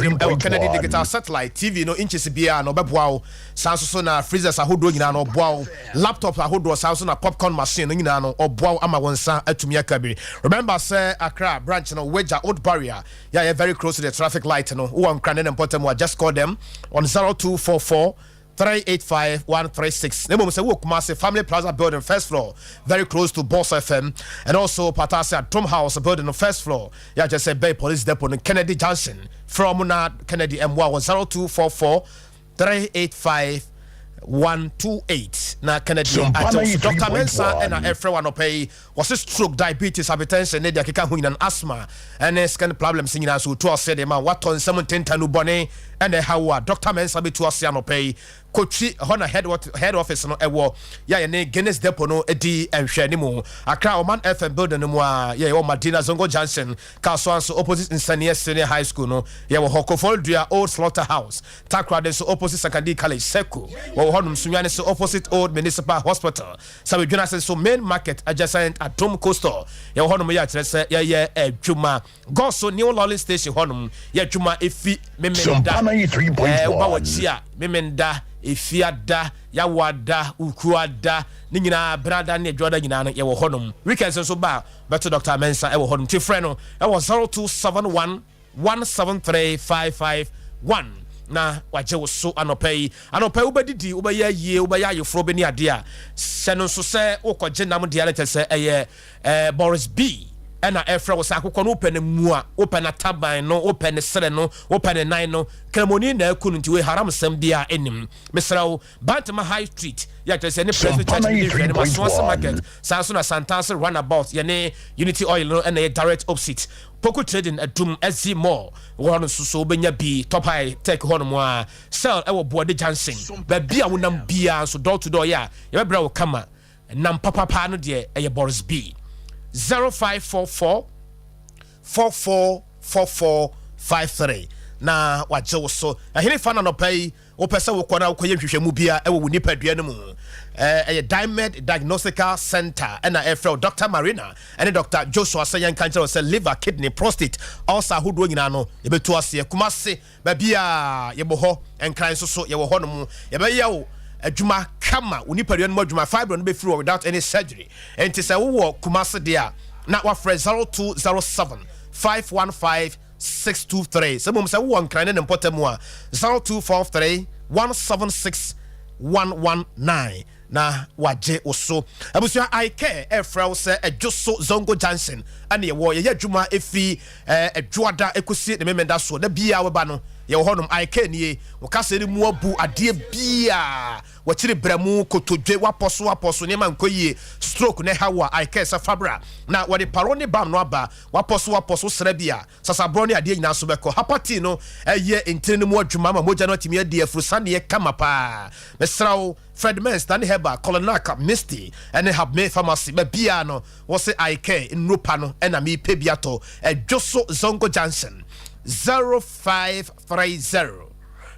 tirim ɛwɔ Kennedy 93.1. Digital Satellite TV no inches biara na ɔbɛboa wo. Saa nso so na freezers ahodoɔ nyinaa no ɔboa wo, laptop ahodoɔ, saa nso na popcorn machine no nyinaa no ɔboa wo ama wɔn nsa atumi aka bi. Remember sɛ Accra branch no, Weija Old Barrier, yɛ very close to the traffic light no. Wowɔ Nkran ne ne mpɔtam a, just call them on 0244 385 136. Na mmom sɛ wowɔ Kumase, Family Plaza building, first floor, very close to Boss FM, and also Patase, Atom House building no first floor, yɛakyɛ sɛ Bay Police Depot no, Kennedy Junction. Frɛ mu na Kennedy mmoa wɔ 0244 385 128 na Kennedy Sompa akyɛw so. Dr Mensa 93.1. ɛna ɛfrɛ wɔ anɔpɛ yi. Wɔse stroke, diabetes, hypertension ne deɛ keka ho nyina no, asthma ɛne skin problems nyinaa so wɔtu ase de ma. Watɔ nsɛm ntenta no bɔne ɛna ɛha wo a, Dr Mensa bɛtu ase anɔpɛ yi. Kotwi hɔ na head office no ɛwɔ, yɛ yɛne Guinness Depot no di nhwɛ ne mu. Accra, Ɔman FM building no mu a yɛwɔ Madina Zongo Junction. Kasoa nso, opposite Nsaniɛ Senior High School no, yɛwɔ hɔ. Koforidua, Old Slaughter House. Takoradi nso, opposite Sankandi College Seko, wɔwɔ hɔnom. Sunyani nso, opposite Old Municipal Hospital. Sɛbɛdwena ase nso, Main Market adjacent Adom Coastal, yɛwɔ hɔnom. Yɛ akyerɛ sɛ yɛyɛ adwuma Gɔso, New Lolly Station hɔnom. Yɛ adwuma ɛfi Memenda Sompa 93.1. Woba wɔkyi a, Memenda, Efiada, Yawoada, Ukuada ne nyinaa, Brada ne Adwoada nyinaa no yɛwɔ hɔnom. Weekends nso ba a, bɛto Dr Mensa ɛwɔ hɔnom. Nti frɛ no ɛwɔ 0271 173 551 na wagye wo so anɔpa yi. Anɔpa yi wobɛdidi, wobɛyɛ yie, wobɛyɛ ayeforɔ bi ne adeɛ a hyɛ no nso sɛ wokɔgye nam deɛ no kyɛ sɛ ɛyɛ Boris B ɛna ɛfrɛ wo sɛ akokɔ no, wopɛ no mua, wopɛ no taban no, wopɛ ne serɛ no, wopɛ ne nan no, kramoni na aku no. Nti wei haram sɛm bi a ɛnim. Mesrɛ wo, Bantama High Street, yɛkyerɛ sɛ ne Presby Church ne hwɛ no Masoase Market. Saa nso na Santase Runabout, yɛne Unity Oil no ɛna yɛ direct opposite. Poku Trading, Adum SZ Mall wɔ hɔ no nso so wobɛnya bi. Top High Tech hɔ nom a Cell ɛwɔ Boade Junction. Baabi a wonam biara nso, door to door yɛ a yɛbɛbrɛ wo kama. Nam papapaa no deɛ, ɛyɛ Boris B. 0544 444453 na wagye wo so. Ɛhene fa na nɔpa yi wopɛ sɛ wokɔ na wokɔyɛ nhwehwɛmu bia ɛwɔ wo nipadua no mu, ɛyɛ Dimed Diagnostical Center ɛna ɛfrɛ wo. Dr Marina ɛne Dr Joshua sɛ yɛnka nkyerɛ wo sɛ liver, kidney, prostate, ulcer ahodoɔ nyinaa no yɛbɛtu aseɛ. Kumase baabi a yɛbɔ hɔ, Nkran nso so yɛwɔ hɔ nom. Yɛbɛyɛ wo adwuma kama, wo nipadua no mu adwuma, fibroid no bɛfiri wɔ without any surgery. Enti sɛ wowɔ Kumase deɛ a, na wafrɛ 0207 515 623. Sɛ mmom sɛ wowɔ Nkran ne ne mpɔtam a, 0243 176 119 na wagye wo so. Abusua, icare ɛfrɛ wo sɛ Ɛdwo so Zongo Junction ɛne yɛwɔ. Yɛyɛ adwuma ɛfi Ɛdwoada ɛkɔsi ne Memenda soɔ. Da biaa wɔba no, yɛwɔ hɔnom. Icare nie. Wo kasa no mu abu adeɛ biaa, wɔkyere brɛ kotodwe, wapɔ so wapɔ so, nneɛma nkɔ yie, stroke ne ha wo a, icare sɛ fabra na wɔde paro ne bam no aba. Wapɔ so wapɔ so, srɛ bi a sasaborɔ ne adeɛ nyinaa so bɛkɔ. Hapati no ɛyɛ ntini no mu adwuma ma mogya no atumi adi afurusaneɛ kama paa. Mesrɛ wo, Fred Mens, Dane Heba, Colonaka, Misty ɛne Habme Pharmacy, baabiaa no wɔse icare nnuropa no ɛna mepɛ bi atɔ. Ɛdwo so Zongo Junction, 0530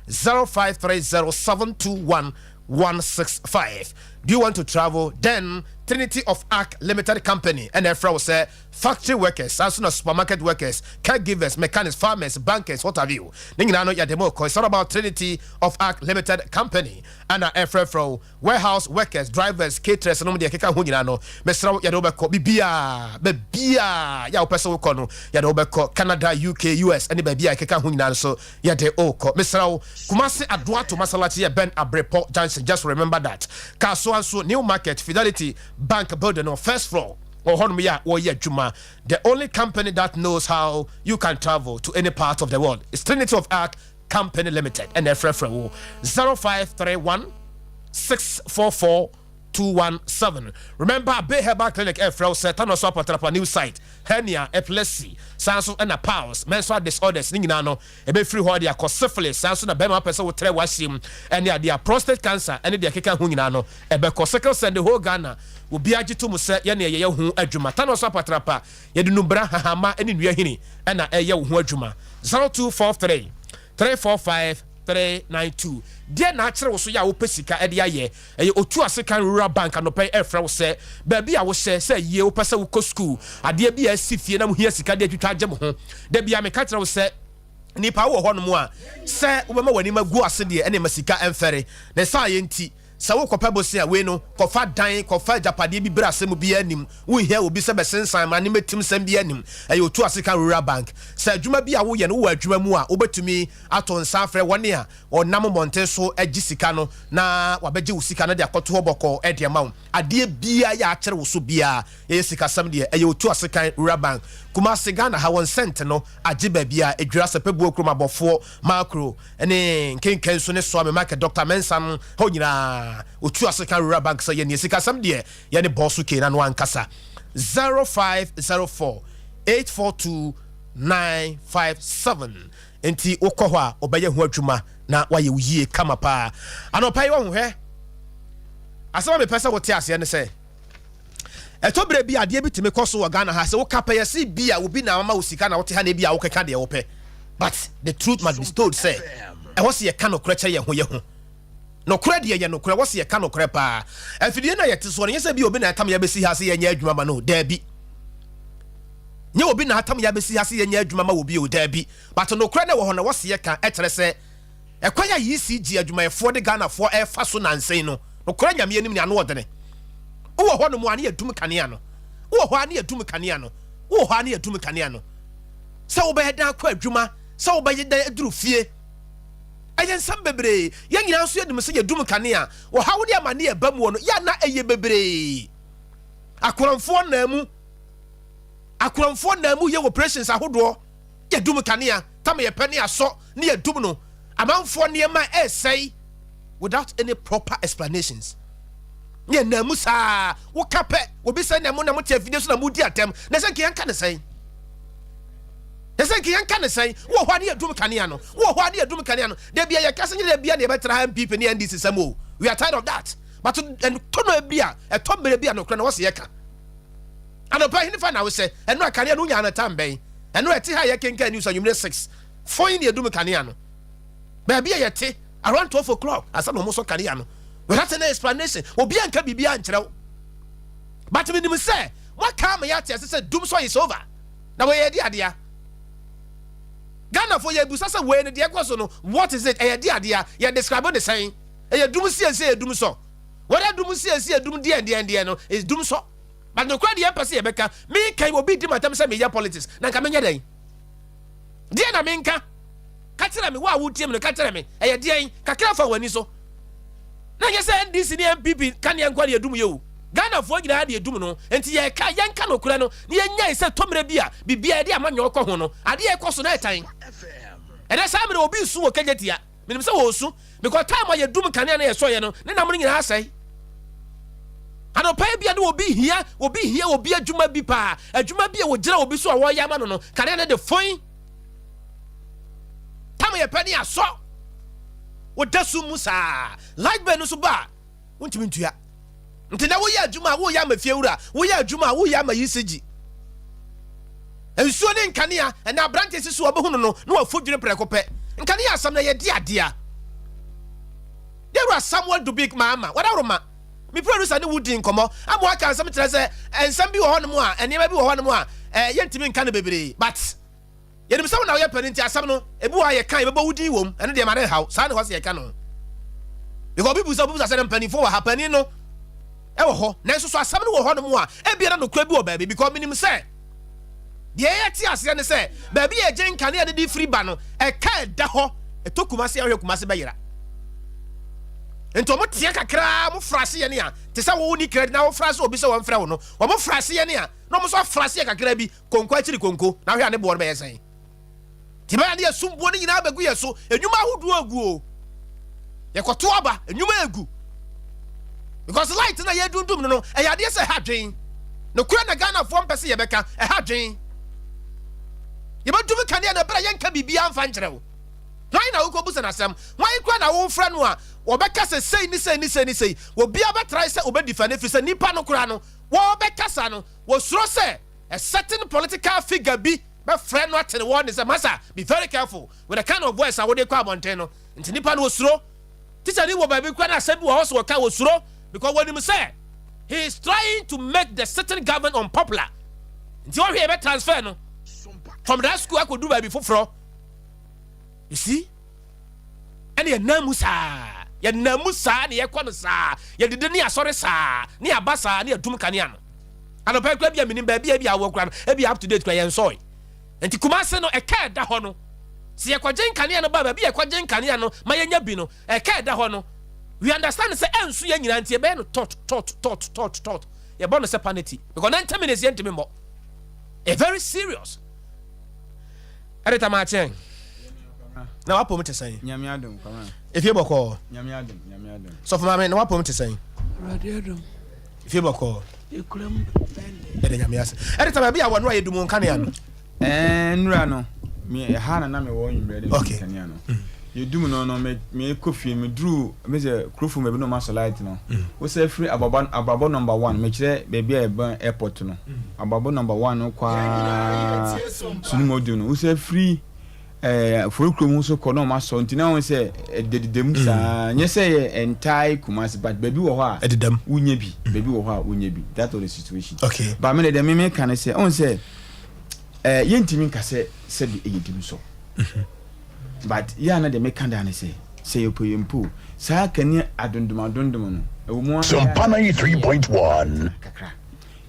0530 721 165. Do you want to travel? Then Trinity of Ark Limited Company and ɛfrɛ wo sɛ factory workers, also na supermarket workers, caregivers, mechanics, farmers, bankers, what have you. Ne nyinaa no yɛde mo kɔ. It's all about Trinity of Ark Limited Company. Ɛna ɛfrɛfrɛ wo warehouse workers, drivers, caterers nom deɛ ɛkeka ho nyinaa no. Mesrɛ wo, yɛde wobɛkɔ biribiaa, baabiaa yɛ a wopɛ sɛ wokɔ no, yɛde wobɛkɔ. Canada, UK, US ɛne baabi a ɛkeka ho nyinaa no so yɛde wokɔ. Mesrɛ wo, Kumase Adoato Masalachi, yɛ Ben Abrepɔ Junction. Just remember that. Kasoa nso, New Market, Fidelity Bank building no first floor, wɔ hɔnom yɛ a wɔyɛ adwuma. The only company that knows how you can travel to any part of the world is Trinity of Ark Company Limited. Ɛna ɛfrɛfrɛ wo 0531 644 217. Remember, Bay Herbal Clinic ɛfrɛ wo sɛ Tano so Apatrapa new site, hernia, epilepsy, saa nso ɛna piles, menstrual disorders ne nyinaa no ɛbɛfiri hɔ de akɔ. Syphilis, saa nso na bɛrima apɛ sɛ wotrɛ w'ahyɛm ɛne adeɛ a prostate cancer ɛne deɛ ɛkeka ho nyinaa no ɛbɛkɔ. Sickle cell, the whole Ghana obiara gye to mu sɛ yɛne yɛyɛ ho adwuma. Tano so Apatrapa, yɛde nubra, hahama ne nnua hini ɛna ɛyɛ wo ho adwuma. 0243 345 392. Deɛ na akyerɛ wo so yɛ a wopɛ sika ɛde ayɛ, ɛyɛ Otu Ase Kan Rural Bank. Anɔpɛ ɛfrɛ wo sɛ baabi a wohyɛ sɛ yie, wopɛ sɛ wokɔ school, adeɛ bi a asi fie na mohia sika de atwitwa agye mo ho. Da bia meka kyerɛ wo sɛ Nnipa wɔ hɔnom a, sɛ wobɛma w'anim agu ase deɛ, ɛne ma sika mfɛre. Ne saayɛ nti, sɛ wokɔpɛ bosea wei no, kɔfa dan, kɔfa agyapadeɛ bi berɛ asɛm biara nnim. Wonhia obi sɛ bɛsensan ma ne mɛtim sɛm biara nnim. Ɛyɛ Otu Asekan Rural Bank. Sɛ adwuma bi a woyɛ no, wowɔ adwuma mu a, wobɛtumi ato nsa afrɛ wɔn a wɔnam mmɔnten so gye sika no na wɔabɛgye wo sika no de akɔto hɔ bɔkɔɔ de ama wo. Adeɛ biara yɛ akyere wo so biara, yɛyɛ sikasɛm deɛ, ɛyɛ Otu Asekan Rural Bank. Kumasi, Ghana ha, wɔn sɛnt no agye baabiara, Edwira, Sɛpɛbuo kurom, Abɔfoɔ, Makro, ne Nkenkansu ne Soame Market, Dɔkta Mensah no hɔ nyinaa, Otu Asekan Rural Bank sɛ yɛneɛ sikasɛm deɛ, yɛne Bɔso Kane ano ankasa. 0504 842 957 Nti wokɔ hɔ a, wɔbɛyɛ ho adwuma na woayɛ wo yie kama paa. Anɔpa yi wahu hwɛ, asɛm a mepɛ sɛ wote aseɛ ne sɛ, ɛtɔ berɛ bi adeɛ bi tumi kɔ so wɔ Ghana ha sɛ woka pɛ yɛse bi a obi na ama wo sika na wote ha na ebi a wokeka deɛ wopɛ, but the truth must be told sɛ ɛwɔ sɛ yɛka nokorɛ kyerɛ yɛn ho yɛ ho. Nokorɛ deɛ yɛ nokorɛ, ɛwɔ sɛ yɛka nokorɛ paa. Afidie no a yɛte soɔ no, nyɛ sɛ bi obi na ɛtam yɛ abɛsi ha sɛ yɛnyɛ adwuma ma no, daabi. Nyɛ obi na atam yɛ abɛsi ha sɛ yɛnyɛ adwuma ma obi o, daabi. But nokorɛ no ɛwɔ hɔ no, ɛwɔ sɛ yɛka, ɛkyerɛ sɛ ɛkwan a ECG adwumayɛfoɔ de Ghanafoɔ ɛrefa so nansa yi no, nokorɛ Nyame anim ne ano ɔdene. Wowɔ hɔ nom a ne yɛdum kanea no, wowɔ hɔ a ne yɛdum kanea no, wowɔ hɔ a ne yɛdum kanea no. Sɛ wobɛyɛ dan akɔ adwuma, sɛ wobɛyɛ dan aduru fie, ɛyɛ nsɛm bebree. Yɛn nyinaa nso yɛnim sɛ yɛdum kanea, ɔhaw ne amane a ɛba muo no, yɛ a na ɛyɛ bebree. Akorɔmfoɔ nna mu, akorɔmfoɔ nna mu yɛ operations ahodoɔ, yɛdum kanea, tam yɛpɛ ne asɔ ne yɛdum no, amanfoɔ nneɛma ɛresɛe without any proper explanations. Ne yɛnam mu saa, woka pɛ, obi sɛ na mo na mote afidie so na modi atɛm, na sɛ nka yɛnka ne sɛn? Na sɛ nka yɛnka ne sɛn? Wowɔ hɔ a ne yɛdum kanea no, wowɔ hɔ a ne yɛdum kanea no, da bia yɛka sɛ nyɛ da bia na yɛbɛtra ha NPP ne NDC sɛm o, we are tired of that. But ɛtɔ no bi a, ɛtɔ mmerɛ bi a nokorɛ na wɔsɛ yɛka. Anɔpa hene fa na wosɛ, ɛno a kanea no wonya no tam bɛn? Ɛno ɛte ha yɛkenkan news anwummerɛ 6, fɔn ne yɛdum kanea no. Baabi a yɛte around 12 o'clock ansa na wɔn sɔ kanea no without any explanation. Obi anka biribi ankyerɛ wo. But menim sɛ moaka ama yɛate ase sɛ dum sɔ is over. Na wɔyɛ di adea. Ghanafoɔ yɛbusa sɛ wei no deɛ ɛkɔ so no, what is it? Ɛyɛ di adea. Yɛ describe ne sɛn? Ɛyɛ dum siesie, ɛyɛ dum sɔ. Whether dum siesie, dum deɛ deɛ deɛ no is dum sɔ. But nokorɛ deɛ yɛmpɛ sɛ yɛbɛka. Meka yi obi di m'atam sɛ meyɛ politics na nka menyɛ dɛn? Deɛ na menka? Ka kyerɛ me, wo a wotie me no, ka kyerɛ me, ɛyɛ deɛn? Kakra fa w'ani so. Na nyɛ sɛ NDC ne NPP kanea nko na yɛdum yɛ o. Ghanafoɔ nyinaa de yɛdum no. Nti yɛka, yɛnka nokorɛ no, na yɛnyae sɛ tɔ mmerɛ bi a biribiara yɛde amanyɔ kɔ ho no, adeɛ ɛkɔ so na ɛtan. Ɛnɛ saa mmerɛ obi resu wɔ Kejetia. Menim sɛ wɔresu because time a yɛdum kanea na yɛsɔeɛ no, ne nam no nyinaa asɛe. Anɔpa yi bia ne obi hia, obi hia obi adwuma bi paa, adwuma bi a wɔgyina obi so a wɔreyɛ ama no no, kanea no de foin. Tam yɛpɛ ne asɔ. Woda sum mu saa. Light bill no so ba a, wontumi ntua. Nti na woyɛ adwuma a woyɛ ama fiewura, woyɛ adwuma a woyɛ ama ECG. Nsuo ne nkanea, ɛna aberante si so a ɔbɛhunu no na wafu dwene prɛko pɛ. Nkanea asɛm na yɛde adea. Yɛwura Samuel Dubik Mahama, wadaworoma. Me producer ne wo di nkɔmmɔ ama waka nsɛm kyerɛ sɛ nsɛm bi wɔ hɔnom a, nneɛma bi wɔ hɔnom a yɛntumi nka no bebree, but yɛnim sɛ wo na woyɛ panin nti asɛm no ebi wɔ a yɛka yɛbɛbɔ wo din wom, ɛno deɛ ma ne nhaw saa ne hɔ sɛ yɛka no, because obi busa obi busa sɛ mpanimfoɔ wɔ ha, panin no ɛwɔ hɔ, nanso so asɛm no wɔ hɔnom a ebia na nokorɛ bi wɔ baabi, because menim sɛ deɛ yɛte aseɛ ne sɛ baabi a yɛgye nkanea no de firi ba no ɛka ɛda hɔ ɛtɔ Kumase ahwɛ Kumase bɛyera, nti wɔn teɛ kakraa wɔn fra ase yɛ ne a te sɛ wɔn ni credit na wɔfra ase obi sɛ wɔn frɛ wo no, wɔn fra ase yɛ ne a na wɔn nso afra ase yɛ kakraa bi konko akyiri konko na ahwɛ a ne boɔ no bɛyɛ sɛn te bɛyɛ ne yɛ sum boɔ no nyinaa bɛgu yɛ so, enwuma ahodoɔ egu o, yɛkɔto aba enwuma egu because light na yɛdundum no no ɛyɛ adeɛ sɛ ɛha dwen nokorɛ na Ghanafoɔ mpɛ sɛ yɛbɛka ɛha dwen. Yɛbɛdum kanea na ɛberɛ a yɛnka biribiara mfa nkyerɛ wo. Hwan na wokɔbusa no asɛm? Hwan koraa na wofrɛ no a wɔbɛka sɛ sei ne sei ne sei ne sei? Obiara bɛtrae sɛ ɔbɛdifa no ɛfiri sɛ nnipa no koraa no wɔbɛkasa no wɔsuro sɛ a certain political figure bi bɛfrɛ no atene wɔn ne sɛ masa be very careful with the kind of voice a wode kɔ abɔnten no. Nti nnipa no wɔsuro. Teacher ni wɔ baabi koraa na asɛm bi wɔ hɔ so wɔka wɔsuro because wɔnim sɛ he is trying to make the certain government unpopular. Nti wɔhwɛ yɛbɛ transfer no from that school akɔdu baabi foforɔ. You see, ɛne yɛnam mu saa, yɛnam mu saa ne yɛkɔ no saa, yɛdede ne asɔre saa ne yɛaba saa ne yɛdum kanea no anɔpa kura bi a menim baabi a bi a wɔ kura no ebi up to date kura yɛn nsɔe. Nti Kumase no, ɛka ɛda hɔ no, sɛ yɛkɔgye nkanea no ba baabi a yɛkɔgye nkanea no ma yɛnya bi no, ɛka ɛda hɔ no, we understand sɛ ɛnso yɛn nyinaa, nti yɛbɛyɛ no tot tot tot tot tot, yɛbɔ no sɛ paneti because 90 minutes yɛntumi mmɔ. Ɛ very serious. Ɛde tam akyɛn na wapɔm te sɛn? Nyame adom, kwama. Efie bɔkɔɔ? Nyame adom, Nyame adom. Sɔfo maame, na wapɔm te sɛn? Awurade adom. Efie bɔkɔɔ? Ekura mu bɛnde. Ɛde Nyame ase. Ɛde tam baabi a wɔ no a yɛdum nkanea no. Nnura no me ɛha na mewɔ nwummerɛ de kanea no yɛdum no, mekɔ fie, meduru mesɛ kurofo baabi na ɔma sɔ light no. Wosɛ firi Abrabɔ Number One, mekyerɛ baabi a ɛbɛn airport no, Abrabɔ Number One no kwaa Sunumodu no, wosɛ firi ɛɛ kurom so kɔ na ɔma sɔ, nti na wɔn sɛ ɛdededa mu saa. Nyɛ sɛ yɛ entire Kumasi, but baabi wɔ hɔ a ɛdedam. Wonya bi, baabi wɔ hɔ a wonya bi. That was the situation. But me de deɛ me ka ne sɛ ɔn sɛ yɛntumi nka sɛ sɛbi ɛyɛ dim so, but yɛ ana deɛ meka daa ne sɛ sɛ yɛpɛ yɛ mpo saa kani adondom adondom no ɛwɔ mu. Sompa 93.1. Kakra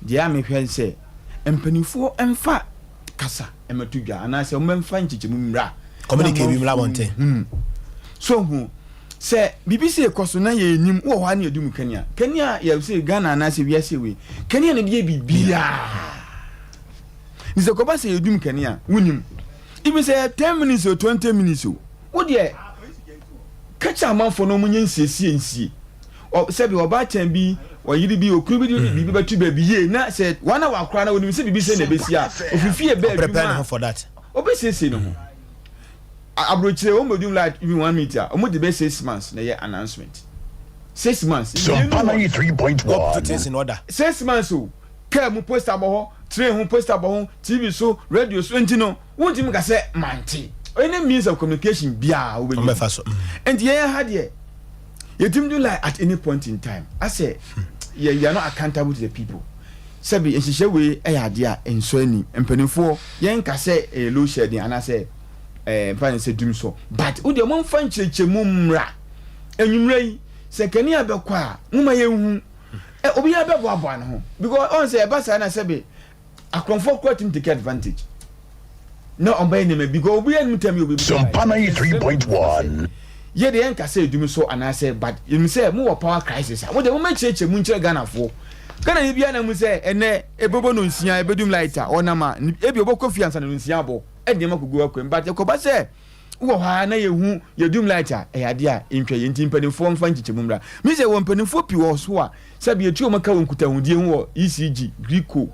deɛ a mehwɛ sɛ mpanimfoɔ mfa kasa mmɛto dwa anaasɛ wɔmfa nkyekyɛmu mmra. Communicate bi mmra abɔnten. So hu sɛ biribi sɛ ɛkɔ so na yɛnim wɔ hɔ a ne yɛdu mu kanea kanea yɛ sɛ Ghana anaasɛ wiase wei kanea no de yɛ biribiaa ne sɛ kɔba sɛ yɛdum kanea, wonim even sɛ 10 minutes o, 20 minutes o, wodeɛ ka kyerɛ amanfoɔ no ɔmo nyɛ nsiesie nsie. Sɛbi ɔbaatan bi, ɔyere bi, okunu bi de biribi bɛto baabi yie na sɛ wɔn a wakora na onim sɛ biribi sɛ na ebesi a ofifie bɛɛ prepare ne ho for that. Obesiesie ne ho. Aburokyire wɔn bɛ dum light even one minute a, wɔn de bɛ 6 months na yɛ announcement, 6 months. Sompa 93.1. Put things in order. 6 months o, kaa mu poster bɔ hɔ, train ho poster bɔ ho, TV so, radio so, nti no wontumi ka sɛ mante. Any means of communication biara wobɛnya. Wɔbɛfa so. Nti yɛn ha deɛ, yɛtumi do lie at any point in time asɛ yɛ are not accountable to the people. Sɛbi nhyehyɛ wei yɛ adeɛ a nsɔ ani. Mpanimfoɔ, yɛn ka sɛ ɛyɛ load shedding anaasɛ mfa ne sɛ dum so, but wo deɛ momfa nkyerɛkyerɛmu mmra enwummerɛ yi sɛ kanea bɛkɔ a, moma yɛnhu ɛ obiara bɛboaboa ne ho, because ɔn sɛ ɛba saa na sɛbi akorɔmfoɔ kora tumi take advantage na ɔbɛyɛ nneɛma bi because obiara nim tam yɛ obi. Sompa 93.1. Yɛ deɛ yɛnka sɛ edum so anaasɛ, but yɛnim sɛ mowɔ power crisis a, mo deɛ momɛkyerɛkyerɛ mu nkyerɛ Ghanafoɔ. Ghana ni biara na mu sɛ ɛnɛ ebɛbɔ no 6 ebɛdum light a ɔnam a ebi ɔbɛkɔ fie ansa na no 6 abɔ ɛde nneɛma kogu akwan mu, but ɛkɔba sɛ wowɔ hɔ a na yɛhu yɛdum light a, ɛyɛ adeɛ a ntwa yɛ. Nti mpanimfoɔ mfa nkyekyɛ mu mmra. Mi sɛ wɔ mpanimfoɔ pii wɔ so a sɛbi etu wɔn ka wɔ nkutahodie ho wɔ ECG, GRIDCo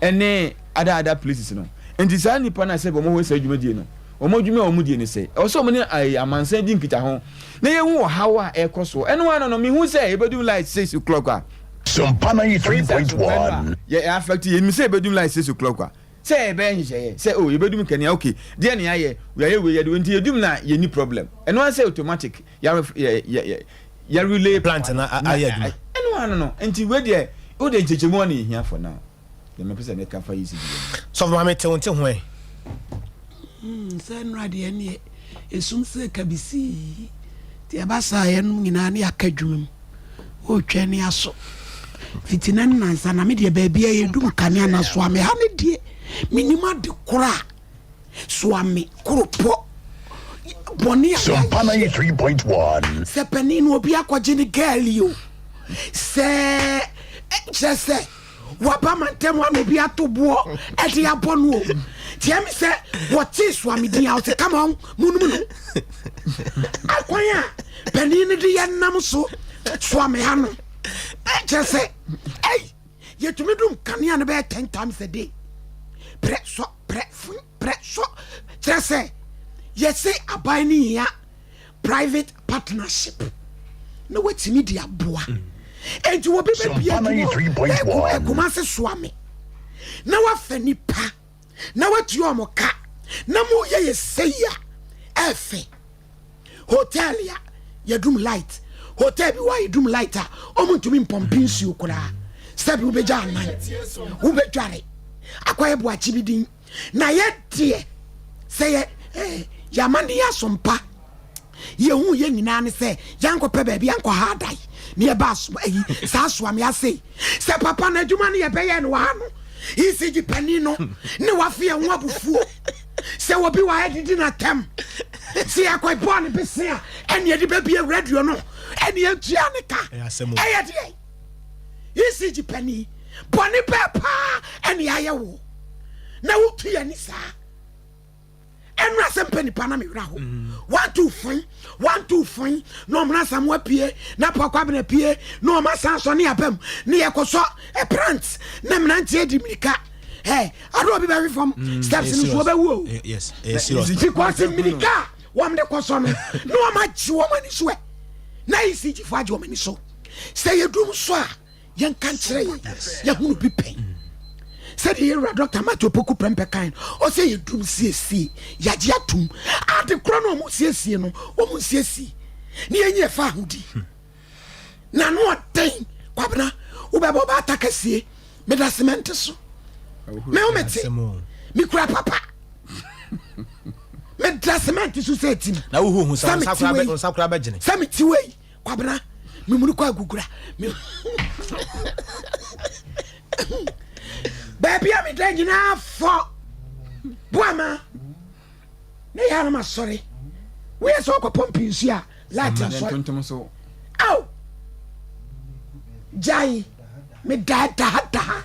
ɛne other other places no. Nti saa nipa na sɛbi wɔn wɔ saa dwumadie no, wɔn adwuma a wɔn die ne sɛ ɛwɔ sɛ wɔn ne ayi amansan di nkita ho na yɛhu wɔ haw a ɛkɔ so. Ɛno ano no mihu sɛ yɛbɛdum light 6 o'clock a Sompa 93.1. Yɛ affect yɛnim sɛ yɛbɛdum light 6 o'clock a, sɛ yɛbɛyɛ nhyehyɛeɛ sɛ o yɛbɛdum kanea, okay, deɛ ne yɛayɛ, yɛayɛ wei, yɛde nti yɛdum na yɛni problem. Ɛno ara sɛ automatic yɛre yɛ yɛ yɛ relay plant na ayɛ adwuma. Ɛno ano no, nti wei deɛ o de nkyɛkyɛmu a na yɛhia for now deɛ mepɛ sɛ meka fa yi si bi. Sɔfo maame, te wo nte ho ɛ. Sɛ nnora deɛ neɛ esum sɛ kabisii nti ɛba saa yɛnom nyinaa ne yɛaka adwuma mu wɔretwɛn ne aso fiti na nnansa na me deɛ baabi a yɛdum kanea na soa me ha ne deɛ menim ade koro a soa me koropɔ bɔne a Sompa yɛayɛ. 93.1. Sɛ panin no obi akɔgye ne girl yi o, sɛ kyerɛ sɛ waba mantam a na obi ato boɔ ɛde abɔ no o, tiɛ mi sɛ wɔte soamedin a ɔsɛ kama munum no akwan a panin no de yɛ nam so soame ha no, kyerɛ sɛ ɛy yɛtumi dum kanea no bɛyɛ 10 times a day, prɛ sɔ prɛ fun prɛ sɔ. Kyerɛ sɛ yɛse aban no hia private partnership na watumi de aboa. Enti wɔbi bɛbia Sompa 93.1. ɛkuma se soa me na wafa nipa na watua ɔmo ka na moyɛ yɛ sɛyi a ɛfɛ hotel a yɛdum light, hotel bi wɔ a yɛdum light a ɔmo ntumi mpɔmpe nsuo koraa. Sɛbi wobɛgya anan wobɛdware akɔyɛ boakye bi din na yɛdeɛ sɛ yɛ. Yɛama ne yɛ asompa. Yɛhu yɛ nyinaa ne sɛ yɛankɔpɛ baabi ankɔha adan ne yɛba aso ayi saa asoame ase sɛ papa no adwuma no yɛbɛyɛ no wɔ ha no ECG panin no ne wafe yɛn ho abufuo sɛ obi wɔ ha didi n'atɛm sɛ yɛkɔ bɔɔ ne bese a ɛne yɛde bɛbie radio no ɛne yɛntua ne ka. Ɛyɛ deɛ ECG panin bɔne bɛɛ paa ɛne ayɛ wo na wotu yɛn ni saa. Ɛnura sɛ mpɛ nipa na mewura hɔ 1 2 fun 1 2 fun na ɔmena Samoa pie na Pɔkɔ Abena pie na ɔma san sɔ ne abam ne yɛkɔsɔ plant na mmeranteɛ di mirika ɛ ade obi bɛhwe fam steps no so wɔbɛwu o because mmirika a wɔn de kɔsɔ no na wɔn agye wɔn ani so ɛ na ECG fo agye wɔn ani so sɛ yɛdum so a yɛnka nkyerɛ yɛn yɛhunu bi pɛn sɛdeɛ yɛwura Dr. Matthew Poku Prɛmpɛ kan ɔsɛ yɛdum siesie yɛagye atom ade korɔ no ɔmo siesie no ɔmo nsiesie ne yɛnyi ɛfa ahodi na no ɔden. Kwabena, wobɛbɔ ɔbaata kɛseɛ meda cement so me wo mete mekura papa meda cement so sɛ tim. Na wohu hu sɛ nsa kora bɛgyene. Sɛ mete wei, Kwabena, memunu kɔ agugura baabi a meda nyinaa fɔ boama ne yɛ anam asɔre woyɛ sɛ ɔkɔ pɔmpe nsu a light asɔre aw gyae medaadaa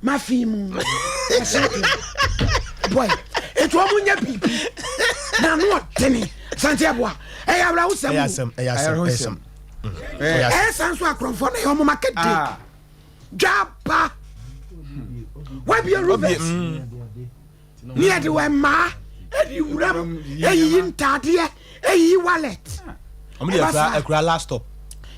mafi mu boy etu ɔmo nyɛ biribi na ano ɔdene Sante Aboa ɛyɛ awerɛhosɛm. Ɛyɛ asɛm, ɛyɛ asɛm, ɛyɛ asɛm. Ɛyɛ san so akorɔmfoɔ no ɛyɛ ɔmo market day dwaba wabie rivers ne yɛde wɔ mmaa ɛde wuram ɛyiyi ntaadeɛ ɛyiyi wallet. Ɔmo de akura akura last stop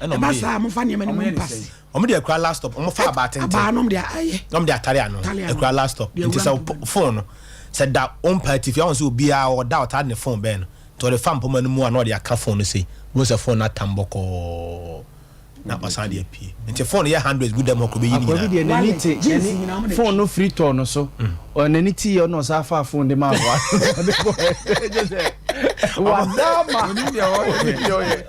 ɛna ɔmo ɛba de saa mofa nneɛma no mu mpase. Ɔmo de akura last stop, ɔmo fa abaa tenten. Abaa nom de ayɛ. Na ɔmo de atare ano. Atare ano. Akura last stop. De nti awura sɛ mpoma. Phone no sɛ da ɔmpa atifi ahɔn sɛ obiara ɔda ɔtaa de ne phone bɛn no nti ɔde fa mpoma no mu a na ɔde aka phone no sei wɔn sɛ phone no atam bɔkɔɔ na ɔsan de apue nti phone yɛ hundreds gu dɛm hɔ kɔ bɛyi ne Akɔbi nyinaa. deɛ n'ani Wallet, te jeans n'ani nyinaa ɔmo de phone no firi tɔɔ no so ɔ n'ani te yɛ ɔna ɔsan fa phone de ma aboa ɔde kɔ ɛ sɛ wadama Onim deɛ ɔyɛ. Onim deɛ ɔyɛ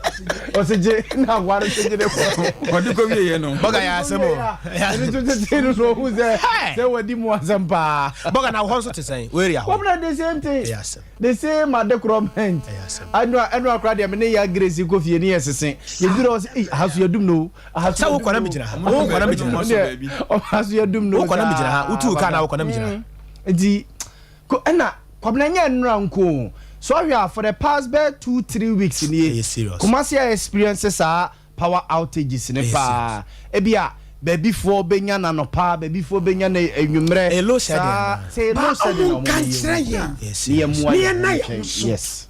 ɔsɛ gye na aboa no sɛ gye de kɔ. Ɔde kɔ wie yɛ no. Bɔga yɛ asɛm o. Ɛno nso tete no so ohun sɛ sɛ wadi mu asɛm paa. Bɔga na hɔ nso te sɛn wo area hɔ? Wɔn na the same thing. Ɛyɛ asɛm. The same adekorɔment. Ɛyɛ asɛm. Ɛnu akora deɛ me ne ya Grace kɔ fie ne yɛ sese yɛduru hɔ sɛ ei aha so yɛdum no o aha so Sɛ yɛdum wokɔ na no o. megyina ha, wokɔ na megyina ha. Ɔdeɛ ɔha so yɛdum no Wokɔ na megyina ha, saa wotuu kaa na wokɔ na megyina ha. Nti ko ɛna Kwabena nyɛ nnura nko o so ɔhwɛ a for the past bɛɛ 2-3 weeks nie. Ɛyɛ serious. Kumasi a experience saa power outages ne Ɛyɛ paa ebi a baabifoɔ bɛnya n'anɔpa, baabifoɔ bɛnya no anwummerɛ. Ɛyɛ low shedding saa anaa? sɛ ɛyɛ Ba low shedding na ɔmo ɔmo nka yɛ nkyerɛ mu. yɛn. Ɛyɛ Ne yɛ serious. mmoa Ne yɛn yɛn na ho yɛn nkyɛn. ho so. Yes.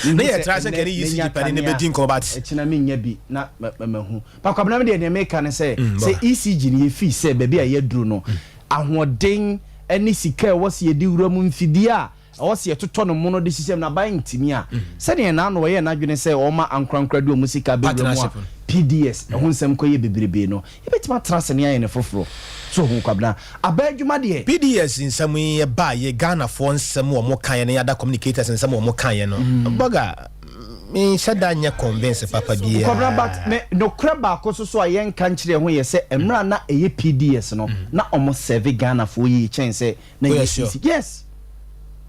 Ne yɛ tra sɛ kɛne ECG panin ne bɛdi nkɔmɔ but ɛkyina menya bi na mahu pakwabena me deɛ deɛ meka ne sɛ sɛ ECG no yɛfii sɛ baabi a yɛaduru no ahoɔden ne sika a ɛwɔ sɛ yɛde wura mu mfidie a ɛwɔ sɛ yɛtotɔ no mono de hyehyɛ mu na aban ntumi a sɛdeɛ naano ɔyɛ n'adwene sɛ ɔma ankorankora de ɔmu sika bɛwura mu a Partnership no. PDS ɛho nsɛm kɔyɛ bebrebe no yɛbɛtumi atena sɛ ne ayɛ ne foforɔ so ho. Kwabena aba adwuma deɛ. PDS nsɛm yi ɛba yɛ Ghanafoɔ nsɛm wɔ mo kaeɛ no yɛada communicators nsɛm wɔ mo kaeɛ no bɔga menhyɛ da nyɛ convince papa Kwabena biara. But me nokorɛ baako so so a yɛnka nkyerɛ ho yɛ sɛ mmerɛ a na ɛyɛ PDS no na ɔmo serve Ghanafoɔ yie kyɛn sɛ na Oh, yeah, ɛyɛ sure. CC. Yes,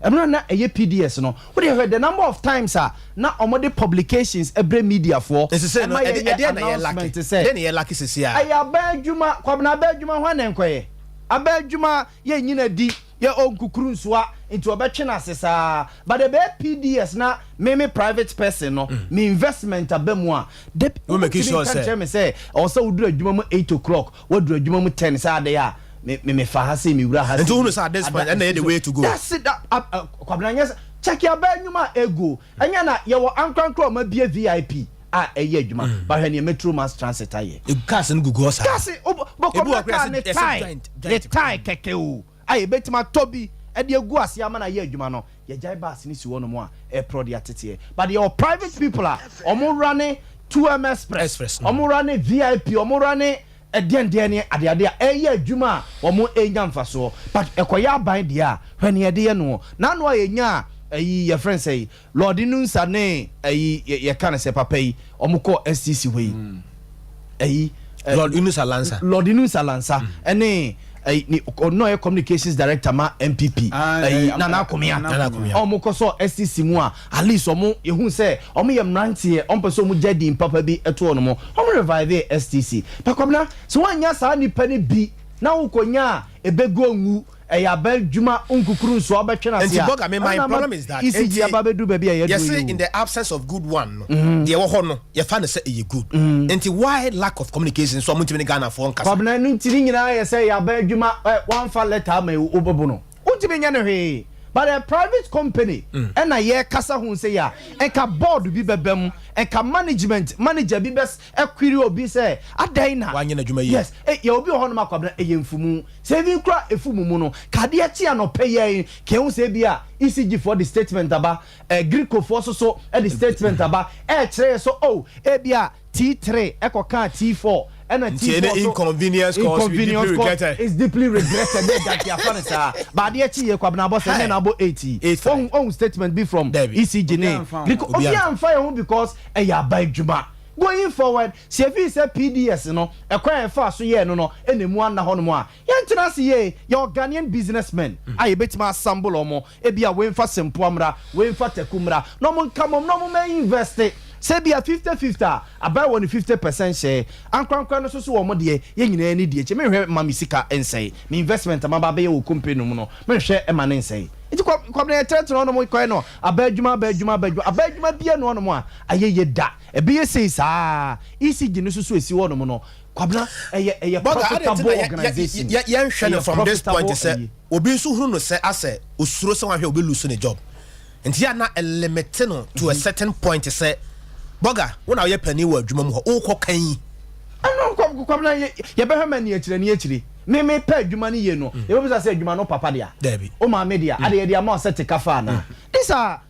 mmerɛ a na ɛyɛ PDS no wode hwɛ the number of times a na ɔmo de publications ɛbrɛ mediafoɔ Nti sɛ no ɛma yɛyɛ ɛdeɛ na yɛ announcement laki sɛ ɛdeɛ na yɛ laki sisi a ɛyɛ aba adwuma. Kwabena, aba adwuma hɔ na nkɔyɛ aba adwuma yɛ nyina di yɛ ɔnkukuru nsoa nti ɔbɛtwe no ase saa but ɛbɛyɛ PDS na me me private person no me investment aba mu a de Wo make sure wotumi nka sɛ- nkyerɛ me sɛ ɔwɔ sɛ woduru adwuma mu 8 o'clock waduru adwuma mu 10 sɛ adeɛ a me me mefa ha sei mewura ha Nti sei. wohunu sɛ at this point, ɛna ɛyɛ the way to go. That's it that, Kwabena nyɛ sɛ check aba adwuma a ego ɛnyɛ na yɛwɔ ankorankora a ɔma bie VIP a ɛyɛ adwuma but hwɛ neɛ Metro Mass Transit ayɛ. Cars no gugu hɔ saa. Kasi Ebi wɔ bɔkɔbɔ koraa kaa ne yɛsɛ tie joint, ne joint. tie kɛkɛ o a yɛbɛtumi atɔ bi ɛde egu ase ama na yɛ adwuma no yɛgyae bus ne si hɔ nom a ɛporɔ de ateteɛ but yɛwɔ private people a ɔmo wura ne 2M Express. Express, no. Ɔmo wura ne VIP, ɔmo wura ne Ɛdeɛn deɛ ne adeade a ɛyɛ adwuma a wɔn ɛnya mfasoɔ, but ɛkɔyɛ aban deɛ a, hwɛ ne yɛde yɛ no n'ano a yɛnya a, ɛyi yɛfrɛ no sɛ yi Lord Inusah ne ɛyi yɛka no sɛ papa yi, wɔn kɔ STC hɔ yi, ɛyi Lord Inusah Lansa. Lord Inusah Lansa ɛne ɛyi ne ɔno a ɔyɛ communications director ma NPP, ɛyi Nana Akomea. Nana Akomea. Ɔmo kɔ sɔ STC mu a, at least ɔmo yehu sɛ ɔmo yɛ mmeranteɛ, ɔmo pɛ sɛ ɔmo gya din papa bi ɛto ɔno mo, ɔmo revive STC pakwabena. Sɛ wɔanya saa nipa no bi na wokɔnya a, ebegu onwu, ɛyɛ aban dwuma nkukuru nso a wobɛtwe no ase Nti a Boga, me my ɛno na ama problem is that ECG nti aba bɛdu baabi a yɛduru yɛse yi o. In the absence of good one no, deɛ ɛwɔ hɔ no, yɛfa no sɛ ɛyɛ good, nti why lack of communication so ɔmo ntumi ne Ghanafoɔ nkasa? Kwabena, no nti ne nyinaa yɛ sɛ yɛaban adwuma ɛ, wamfa letter ama yi, wobɛbu no, wontumi nyɛ no hwee. But a private company ɛna yɛkasa ho sɛ yɛ a, ɛnka board bi bɛbɛ mu, ɛnka management manager bi bɛ ɛkwiri obi sɛ adan na Wanyɛ n'adwuma yie. Yes, yɛ obi wɔ hɔnom akwabena, ɛyɛ mfumu sɛ ebi kura efu mu no kadeɛ kye anɔpɛ yɛn kɛn sɛ ebi a ECG foɔ de statement aba, GRIDCo foɔ soso ɛde statement aba, ɛɛkyerɛ yɛ so, oh, ebi a T3 ɛkɔka T4 ɛna Nti T4 any so inconvenience caused, we deeply inconvenience caused regretted. Is deeply regretted. Ne dati afa ne saa ba adeɛ kyi yɛ, Kwabena, abɔ sɛ ne na abɔ 80 8 5. Ohun statement bi from Dabi. ECG ne Obi amfa ho. GRIDCo. Obi obi amfa yɛn ho because ɛyɛ aban dwuma. Going forward, sɛ efi sɛ PDS no ɛkwan yɛn fa so yɛ no ɛna emu ana hɔ nom a, yɛntena ase yie. Yɛ Ghanaian businessmen a yɛbɛtumi assemble ɔmo, ebi a wɔmfa Sempoa mmra, wɔmfa Teku mmra, na ɔmo nka mɔm na ɔmo mɛ invest sɛ bi a 50-50 a, aban wɔ ne 50% hyɛ, ankorankora no nso so wɔ ɔmo deɛ. Yɛn nyinaa ni deɛ kyɛ mehwɛ ma mi sika nsɛe, mi investment ama ba bɛyɛ wɔ company no mu no, mehwɛ ɛma ne nsɛe. Nti kɔbena yɛtɛrɛtɛrɛ hɔnom kɔɛ no, aba adwuma, aba adwuma, aba adwuma, aba adwuma bia no hɔnom a ayɛ yɛ da ɛbɛyɛ sei saa. ECG no nso so esi hɔnom no, Kwabena, ɛyɛ Bɔga adi profitable nti na organisation. yɛnhwɛ no Ɛyɛ from this point profitable sɛ ɛyi. Obi nso hunu no sɛ asɛ osuro sɛ wahwɛ obi lose ne job, nti yɛ na ɛlimit no to a certain point sɛ, Bɔga, wo na woyɛ panin wɔ adwuma mu hɔ, wokɔ kan yi. Ɛno Kwabena, yɛbɛhwɛ ma ni akyire ni akyire me me pɛ adwuma no yie no, yɛbɛbisa sɛ adwuma no papa dea? Dabi. O maame dea ade yɛde ama ɔsɛ te kafa ana? These are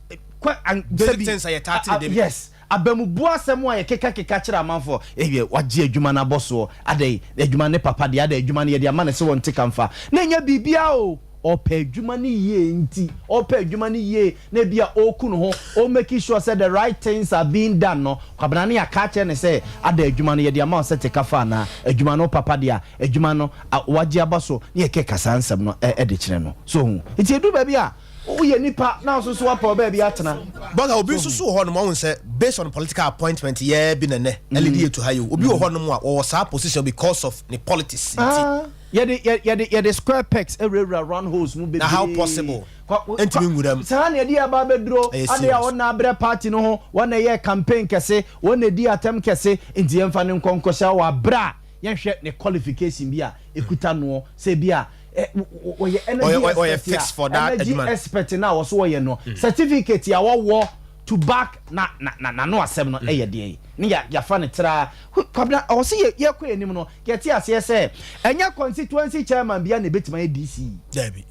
Basic sɛbi- things a yɛtaa te ne dabi. Yes, abamubu asɛm a yɛkeka keka kyerɛ amanfoɔ, ɛyɛ wagye adwuma no abɔ soɔ adɛ, adwuma ne papa deɛ adɛ, adwuma no yɛde ama ne sɛ wɔn te kamfa na ɛnyɛ biribia o. Ɔpɛ adwuma no yie, nti ɔpɛ adwuma no yie na ebi a ɔreku ne ho, ɔ make sure sɛ the right things are being done no, Kwabena, ne yɛaka kyerɛ ne sɛ ada adwuma no yɛde ama wo sɛ te kafa anaa adwuma no papa deɛ a, adwuma no wagye aba so ne yɛkɛ kasa nsɛm no ɛde kyerɛ no so hu. Nti edu baabi a woyɛ nipa na nso so wapɛ baabi atena. Bɔga, obi nso so wɔ hɔ nom, ɔhu sɛ based on political appointment yɛ bi nɛnɛ ɛledi yɛ to ha yi o, obi wɔ hɔ nom a wɔwɔ saa position because of ne politics nti. Ah, yɛde square pegs ewurawura round holes mu bebree. Na how possible? Ntumi nwura mu. Saa na yɛde aba abɛduro. Ɛyɛ ade a serious. wɔn na abrɛ party no ho, wɔn na ɛyɛ campaign kɛse, wɔn na edi atɛm kɛse, nti yɛmfa ne nkɔnkɔhyɛ wɔ abere a yɛnhwɛ ne qualification bi a ekuta noɔ sɛ bi a wɔyɛ energy Ɔyɛ expert fixed a for that energy adwuma. expert na wɔso wɔyɛ no, certificate a wɔwɔ to back na n'ano asɛm no ɛyɛ deɛ yi ne yà yàfa ne tra. Kwabena, ɔwɔ sɛ yɛ yɛkɔ anim no, yɛte aseɛ sɛ ɛnyɛ constituency chairman bia na ebetuma yɛ DC. Dabi.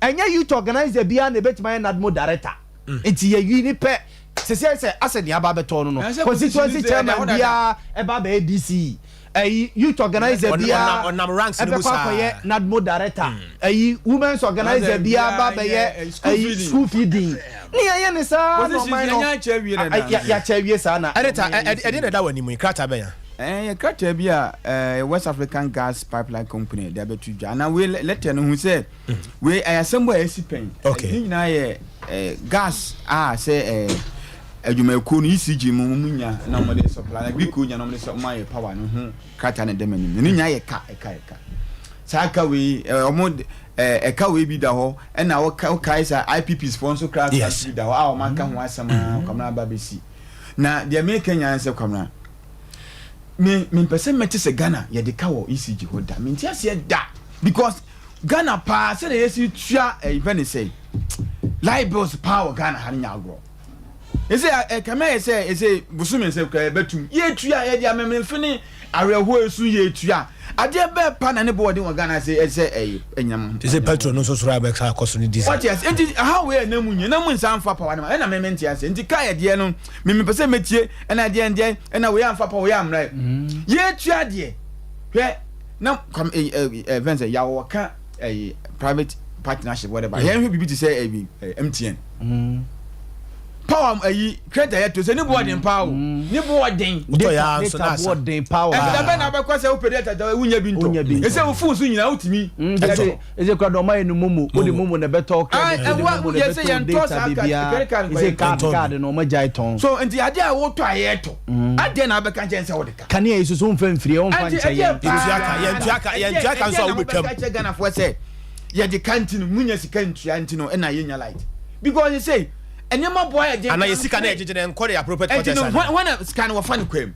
Ɛnyɛ youth organizer bia na ebetuma yɛ NADMO director. Nti yɛ yi ni pɛ sese sɛ asɛ nea aba abɛtɔ no, Ɛsɛ constituency position chairman sɛ ɛda hɔ bia ɛba abɛyɛ DC, ɛyi youth organizer Ɔnam- bia ɔnam ranks no mu ɛbɛkɔ saa. akɔyɛ NADMO director, ɛyi women's organizer bia ba Organizer abɛyɛ biara yɛ, school ɛyi feeding. School feeding ne yɛyɛ ne saa na Positions ɔman no yɛnya akyɛ awie dada. Yɛakyɛ awie saa na Editor, ɔman yɛ. Ɛdeɛ na ɛda wɔ anim yi, krataa bɛn ya? Ɛyɛ krataa bi a West African Gas Pipeline Company de abɛto dwa na wei letter no hu sɛ wei ɛyɛ asɛm bɔ a ɛsi pɛn. Ne nyinaa yɛ gas a sɛ adwumayɛkuo no ECG mu nya na wɔde supply na GRIDCo nya na wɔde sɛ wɔn ayɛ power no ho krataa na ɛda mu anim. Ne nyinaa yɛ ka ɛka ɛka saa ka wei ɔmo ɛka wei bi da hɔ, ɛna wɔka wɔkae sa IPPs foɔ nso kra bi da hɔ a wɔn aka ho asɛm a Kwamina aba bɛsi. Na deɛ meka nyaa sɛ, Kwamina, me mempɛ sɛ mɛte sɛ Ghana yɛde ka wɔ ECG hɔ da. Mente aseɛ da because Ghana paa, sɛdeɛ yɛsi tua ɛyi fɛ ne sɛ light bills paa wɔ Ghana ha no nya agorɔ. Ɛsɛ ɛkame ayɛ sɛ ɛsɛ bosome sɛ kura yɛbɛtum yɛtua, yɛde amemmefe ne awerɛhoɔ esu yɛtua adeɛ bɛɛ pa na ne bɔ ɔden wɔ Ghana sɛ ɛsɛ ɛyi ɛnyam. Te sɛ petrol no nso soro abɛka akɔ so ne diesel. Wate ase? Nti aha wei ɛna mu nyɛ na mu nsa nfa power no ma ɛna mɛmɛ nte ase. Nti kaa yɛ deɛ no mɛmɛ pɛ sɛ mɛtie ɛna deɛ deɛ ɛna wei anfa power, wei amra yɛtua deɛ. Hwɛ na kwam ɛ ɛ ɛ fɛn sɛ yaw wɔka ɛyi private partnership whatever. Yɛn hwɛ bibi ti sɛ ɛyi ɛ MTN. Power ɛyi credit a yɛto sɛ ne bo ɔden paa o ne bo ɔden. Wotɔ yɛ ara nso na Data asa. bo ɔden paa o. Ɛsɛ dabɛn na abɛkɔ sɛ wopɛ data da wunya bi Wonya bi ntɔ. ntɔ. Ɛsɛ wo phone so nyinaa wotumi Ɛsɛ ɛsɛ kura dɔn ɔmo ayɛ no momo wode momo na ɛbɛtɔ credit Ah, wode ɛwa- momo na yɛsɛ ɛbɛtɔ yɛntɔ data saa card- biribiara credit card nkɔ ɛsɛ yɛntɔ. card Yɛntɔ card no ɔmo agyae tɔn. So nti adeɛ a wotɔ a yɛtɔ adeɛ na abɛka nkyɛn sɛ wode ka. Kanea yi soso nfa mfiri ɔnfa Ɛnti nkyɛ ɛdeɛ yɛn. Yɛntua ka, yɛntua ka, yɛntua ka nso a wobɛtwam. Ɛdeɛ na mobɛka kyerɛ Ghanafoɔ sɛ yɛde ka nti no munya sika ntua nti no ɛna yɛnya light because you say nneɛma boa yɛ den. Ana yɛ sika na yɛgyegye no ɛnkɔ de appropriate Ɛnti quarters no ana? hwan na sika no wɔfa no kwam.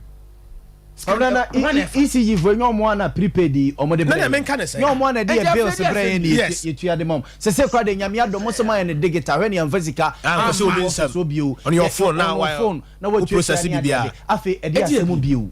Sika Ɔbɛn na no hwan na ɛfa? ECG fo nyɛ ɔmo ana prepaid yi ɔmo de Na brɛ deɛ yɛn. menka ne sɛ. Nyɛ ɔmo ana de Ɛnti yɛ bills afei deɛ brɛ yɛn asɛm ne Yes. yɛtua de ma ɔmo. Sese kora de nyame adom mo sɛ mo ayɛ no digital hwɛ ne yɛnfa sika. Ah, nkɔsɛ obi amma nsam. office hɔ bio. On your Yɛ- phone na on wa- your phone na wo watua process ne ade biribiara. ade. Afei ɛde Ɛnti asɛm bio.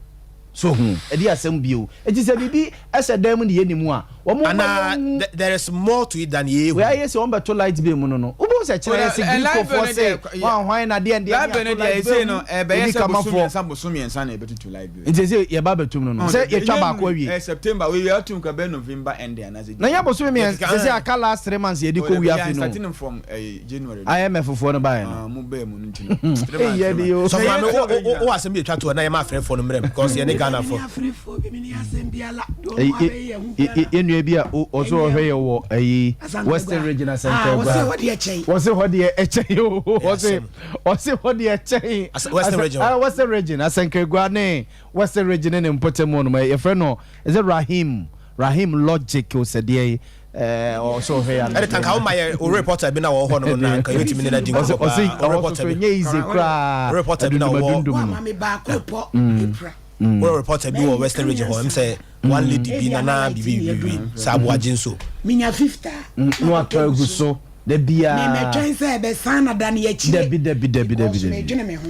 So hu ɛde asɛm bio. Eti sɛ biribi ɛhyɛ dan mu ne yɛ ne mu a wɔn Ana there is more to it than yɛhu. Wei ayɛ sɛ wɔn bɛto light bill mu no no wobɛhu sɛ kyerɛ yɛ sɛ Well, light bill Greekfoɔ no se deɛ, wɔn ahwan na deɛ ndeɛ Light ne bill no ato deɛ light ɛsei bill no mu ɛbɛyɛ ebi sɛ bosom kamafoɔ mmiɛnsa bosom mmiɛnsa na ɛbɛtutu light bill. nti sɛ yɛba bɛtum no no sɛ yɛtwa baako awie Eh, September we atum ka bɛ November ending anaasɛ. na nyɛ bosome mmiɛnsa Yɛkeka- sɛ sɛ aka last 3 months yɛde kɔ wi afe no Starting from January. IMF foɔ no baeɛ Ah, no mo bɛɛ mu no nti no. 3 months, Ɛyɛ three de o. months. So maame Sɛ wo yɛn wo wo asɛm bi etwa to na yɛ ma afrɛfoɔ no mmerɛ mu because yɛ ne Ghanafoɔ. Afrefoɔ bi mene asɛm biara deɛ Ɛyi, ɔmo abɛyɛ yɛn ho ɛ- ɛ- biara. yɛn nua bi a ɔso ɔhwɛ yɛ wɔ ɛyi Asankragua. Western Region Ah, Asankragua. wɔse hɔ deɛ kyɛn. Wɔse hɔ deɛ ɛkyɛn o. Wɔse asɛm. ɔse hɔ deɛ ɛkyɛn. Western Region. Ah, Western Region Asankragua ne Western Region ne ne mpɔtam hɔ nom. Yɛfrɛ no is it Rahim Rahim Logic o sɛ deɛ yi ɛɛ ɔso ɔhwɛ yɛ Ɛde tanka wo ma yɛ o reporter bi na wɔ hɔ nom na nka yɛbɛtumi ne no adi ɔse nkɔmmɔ ɔse paa. O ɔwɔ reporter soso bi nyɛ easy koraa. Reporter bi na ɔwɔ- Adundum adundum Wa no. ma me baako pɔ April. wo reporter bi wɔ Western Region hɔ sɛ one lady bi nana bibi bibi sɛ aboagye nso. Minya 50 a. Na watɔ agu so da biara. Memɛtwɛn sɛ ɛbɛsan na da ne akyire. Dabi, dabi, dabi, dabi, Because dabi. medwene me ho.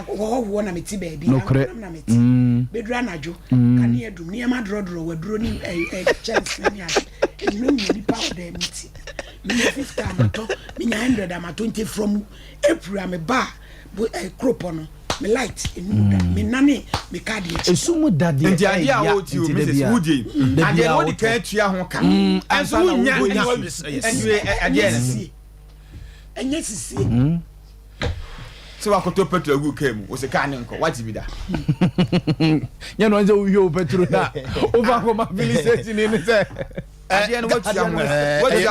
Akɔhɔhoɔ na mete baabi. Nokorɛ. Ankonam na mete. Bɛduru anadwo. Kanea dum. Nneɛma dorɔdorɔ waduro ne kyɛnsee ne ade. Ɛnwunawuna nipa wɔ dan mu ti. Minya 50 a matɔ. Minya 100 a matɔ. Nti from April a meba a kuropɔ no me light enum da. Me nane me card akyi. Esu mu da deɛ Nti adeɛ a ɛyɛ wɔti o nti da Mrs. biara. Woodie Da adeɛ biara no wode wotɔ. kan atua ho ka ɛnso ansa na wonya wonya. Yes. ɛnwe adeɛ no Sisie. Ɛnyɛ sisie. sɛ wakɔtɔ petrol agu kaa mu wo sɛ kaa ne nkɔ wate bi da. Nyɛ no sɛ wohwie wo petrol na wofa kɔma filling station ni sɛ Adeɛ no watua ho Ɛyɛ watua ho ɛyɛ Ɛyɛ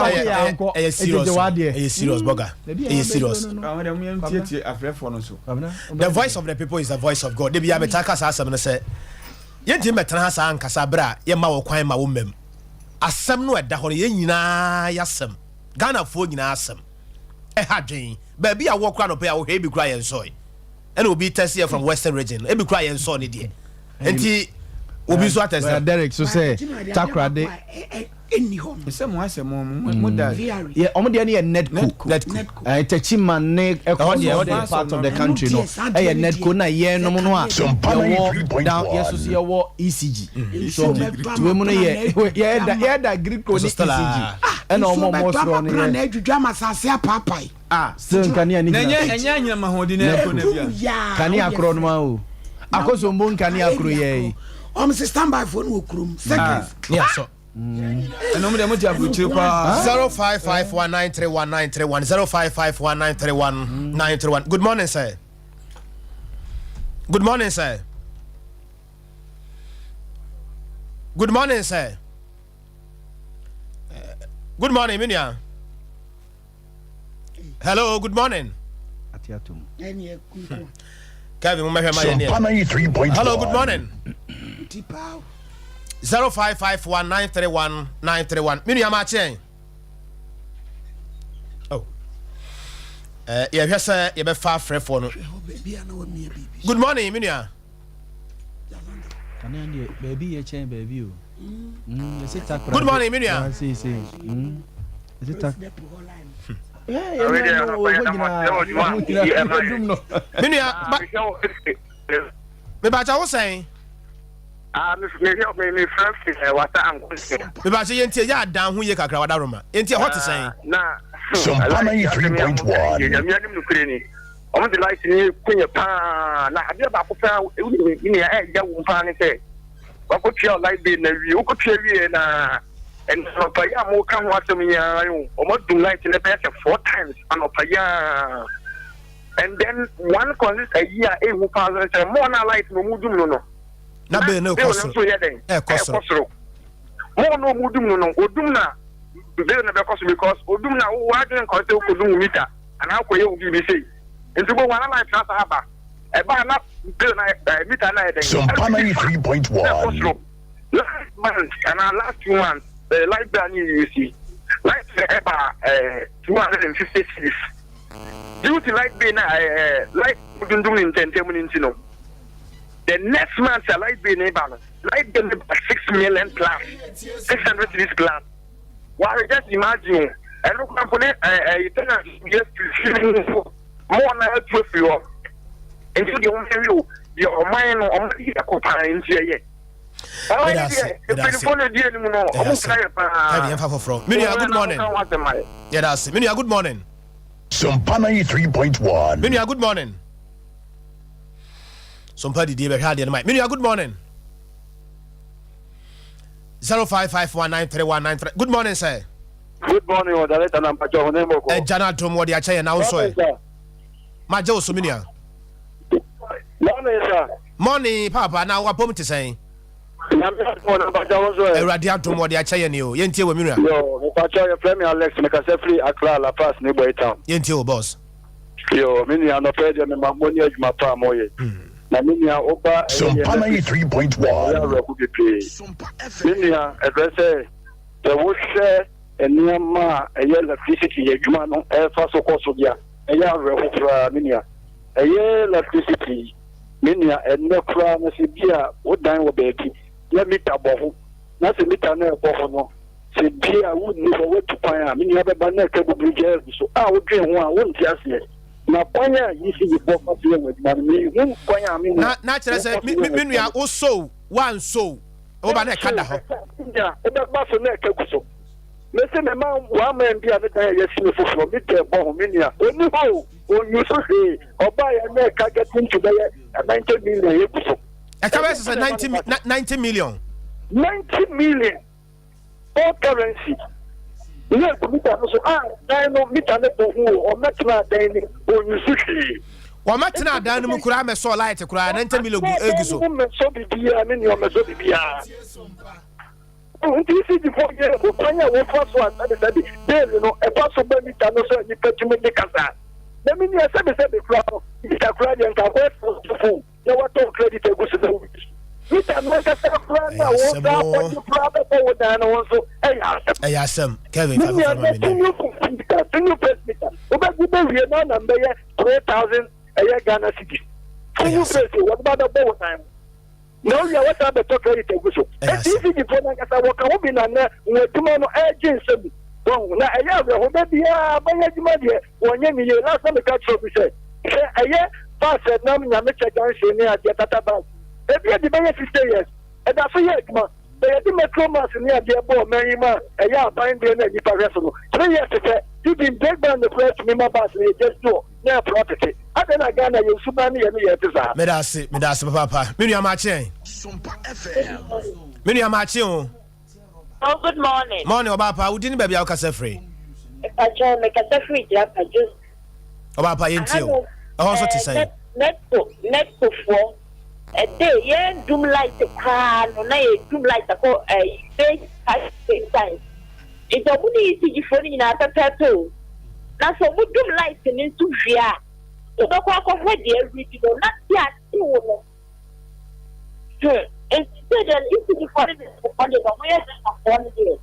ɛyɛ ɛyɛ serious Ɛgyegye w'adeɛ. ɛyɛ serious bɔga ɛyɛ serious. Àwọn ɛdɛ mo yɛn tietie afrɛfoɔ no so. The voice of the people is the voice of God. Debi abɛta ka saa asɛm no sɛ yɛntumi bɛtena ha saa nkasa berɛ a yɛma wɔ kwan ma wo mmam asɛm no ɛda hɔ no yɛn nyinaa yɛasɛm Ghanafoɔ nyinaa asɛm ɛha dwen baabi a wɔ kora nɔpɛ a wohwɛ ebi kora yɛn nsɔe ɛna obi tɛsi yɛ from Western Region ebi kora yɛn nsɔe ne deɛ nti obi nso atɛsi Lawyer Derek so sɛ Takoradi Ɛnni hɔ no. Sɛ mo asɛ mo mo mo da. VRA. Yɛ ɔmo deɛ no yɛ Nedco. Nedco. Ɛɛ Techiman ne ɛkɔ Ɛhɔ deɛ, ɛhɔ northern deɛ. part of the country no Ɛno deɛ, saa deɛ ɛyɛ no Nedco deɛ. na yɛn nom no a Sɛ yɛwɔ down yɛ soso yɛwɔ ECG so nti wei mu no yɛ yɛda yɛda Greco ne Ɛso still ECG a- ɛna ɔmo ɔmo Nsuo bɛtɔ soro ama no pra na yɛ adwidwa ama asase apaapae. Ah, still nkanea ne na gyina ɛnyɛ ɛnyɛ anyinam ahoɔden na ɛkɔ na bia. Yaa, kanea wodeɛ korɔ no ma o akosombo nkanea koro yɛ yi Ɔmo sɛ standby foɔ no wɔ kurom. Seconds. ne asɔ. Ɛna mo deɛ mo te aburukyire paa. 0551931931 0551931931. Good morning, sir. Good morning, sir. Good morning, sir. Good morning, Minia. Hello, good morning. Ate atom. Ɛne ɛkunkum. Kevin, mo mɛhwɛ ma yɛ neɛ. Sompa 93.1. Hello, good morning. Ti paa. 0551931931. Minia ma kyɛn. Oh. Yɛhwɛ sɛ yɛbɛfa afrɛfoɔ no. Ɛhɔ baabi a na wɔmia biribi. Good morning, Minia. Kanea deɛ baabi yɛ kyɛn baabi o. Yɛsɛ takora. Good morning, Minia. Seesei. Yɛsɛ tak. Depo hɔ line. Yeah, yeah, no, wɔ nyinaa. Wɔ nyinaa dum no. Minia, ba mebakyɛ wo sɛn? Mebakyɛ yɛntie yɛ adan ho yie kakra wada roma. Yɛntie hɔ te sɛn? Na Sompa 93.1. Nyame anim nokorɛ ni ɔmo de light ni kunyɛ paa na adeɛ baako paa ɛwuni ne nea ɛyɛ wo paa ne sɛ Wakɔtua light bill na wie. Wokɔtua wie na ɛnɛ anɔpa yi a moka ho asɛm yi ara yi o, wɔn adum light no bɛyɛ sɛ four times anɔpa yi ara. And then one consist ayi a ehu paa nso sɛ more na light na wɔn dum no no. Na bill no bill kɔ no soro. nso yɛ dɛn? Ɛkɔ soro. Ɛkɔ soro. More na wɔn dum no no, odum na bill no bɛkɔ so because odum na wo adwene nkɔ sɛ wokɔdum wo meter anaa wokɔyɛ wo biribi sei. Nti wobɛhu ana light na asa aba. Ɛbaa na bill na ɛ meter na yɛ dɛn? Sompa 93.1. Na ɛkɔ soro. Last month anaa last 2 months, the light bill ne yɛ si light bill ɛba 250 cedis due to light bill na light dundum ne ntɛntɛm ne nti no, the next month a light bill ne ba no, light bill ne ba 6 million plus, 600 cedis plus. Ware, just imagine o, ɛno kora mpo ne ɛɛ tenant yɛ firi mu mpo mo na atu afiri hɔ. Nti deɛ wɔn yɛ o, deɛ ɔman no ɔman yi ɛkɔ paa nti ɛyɛ ɔman yi deɛ mpanyinfoɔ no di anim no, ɔmo kura yɛ paa. Kevin, yɛmfa foforɔ. Me nua, good morning. Yɛda ase. Me nua, good morning. Sompa 93.1. Me nua, good morning. Sompa didie bɛhwɛ adeɛ no ma. Me nua, good morning. 05519319. Good morning, sir. Good morning, Ɔdaleta na mpakyɛ ho ne mbɔkɔ. Ɛgya no adom wɔde akyɛ yɛn na wo nso ɛ? Magye wo so, me nua. Morning, sir. Morning, papa. Na wapɔm te sɛn? Nyame adom na mpakyɛ ho nso ɛ? Awurade adom wɔde akyɛ yɛn o. Yɛntie wɔ, me nua. Yo, mpakyɛ yɛfrɛ me Alex, mekasa firi Accra, La Paz ne Boy Town. Yɛntie wo, boss. Yo, me nua, nɔpɛ deɛ mema mo ne adwuma pa a moyɛ. Na me nua, woba ɛyɛ Sompa yɛn 93.1. ɛyɛ awerɛho bebree. Me nua, ɛfrɛ sɛ sɛ wohwɛ nneɛma a ɛyɛ electricity adwuma no ɛfa so kɔ so deɛ, ɛyɛ awerɛho koraa, me nua. Ɛyɛ electricity, me nua, ɛnnɛ koraa no sɛ bi a wodan wɔ baabi na meter bɔ ho, na sɛ meter no ɛbɔ ho no, sɛ bi a wonni hɔ, woatu kwan a, me nua, bɛba na ɛka buburu gyaa agu so a wodwen ho a wonte aseɛ. Na kwan a ECG foɔ fa so yɛ wɔn adwuma no, mehu kwan a me nua Na na kyerɛ sɛ me nua, wo so wanso woba na ɛka da hɔ. Nua, wobɛba so na ɛka gu so. Mese mema one man bi a ne dan a yɛasi no foforɔ, meter bɔ ho, me nua, ɔni hɔ o, ɔnyu so hwee. Ɔbaeɛ na ɛka getting to bɛyɛ 90 million yɛgu so. Ɛka bɛyɛ sɛ 90 million. 90 million all currency ne egu meter no so a dan no meter no bɔ ho o, ɔmɛtena dan ni, ɔnyu so hwee. Wɔmɛtena adan no mu koraa mɛsɔ light koraa, 90 million gu egu so. Dan no mu mɛsɔ bibiara, me nua, ɔmɛsɔ bibiara. Nti ECG fo yɛ kwan a wɔfa so a sɛbisɛbi bill no ɛfa so ba meter no so a nipa tumi de kasa. Na me nua, sɛbisɛbi kura no, meter kura deɛ nka akɔyɛ phone na watɔ credit agu so na wo meter no ankasa kura na Ɛyɛ wo asɛm sa o. akɔgye kura bɛbɔ wo dan no ho nso ɛyɛ asɛm. Ɛyɛ asɛm, Kevin. Me Fa nua foforɔ ma na me nɛ. single meter, single phase meter wobɛgye bɛwie na anam bɛyɛ 3,000 ɛyɛ Ghana cedi. Single asɛm. phase wɔde ba bɛbɔ wo dan mu na owia wɔsan bɛtɔ credit agu so. Ɛyɛ Eti asɛm. ECG foɔ nankasa wɔka ho bi na nnɛ wɔn adwuma no ɛregye nsɛm wɔn na ɛyɛ awerɛho da biara bɛyɛ adwuma deɛ wɔnyɛ ne yie. Last time meka kyerɛ obi sɛ sɛ ɛyɛ bus ɛnam Nyamekyɛ junction ne adeɛ tata bus ebi adi bɛyɛ 60 years ɛda so yɛ adwuma. Sɛ yɛde Metro Mass ne adeɛ bɔɔ ɔman yi mu a ɛyɛ aban deɛ na nipa hwɛ so no, 3 years sɛ even brake band no koraa tumi ma bus no yɛ just wɔ na ɛporɔ tete adɛn na Ghana yɛn suban ne yɛ ne yɛ te saa? Meda ase, meda ase papaapa. Me nua, maakye. Me nua, maakye o. Oh, good morning. Morning, ɔbaa pa. Wodi ne baabi a wokasa firi? Mpakyɛw, mekasa firi Jirapa Joseph. Ɔbaa pa, yɛntie o. Ɛhɔ nso te sɛn? Netco, Netco foɔ. Ɛde yɛn dum light koraa no na yɛ dum light akɔ ɛyi base five six times. Nti ɔmo ne ECG foɔ no nyinaa pɛpɛɛpɛ o. Na sɛ ɔmo dum light no nso wie a, wobɛkɔ akɔhwɛ deɛ awuridi no na te ate wo no. Nti sɛ deɛ ECG foɔ no de foɔ de no ɔmo yɛ Ghana foɔ no deɛ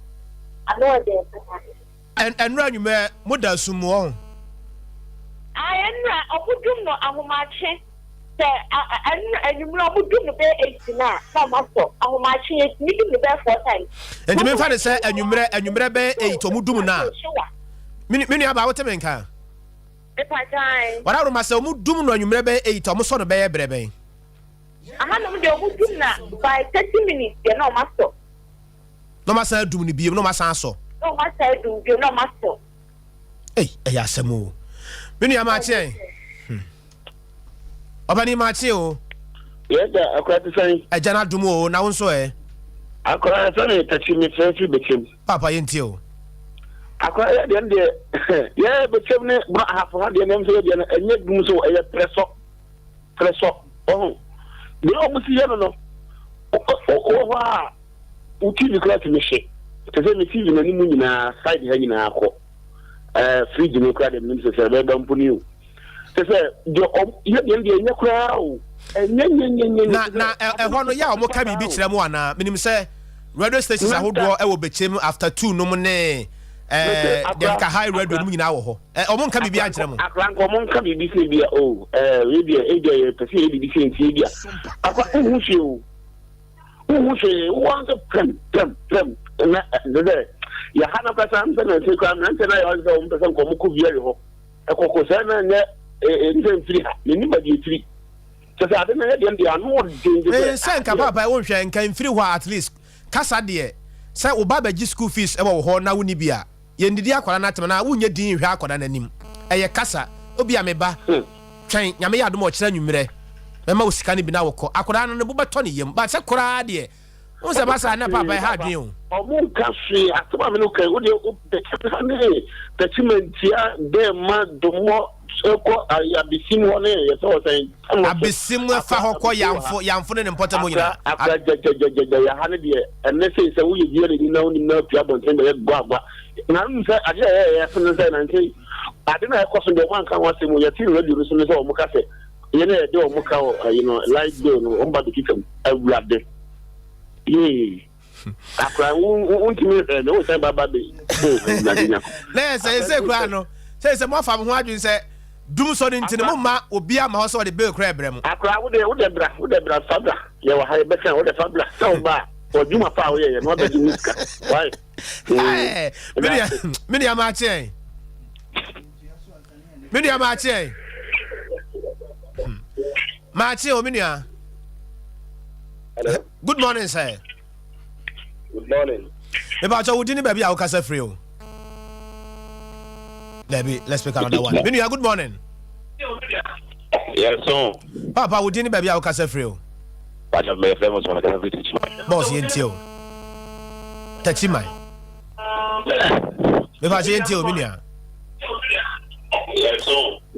ano ɛdɛn paa. Ɛnora anwummerɛ moda sum mu ɔho? Ɛnora ɔmo dum no ahomakye sɛ ɛnora anwummerɛ ɔmo dum no bɛyɛ 8 na ɔmo asɔ ahomakye, yɛtumi dum no bɛyɛ four times. Nti memfa ne sɛ anwummerɛ bɛyɛ 8 ɔmo dum no a, me nua baa, wote me nka? Mepagyan. Wɔdaworoma sɛ ɔmo dum no anwummerɛ bɛyɛ 8, ɔmo sɔ no bɛyɛ berɛ bɛn? Ahanom deɛ ɔmo dum na by 30 minutes deɛ na ɔmo asɔ. Na ɔmo asan adum no biem na ɔmo asan asɔ. Na ɔmo asan adum biem na ɔmo asɔ. Ei, ɛyɛ asɛm o. Me nua, maakye. Ɔbɛni, maakye o. Yɛda akora te sɛn? Agya no adom o, na wo nso ɛ? Akora sɛ ne takyi me frɛ firi bɛkyɛm. Papa yɛntie o. Akora yɛ deɛ no deɛ yɛ bɛkyɛm ne bra ahafo ha deɛ no sɛ yɛ deɛ no ɛnyɛ dum so ɛyɛ prɛsɔ prɛsɔ ɔho deɛ ɔmo si yɛ no no wɔ hɔ a wo tv koraa tumi hye te sɛ me tv n'anim nyinaa side ha nyinaa kɔ ɛɛ fridge no koraa deɛ menim sɛ sɛ ɛbɛba mpo ni o. Kyɛ sɛ deɛ ɔm yɛ deɛ no deɛ ɛnyɛ koraa o ɛnyɛ nyɛ nyɛ nyɛ Na na ɛhɔ no yɛ a wɔn ka biribi kyerɛ mo anaa? Menim sɛ radio stations ahodoɔ ɛwɔ Bekyem after 2 nom ne ɛɛ deɛ nka high radio nom nyinaa wɔ hɔ. Ɛ wɔn nka biribi ankyerɛ mo? Akora nka wɔn nka biribi sɛ bi a o ɛɛ wei deɛ ebi a yɛ pɛ sɛ yɛ biribi sɛ nti ebi a akora nhu hwee o nhu hwee wɔn nso pɛm pɛm pɛm na ɛsɛ sɛ yɛ ha no kasa mpɛ na nse koraa mmeranteɛ na yɛ wɔn sɛ wɔn pɛ sɛ nka wɔn kɔ viari hɔ. Ɛkɔkɔ sɛɛ na ɛnyɛ ɛnsɛ mfiri ha, mennim baabi ɛfiri. Kyɛ sɛ ade no yɛ deɛ deɛ ano ɔden gye sɛ. Sɛ nka paapa wo nhwɛ nka mfiri hɔ a at least kasa deɛ sɛ wo ba bɛgye school fees wɔ wo hɔ na wonni bi a yɛndidi akwadaa no atem anaa wonyɛ din nhwɛ akwadaa no anim ɛyɛ kasa obia me ba twɛn Nyame yɛ adom a ɔkyena anwummerɛ mɛma wo sika no bi na wokɔ akwadaa no ne bo bɛtɔ ne yam but sɛ koraa deɛ Wohu sɛ ɛba saa na paapa ɛha adwene o. Ɔmo nka hwee asɛm a me ne wo ka yi wo deɛ wo bɛkyɛ ha ne Tɛkyimantia Dɛɛma Domɔ ɛkɔ Abesim hɔ ne yɛsɛ wɔ sɛn Tɛmɔ so Abesim ɛfa hɔ kɔ Yamfo Yamfo ne ne mpɔtam hɔ nyinaa. Akra akra gyagyagyagya yɛ ha ne deɛ ɛnɛ sei sɛ woyɛ biara ni na wonim na apue abɔnten bɛyɛ guagua na wonim sɛ adeɛ a ɛyɛ yɛ so ne sɛ nanse ade na ɛkɔ so deɛ ɔmo anka ho asɛm o yɛte radio no so ne sɛ ɔmo ka sɛ Yɛn a yɛde wɔn ka wɔ ayi no light bill no wɔn ba bɛtwitwa mu awurade yee akora wo wontumi nhwɛ me wosan ba ba bɛ oh awurade nyako. Na yɛ sɛ ɛsɛ koraa no sɛ sɛ moafa mo ho adwene sɛ dum sɔ no nti no momma obi ama hɔ sɛ ɔde bill koraa ɛbrɛ mo. Akora wo de wo de bra wo de bra fa bra yɛ wɔ ha yɛbɛka wo de fa bra sɛ wo ba a ɔdwuma pa a woyɛ yɛ no abɛgye wo sika why. Me nua maakyeɛ. Me nua maakye ɛ. Hmm. Maakye o me nua. Hello. Good morning sir. Good morning. Mepa kyɛ wo din ne baabi a wokasa firi o. Dabi, let's pick another one. Me nua good morning. Yes, so. Papa wo din ne baabi a wokasa firi o. Pacha me fɛ mo sɔrɔ kasa firi Techiman. Boss yɛn tie o. Techiman. Mepa kyɛ yɛn tie o me nua.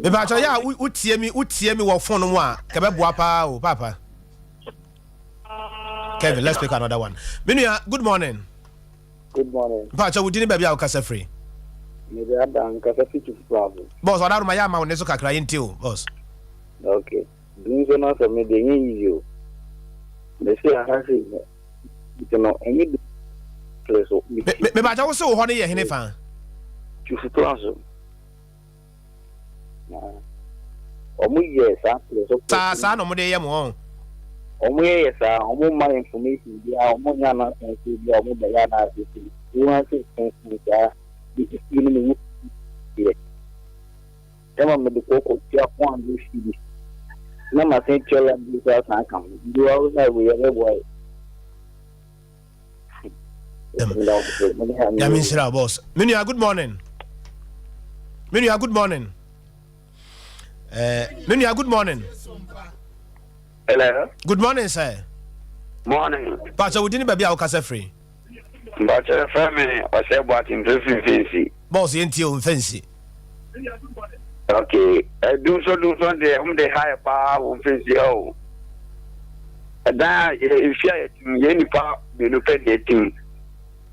Mepakyɛ yɛ a wotie mi wotie mi wɔ phone mu a kɛbɛboa paa o papa. Kevin, let's pick another one. Menua, good morning. Good morning. Mepakyɛ wo din ne baabi a wokasa firi. Mede ada nkasa fi Tufuprafo. Boss, ɔdaroma yɛ ama wo ne so kakra yɛntie o, boss. Okay. Dum so no asɛm no deɛ ɛnyɛ easy o. Mese aha sei nti no ɛnyɛ bi pere so. Mepakyɛ wo se wo hɔ no yɛ hene fa? Tufutoa so. Na ɔmo yɛ saa pere so. Saa saa na ɔmo de yɛ mo ɔn. Ɔmo yɛ yɛ saa ɔmo ma information biara ɔmo nyɛ announcement bi a ɔmo bɛyɛ anaasɛ si wɔn ase funfun saa de esi no mu yɛ. Ɛma mede kɔ kɔtua 400 cedis na masan atua light bill nso asan aka ho. Nti wa wo sɛ wei ɛbɛboa yɛ. Nyame nhyira boss. Me nua good morning. Me nua good morning. Eh, me nua good morning. Hello. Good morning sir. Morning. Pakyɛ wo din ne baabi a wokasa firi. Mpakyɛ yɛfrɛ me Ɔsɛe Boakye mfrɛ firi Mfɛnsi. Boss yɛn tie o Mfɛnsi. Ok dumsɔ dumsɔ deɛ wɔn de ha yɛ paa wɔ Mfɛnsi ha o. Ɛdan a efi a yɛtim yɛn nipa mmienu pɛ na yɛtim.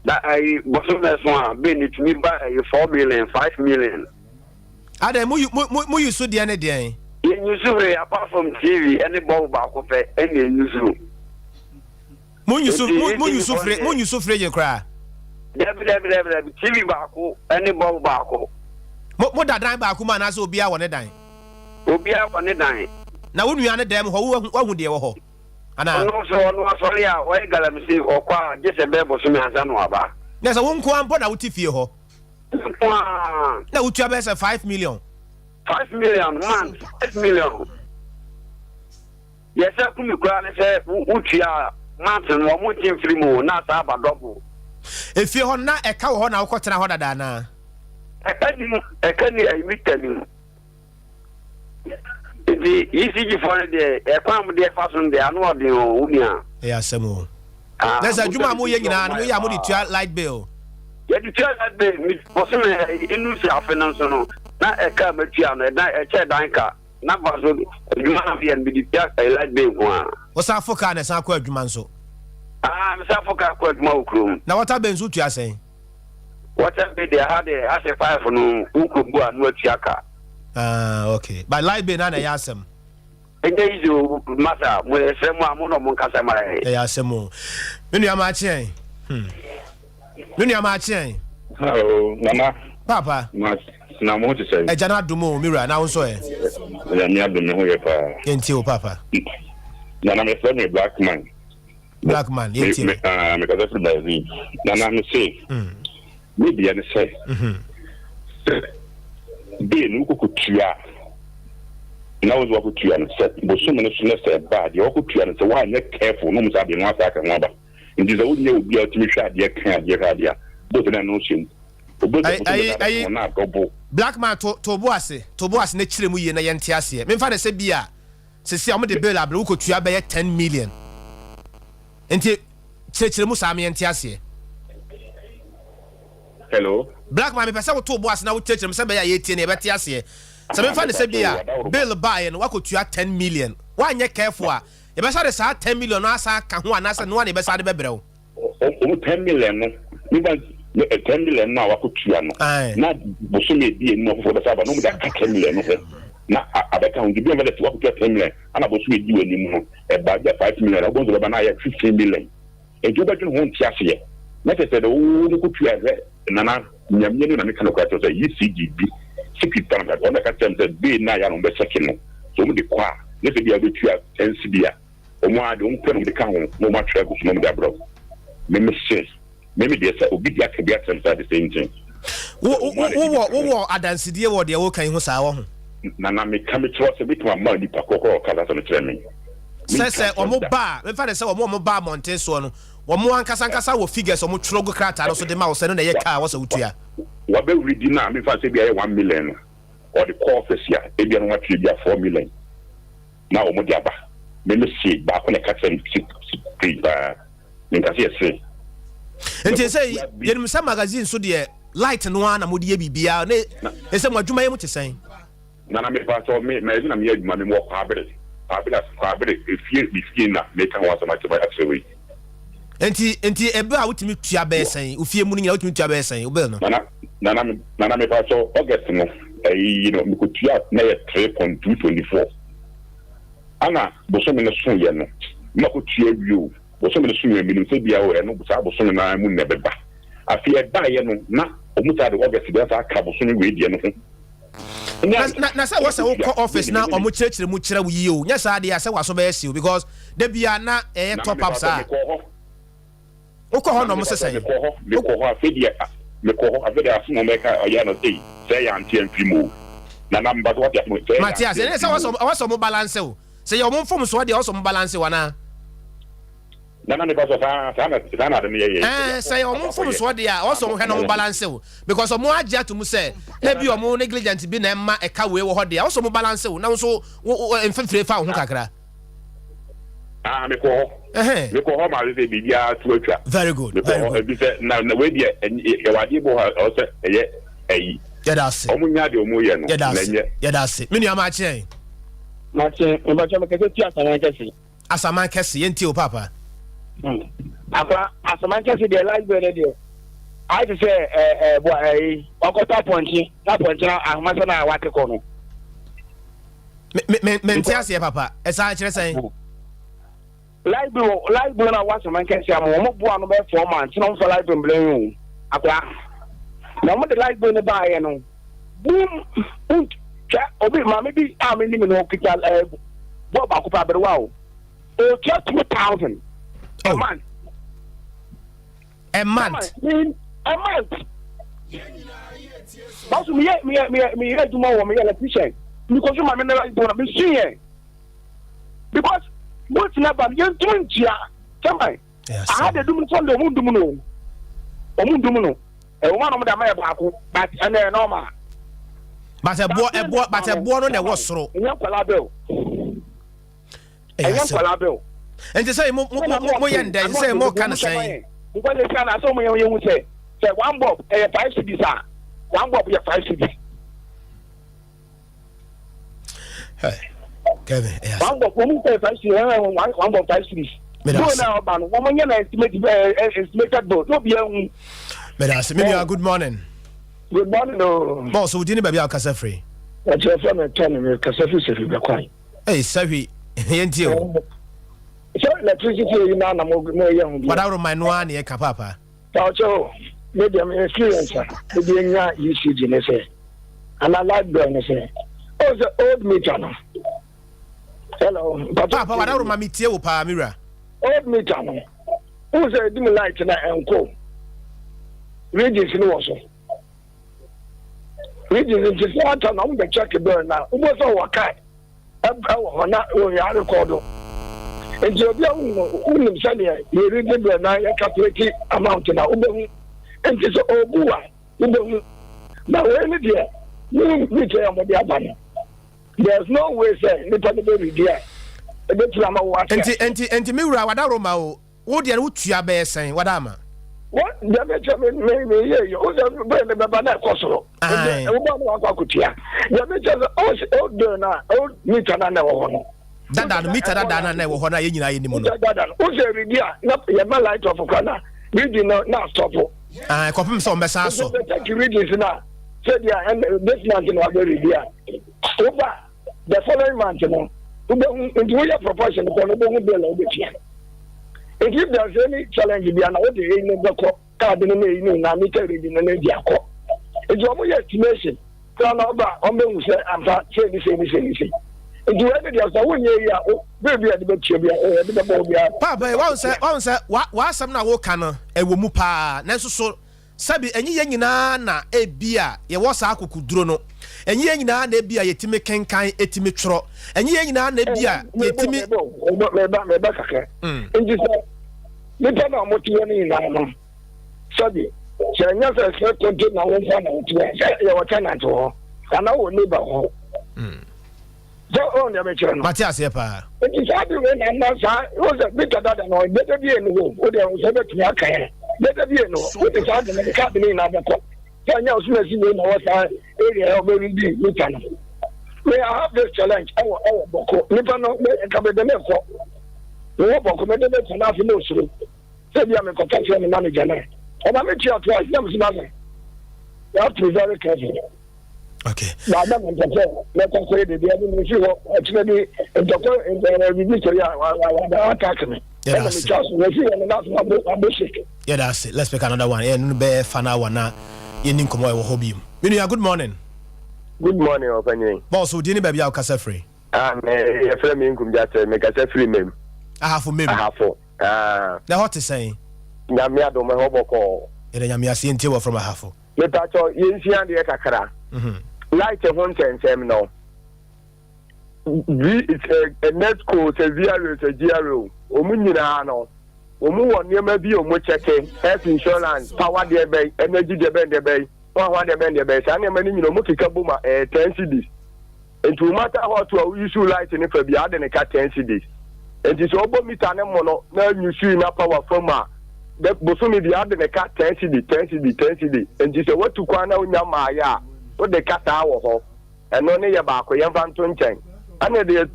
Na ayi bɔsɔm ɛso a bɛn ne tumi ba ɛyɛ 4 million 5 million. Adɛn mo mo mo use deɛ ne deɛn? Yɛn use hwee apart from TV ɛne bulb baako pɛ ɛna yɛn use. Mo use mo mo use fridge mo use fridge koraa? Dabi dabi dabi dabi TV baako ɛne bulb baako. Mo mo da dan baako mu anaasɛ obiara wɔ ne dan? Obiara wɔ ne dan. Na wo nua ne dan mu hɔ wo wahu deɛ ɛwɔ hɔ anaa? Ɔno nso ɔno asɔre a ɔyɛ galamsey ɔkɔ a gye sɛ bɛyɛ bosome ansa na waba. Na sɛ wo nko ara mpo na wote fie hɔ? Nko ara. Na wotua bɛyɛ sɛ 5 million. 5 million month 5 million. Deɛ ɛsɛ kumi koraa ne sɛ wotua month no wɔn nte mfiri mu na asa aba double. Efie hɔ no na ɛka wɔ hɔ na wokɔ tena hɔ dada anaa? Ɛka ni mu ɛka ni ɛyi mita ni mu. Nti ECG foɔ no deɛ ɛkwan mo deɛ fa so no deɛ ano ɔden o wo nua. Ɛyɛ asɛm o. Ah, Na sɛ mo adwuma a moyɛ sɛ nyinaa no mede moyɛ a mode tua tua light bill. Yɛde tua light bill me bɔsome ɛnu si afe no nso no na ɛka a matua no ɛdan ɛkyɛ dan ka na fa so adwuma na meyɛ no mede tua light bill nko ara. Wosan fo kaa na ɛsan kɔ adwuma nso. Ah, mesan fo kaa kɔ adwuma wɔ kurom. Na water bill nso wotua sɛn? Water bill deɛ ha deɛ ahyɛ 5 no wokɔbu a na watua ka. Ah, okay. But light bill na na ɛyɛ asɛm. Ɛnyɛ easy o masa mo yɛsrɛ mo a mo na ɔmo nkasa ma yɛn. Ɛyɛ asɛm o. Me nua maa kyeɛn. Hmm. Me nua maa kyeɛn. Hello, Nana. Papa. Ma na mo ho te sɛn? Ɛgya no adom o, me wura, na wo nso ɛ? Nyame adom me ho yɛ paa. Yɛntie o, papa. Nana mefrɛ me Black Man. Black Man, yɛntie o. Ah, mekasa firi Brazil. Nana me se, mm. me deɛ ne sɛ, mm-hmm. sɛ bee no wokɔkɔtua a, na wo nso wakɔtua no sɛ bosome no so na sɛ ɛba a deɛ wakɔtua no sɛ woanyɛ careful na ɔmu saa deɛ no asa aka ho aba. Nti sɛ wonyɛ obi a ɔtumi hwɛ adeɛ kan adeɛ hwɛ adeɛ a, both na ɛno hyɛ mu. Obi sɛ bosome Ayi no ayi na adɔbo. Black man to to bo ase to bo ase na kyerɛ mu yie na yɛnte aseɛ. Memfa no sɛ bi a sisi a wɔde bill abrɛ wokɔtua bɛyɛ 10 million. Nti kyerɛkyerɛ mu saa ma yɛnte aseɛ. Hello. Black man mepɛ sɛ woto bo ase na wokyerɛkyerɛ mu sɛ bɛyɛ a yɛtie no yɛbɛte aseɛ. Sɛ memfa no sɛ bi a bill baeɛ no woakɔtua 10 million. Woanyɛ careful a Yɛbɛsa de saa 10 million no asan aka ho anaasɛ noa na yɛbɛsa de bɛbrɛ wo? Wɔn 10 million no, nipa 10 million no a wakotua no, na bosome edi anim afoforɔ bɛsa aba na wɔn de aka 10 million no ho na abɛka ho. Nti bi wɔn bɛsɛ wakotua 10 million, ana bosome edi wɔ anim no ɛba bi a 5 million, wɔn nso bɛba na ayɛ 15 million. Nti wobɛdwene ho nte aseɛ na kyerɛ sɛ de wo no kotua hwɛ nana nyamie no na meka no koraa kyerɛ sɛ ECG bi secret pa na ɔno ɛka kyerɛ me sɛ bee na yɛ na wɔbɛkyɛke no sɛ wɔn de kɔ a ne sɛ bi a wobɛtua 10 cedi a wɔn a de wɔn pɛ na wɔn de ka ho na wɔn atwerɛ agu so na wɔn de abrɛ wo. Me me se me me deɛ sɛ obi de aka bi akyerɛ me saa the same thing. Wo wo wowɔ wowɔ adansedie wɔ deɛ woka yi ho saa wɔ ho? Nana meka mekyerɛ wo sɛ mɛtumi ama nipa korɔ korɔ a ɔka saa asɛm no kyerɛ me. Sɛ sɛ wɔn ba a, memfa no sɛ wɔn a wɔba abɔnten soɔ no, wɔn ankasa ankasa wɔ figures a wɔtwerɛ gu krataa no so de ma wo sɛ ɛno na ɛyɛ ka a ɛwɔ sɛ wotua. Wabɛredi no a, memfa no sɛ ebia ɛyɛ 1 million no, ɔde kɔ office a, ebia na wɔatwerɛ ebia 4 million na wɔde aba. Me mese baako na ɛka kyerɛ me si si pii paa, menka sɛ yɛse. Nti sɛ yɛnim sɛ magazine so deɛ light no ara na mode yɛ biribiara ne ɛsɛ mo adwuma yɛ mu te sɛn? Nana me pa kyɛw me magazine na meyɛ adwuma me wɔ Kwaabere Kwaabere ase Kwaabere efie me fie na meka ho asɛm akyerɛ akyerɛ wei. Nti nti ɛbɛ a wotumi tua bɛyɛ sɛn ofie mu no nyina wotumi tua bɛyɛ sɛn wo bill no? Nana nana me nana me pa kyɛw August no ɛyi no mekɔ tua na yɛ 3.224 ana bosome no so yɛ no makɔ tua awie o bosome no so yɛ menim sɛ bia o ɛno saa bosome no ara mu na ɛbɛba afei ɛbaeɛ no na ɔmu saa de August deɛ saa ka bosome wei deɛ no ho. Na na na sɛ wɔ sɛ wokɔ office na ɔmo kyerɛkyerɛ mu kyerɛ wo yie o, nyɛ saa deɛ a sɛ w'aso bɛyɛ hye o because da biara na ɛyɛ top up saa. Wokɔ hɔ na ɔmo se sɛn? Mekɔ hɔ, mekɔ hɔ afei deɛ mekɔ hɔ afei deɛ asem ɔmo ɛka ɔyɛ no ei sɛ ɛyɛ ante amfiri mu o nana mba so wate asem sɛ ɛyɛ Mate ase, ɛne sɛ ɛwɔ sɛ ɔmo balance o, sɛ yɛ ɔmo mfomsoɔ deɛ ɛwɔ sɛ ɔmo balance o anaa? Nana mepa so saa saa na saa na ade no yɛ yɛ. Ɛɛ sɛ yɛ ɔmo mfomsoɔ deɛ a ɔsɛ ɔmo hwɛ na ɔmo balance o because ɔmo agye ato mu sɛ ebi ɔmo negligent bi na ɛma ɛka wei wɔ hɔ deɛ ɔsɛ ɔmo balance o na nso wo wo mfimfini fa wo ho kakra. Ah mekɔ hɔ mekɔ hɔ maa sɛ biribiara to atwa. Very good mekɔ hɔ ebi sɛ na na wei deɛ yɛwɔ adeɛ bɔ hɔ a ɔsɛ ɛyɛ ɛyi. Yɛda ase. Ɔmo nya deɛ ɔmo yɛ no na ɛnyɛ. Yɛda ase me nua maa kyeɛn. Makye mebakyɛ mekɛsɛ ti asaman kɛse. Asaman kɛse, yɛntie wo paapa. Hmm. Akwa, asaman kɛse deɛ light bill no deɛ, ayɛ te sɛ ɛɛ ɛɛ boa ɛyi, wakɔtɔ apɔnkye, na apɔnkye no ahoma sɛ na wate kɔ no. Me me me mente aseɛ papa, ɛsan kyerɛ sɛn? Light bill light bill na wɔ asaman kɛse ama wɔn boa no bɛyɛ 4 months na wɔn fa light bill mbere yi o. Akwa, na wɔn de light bill no baayɛ no. Boom! Unt! Hwɛ, obi, maame bi a menim no okita ɛɛ eh, bɔɔl baako pɛ aberewa o. Otua 2,000 a oh. month. A month. A month. Baso meyɛ meyɛ meyɛ meyɛ adwuma wɔ meyɛ electrician. Mekɔ so maame na bɔ na mesu yɛ. Because both na ba yɛntumi ntua. Sɛman. Aha de dum no sɔnde ɔmo ndum no ɔmo ndum no ɛwɔ mu a na ɔmo de ama yɛ baako but ɛnna ɛyɛ normal. But ɛboɔ ɛboɔ but ɛboɔ no na ɛwɔ soro. Ɛnyɛ nkwadaa bill. Ɛnyɛ nkwadaa bill. Nti sɛ mo mo mo mo yɛ ndɛ sɛ mo ka no sɛn. Because esi ana sɛ ɔmo yɛn yɛn hu sɛ sɛ one bulb ɛyɛ 5 cedis a, one bulb yɛ 5 cedis. Hey, Kevin, yes. One bulb wɔn sɛ 5 cedis, one bulb 5 cedis. Bill na ɔba no, wɔn nyɛ na estimate estimated bill n'obi ehu. Medase, me nua, good morning. Good morning o. Boss, wo din ne baabi a wokasa firi? Ɛkyerɛ sɛ metɔ no, mekasa firi Sɛhwi Bɛkwan. Ei, Sɛhwi, yɛntie o. Sɛ electricity yi na na mo yɛ ho bi. Wadaworo man no ara ne yɛka paapa. Ɔkyɛ o, me deɛ me experience a mede anya ECG ne sɛ, anaa light bill ne sɛ, o sɛ old meter no. Hello. Paapa, wadaworo ma metie wo paa, me wura. Old meter no, wo sɛ ɛdi mu light na ɛnkɔ. Readings no wɔ so. Readings nti sɛ ata na wɔn bɛ check bill na wobɔ sɛ wɔ card ɛwɔ hɔ na wɔyɛ arekɔdo. Nti obi a wohu no, wonim sɛdeɛ yɛredi bill na yɛ calculate amount na wobɛhu. Nti sɛ ɔbu a, wobɛhu. Na wei ne deɛ ne meter a wɔde aba no, there is no way sɛ nipa no bɛredi a ɛbɛtumi ama wo ate. Nti me wura, wadaworo ma o, wo deɛ no wotua bɛyɛ sɛn wada ama? Wọ́n deɛ mi kyɛ mi mi mi yie yɛ o sɛ bẹ́ẹ̀ ni bɛba náà ɛkɔ soro. Aye. Nti ɛwɔ no wakɔ akɔtua. Deɛ mi kyɛ sɛ o old bill na old meter na na ɛwɔ hɔ no. Dada no, meter dada no na ɛwɔ hɔ no a yɛn nyinaa yɛnim no. Meter dada no, o sɛ redi a na yɛma light off kora na reading no na stop. Aye, kɔpem sɛ ɔmbɛsan asɔ. Nti sɛ check readings na sɛdeɛ ɛn this month na wabɛ redi a, woba the following month no wobɛhu, nti woyɛ proportion kɔ no, wobɛhu bill a wobɛtua. Nti if there's any challenge bi a, na wode eyi no bɛkɔ, card no na eyi no nyinaa, meter reading no na edi akɔ. Nti wɔn yɛ estimation kora na ɔba, wɔn bɛhu sɛ ampa sei ne sei ne sei ne sei. Nti wɔn ne deɛ sɛ wonyɛ yi a, o bill bi a yɛde bɛtua bi a, o yɛde bɛbɔ obi a. Paapa yi, wahu sɛ w'asɛm no a woka no ɛwɔ mu paa, nanso so sɛbi ɛnyɛ yɛn nyinaa na ebi a yɛwɔ saa akokoduro no, ɛnyɛ yɛn nyinaa na ebi a yɛtumi kenkan, ɛtumi twerɛ, ɛnyɛ yɛn nyinaa na ebi a yɛtumi. Meba, meba kakra. Nti sɛ nipa na ɔmo te hɔ no nyinaa no, sɛbi sɛ ɛnyɛ sɛ konto na wɔn nfa na wɔte hɔ, sɛ yɛwɔ tenant wɔ hɔ anaa wɔ neighbor wɔ hɔ, sɛ ɔn deɛ bɛkyerɛ no. Mate aseɛ paa. Nti saa de wei na ama saa o sɛ meter dada no, dada bi enu hɔ o, deɛ sɛ bɛtumi aka yɛn dada bi enu hɔ, o de saa de no card no nyinaa bɛkɔ sɛ ɛnyɛ ɔso na si wei na wɔ saa area yɛ ɔbɛredi meter no. Me, I have this challenge ɛwɔ Bɔko. Nipa no me nka mede ne kɔ, mewɔ Bɔko, mede ne kɔ n'afe na osuro sɛ bi a mekɔka kyerɛ me manager no ɔma me tua twice na mesi ma sɛ you have to be very careful. Baada mi mpɛ sɛ mɛkɔ kɔyɛ biribi ɛne mi fi hɔ ɔkyerɛ bi ntɔkɔ ntɔkɔ biribi kɔyɛ a wada attack me ɛna mi twa so wɔsi yɛ no n'aso abo shake. Yɛda ase. Let's pick another one. Yɛn no bɛyɛ final one na yɛni nkɔmmɔ a ɛwɔ hɔ bio. Me nua, good morning. Good morning, ɔpanyin. Boss, wo din ne baabi a wokasa firi? Ah, me yɛfrɛ me Nkum Gyasɛ, mekasa firi Mem. Ahafo Mem. Ahafo. Ah. Na ɛhɔ te sɛn? Nyame adom, ɛhɔ bɔkɔɔ. Yɛda Nyame ase, yɛntie wɔ from Ahafo. Mepakyɛw, yɛnsua adeɛ kakra. Light ho nsɛnsɛm no, V sɛ Nesco, sɛ VRA, sɛ GRA o, wɔn nyinaa no, wɔn wɔ nneɛma bi a wɔn kyɛke, health insurance, power deɛ bɛn, energy deɛ bɛn deɛ bɛn, ho ahoa deɛ bɛn deɛ bɛn, saa nneɛma no nyinaa wɔn keka bom a ɛyɛ 10 cedis. Nti no matter how to a woyi so light ne fa bi a, ade ne ka 10 cedis. Nti sɛ ɔbɔ meter ne mo no na nyusu na power fam a, dɛ bosome bi ade ne ka 10 cedi, 10 cedi, 10 cedi. Nti sɛ watu kwan na wonya mmaayɛ a, wode ka saa wɔ hɔ. Ɛno ne yɛ baako, yɛmfa nto nkyɛn. Ɛna deɛ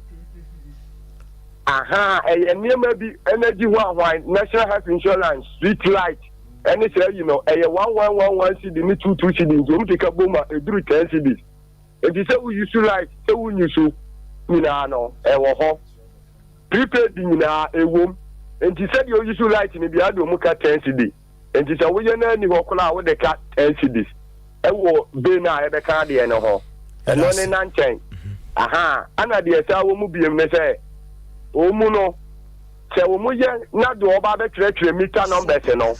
aha ɛyɛ nneɛma bi, energy ho ahoan, National Health Insurance, street light ɛne saa yi no, ɛyɛ 1 1 1 1 cedi ne 2 2 cedi, nti wɔn keka bom a eduru 10 cedis. Nti sɛ woyi so light, sɛ wonyi so nyinaa no, ɛwɔ hɔ. Prepaid nyinaa ɛwom. Nti sɛdeɛ oyi so light no biara de ɔmu ka 10 cedi. Nti sɛ woyɛ no ani hɔ koraa a, wode ka 10 cedis ɛwɔ bay no a ɛbɛka adeɛ no ho. Ɛno ne na nkyɛn aha. Ana deɛ saa wɔ mu biem ne sɛ wɔn mu no, sɛ wɔn yɛ na deɛ ɔba abɛtwerɛtwerɛ meter numbers no,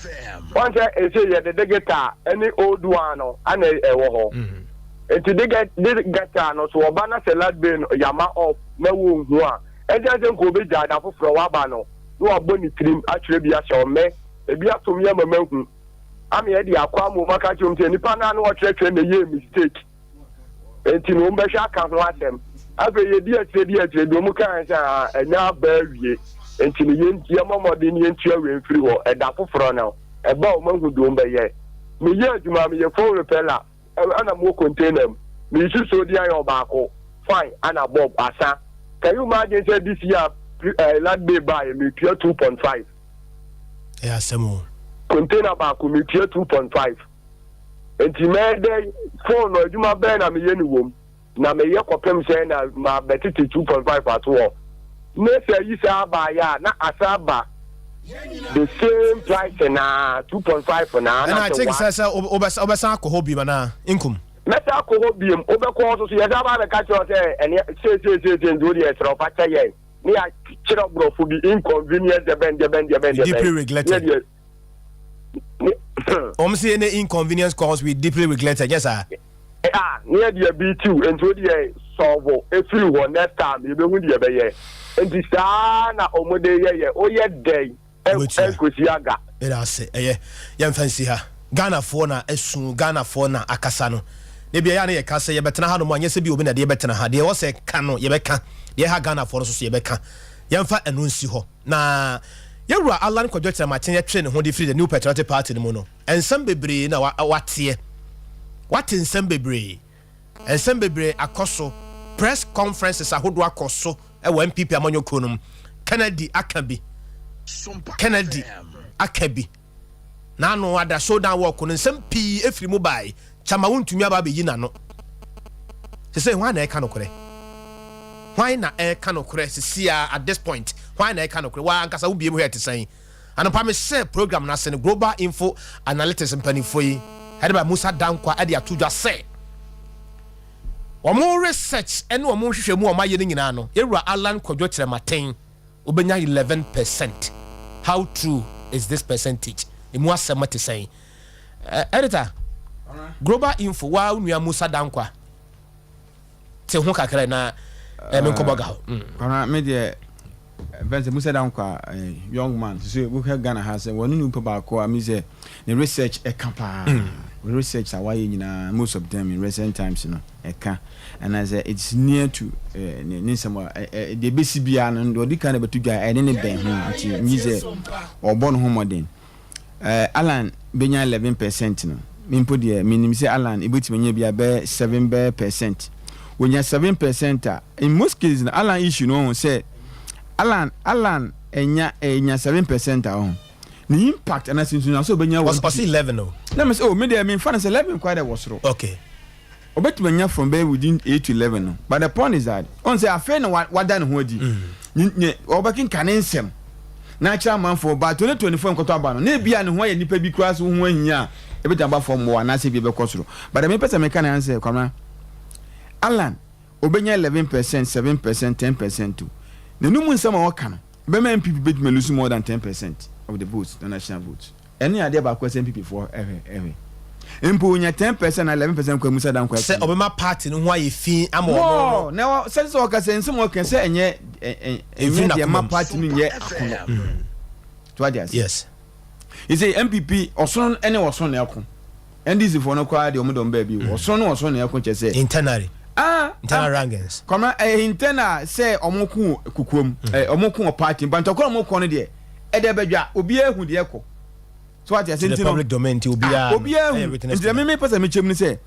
wɔn sɛ ɛsɛ yɛde digital ɛne old one no ana ɛwɔ hɔ. Nti digital no so, ɔba na sɛ light bill no yama off na wɔnhu a, ɛnkyɛn sɛ nka obɛgya da foforɔ waba no na wabɔ ne tirim atwerɛ bi ahyɛ ɔmɛ ebi atom yɛ ama mahu ama yɛde akɔ ama wɔn aka kyerɛ wɔn sɛ nipa naa na wɔtwerɛtwerɛ na ɛyɛ mistake, nti na wɔn bɛhwɛ aka ho asɛm. Afei yɛdi akyire di akyire deɛ wɔn kaa sɛ ɛnyɛ aba awie. Nti no yɛn yɛmmɔ mmɔden na yɛntua wei mfiri hɔ. Ɛda foforɔ no, ɛba a wɔahu deɛ wɔbɛyɛ. Meyɛ adwuma, meyɛ phone repairer, ɛna mewɔ container mu. Meyi sodium ion baako, fine, ɛna bulb, asa. Can you imagine sɛ this year eh, light bill baeɛ, metua 2.5. Ɛyɛ asɛm o. Container baako, metua 2.5. Nti mɛyɛ dɛn? Phone no, adwuma bɛn na meyɛ no wom? Na meyɛ kɔpem sɛ na mabɛtete 2.5 ato hɔ. Ne sɛ yi saa baeɛ a, na asan aba the same price naa, 2.5 naa, na Ɛna I think sɛ sɛ sɛ wobɛsan akɔ hɔ biom anaa? Nkum. Mɛsan akɔ hɔ biom. Wobɛkɔ hɔ nso so, yɛsan ba abɛka kyerɛ wo sɛ ɛneɛ sei sei sei sei nti wodeɛ yɛsrɛ wo fa kyɛ yɛn. Ne yɛakyerɛ borɔfo bi, inconvenience deɛbɛn deɛbɛn deɛbɛn We deeply deɛbɛn. regret Ne it. yɛdeɛ ne Wɔn se any inconvenience caused we deeply regret it. Nyɛ saa? Ah ne yɛ deɛ bi tiw nti wo deɛ sɔlvo efiri hɔ next time yɛbɛhu deɛ ɛbɛyɛ nti saa na ɔmo de yɛ yɛ woyɛ dɛn ɛnkosi aga. Meda ase ɛyɛ yɛmfa nsi ha Ghanafoɔ na asu Ghanafoɔ na akasa no da bi ɛyɛ a na yɛka sɛ yɛbɛtena ha nom a nyɛ sɛ bi obi na ɛde yɛbɛtena ha deɛ ɛwɔ sɛ ka no yɛbɛka deɛ ɛha Ghanafoɔ no nso so yɛbɛka yɛmfa ɛno nsi hɔ na yɛwura Allan Kwadwo Kyerematen yɛtwee ne ho de firi the New Patriotic Party no mu no Nsɛm bebree na wateɛ. Wate nsɛm bebree. Nsɛm bebree akɔ so. Press conferences ahodoɔ akɔ so wɔ NPP amanyɔkuo no mu. Kennedy aka bi. Kennedy aka bi. N'ano ada showdown walk no nsɛm pii efiri mu bae. Kyama wontumi aba abɛyi n'ano. Sese hwan na ɛka nokorɛ? Hwan na ɛka nokorɛ sisi a at this point? Hwan na ɛka nokorɛ? Waa ankasa wobie mu hwɛ ɛte sɛn? Anɔpa mehyɛɛ program no ase no, Global Info Analytics mpanimfoɔ yi, headed by Musa Dankwa de ato dwa sɛ wɔn research ne wɔn nhwehwɛmu a wɔayɛ no nyinaa no, Yɛwura Allan Kwadwo Kyerematen obɛnya 11 percent. How true is this percentage? Emu asɛm te sɛn? Editor, Global Info, waa wo nua Musa Dankwa te ho kakra na eh, me nkɔbɔ ga hɔ. Mm. Kwamina me deɛ fɛn sɛ Musa Dankwa eh, young man sɛ wohwɛ Ghana ha sɛ wɔne nipa baako a mi sɛ ne research ɛka paa mm. research a wayɛ nyinaa most of them in recent times no ɛka anaasɛ it's near to eh, ne ne nsɛm a eh, eh, deɛ ɛbɛsi biara no deɛ ɔde kan na bɛto dwa ɛne ne bɛn ho nti nyi sɛ ɔbɔ ne ho mmɔden Eh, Alan bɛnya 11 percent no, me mpo deɛ menim sɛ Alan ɛbɛtumi anya bi a bɛyɛ 7 bɛyɛ percent. Wɔnya 7 percent a, in most cases no, Alan issue no ɔho sɛ, Alan, Alan ɛnya, ɛnya 7 percent a ɔho. Ne impact anaasɛ nsunsuanso a ɔbɛnya wɔ. Ɔse 11 o. Na me sɛ, oh, me deɛ memfa no sɛ 11 koraa deɛ wɔ soro. Okay. Obetumi anya from bɛyɛ within 8 to 11 no, but the point is that ɔn sɛ afei na wada ne ho adi, ne ne ɔbɛkenka ne nsɛm na akyerɛ amanfoɔ, but 2024 nkɔtɔ aba no na ebi a ne ho ayɛ nipa bi koraa so ho ahia a ebetumi aba fam wɔ anaasɛ ebi ɛbɛkɔ soro. But deɛ mepɛ sɛ meka ne ara sɛ Kwamina Allan obenya 11%, 7%, 10% o, n'anum nsɛm a ɔka no bɛma NPP betumi alose more than 10% of the votes, the national votes. Ɛno yɛ adeɛ baako a ɛsɛ NPP foɔ hwɛ hwɛ. Mpo onya 10% na 11% kɔ Musa Dankwa Sɛ akyi. ɔbɛma party no ho ayɛ fi ama ɔno no. More na ɛwɔ sɛ sɛ ɔka sɛ nsɛm a ɔka sɛ ɛnyɛ Ɛmfiri ɛnyɛ deɛ n'akoma ɛma mu. party no nyɛ akɔnɔ. So wate aseɛ? Yes. You see NPP ɔsono ne ɔsono na ɛko. NDC foɔ no koraa deɛ ɔmo dɔm baabi o. Ɔsono ne ɔsono na ɛko kyɛ sɛ. Internally. Ah, Internal wrangles. Kwamina ɛyɛ internal sɛ ɔmo ko wɔ kokoam. Ɛ ɔmo ko wɔ party mu but ntɔkwa a ɔmo kɔ no deɛ. Ɛdɛ bɛdwa obiara hu deɛ ɛkɔ so wate ase To the nti no public domain nti obiara ah, no obiara ɛyɛ hu witness nti to deɛ that. meme pɛ sɛ mekyɛm ne sɛ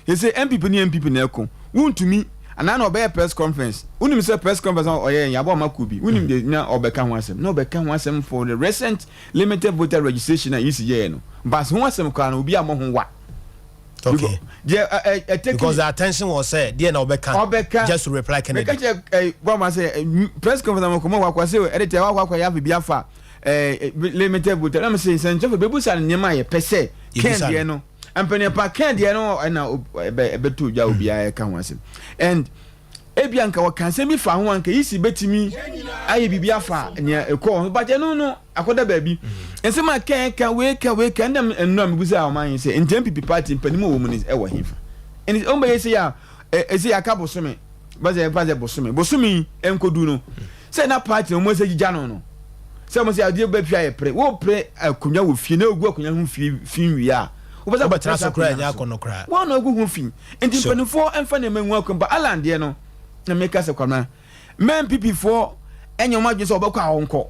ɛsɛ NPP ne NPP na ɛko wontumi anaa na ɔbɛyɛ press conference wonim sɛ press conference a ɔyɛ yɛabɔ ɔma kuo bi wonim deɛ na ɔbɛka ho asɛm na ɔbɛka ho asɛm for the recent limited voter registration a EC yɛɛ no but ho asɛm koraa no obi ammɔ ho wa Okay. Deɛ ɛ ɛ ɛ taking Because the attention was sɛ deɛ na ɔbɛka. Ɔbɛka. Just to reply Kennedy. Meka kyerɛ ɛ Kwama sɛ ɛ press conference ama kɔmɔ wakɔ sɛ ɛde tɛ wakɔ akɔ yɛ afi bi afa ɛ limited voter na mo sɛ nsɛnkyɛfo bebusa no nneɛma a yɛpɛ sɛ kɛn deɛ no mpanyinpa pa kɛn deɛ no ɛna ɛbɛ ɛbɛto dwa obiara ɛka ho asɛm and ebia nka wɔka nsɛm bi fa ho a nka yisi betumi ayɛ biribi afa nea ɛkɔɔ ho but ɛno no akɔda baabi nsɛm a kɛn ka wei ka wei ka ɛnna nnura mi bisa ɔman yi sɛ nti npp party mpanim wɔ mu no ɛwɔ hefa ɛnti wɔn bɛyɛ sɛ yɛ a ɛsɛ yɛ aka bosome bɛsɛ ɛfa sɛ bosome bosome nkodu no sɛ na party no wɔn sɛ gyigya no no sɛ wɔn sɛ adeɛ bɛ pia yɛ pere wɔ pere akonnwa wɔ fie na ogu akonnwa ho fie fi wie a wɔbɛtena so koraa ɛnyɛ akɔnɔ koraa wɔn na ogu ho fi nti mpanimfoɔ mfa nneɛma ngu akonnwa ba alan deɛ no na meka sɛ kwamina mɛ npp foɔ ɛnyɛ wɔn adwene sɛ wɔbɛkɔ a wɔnkɔ.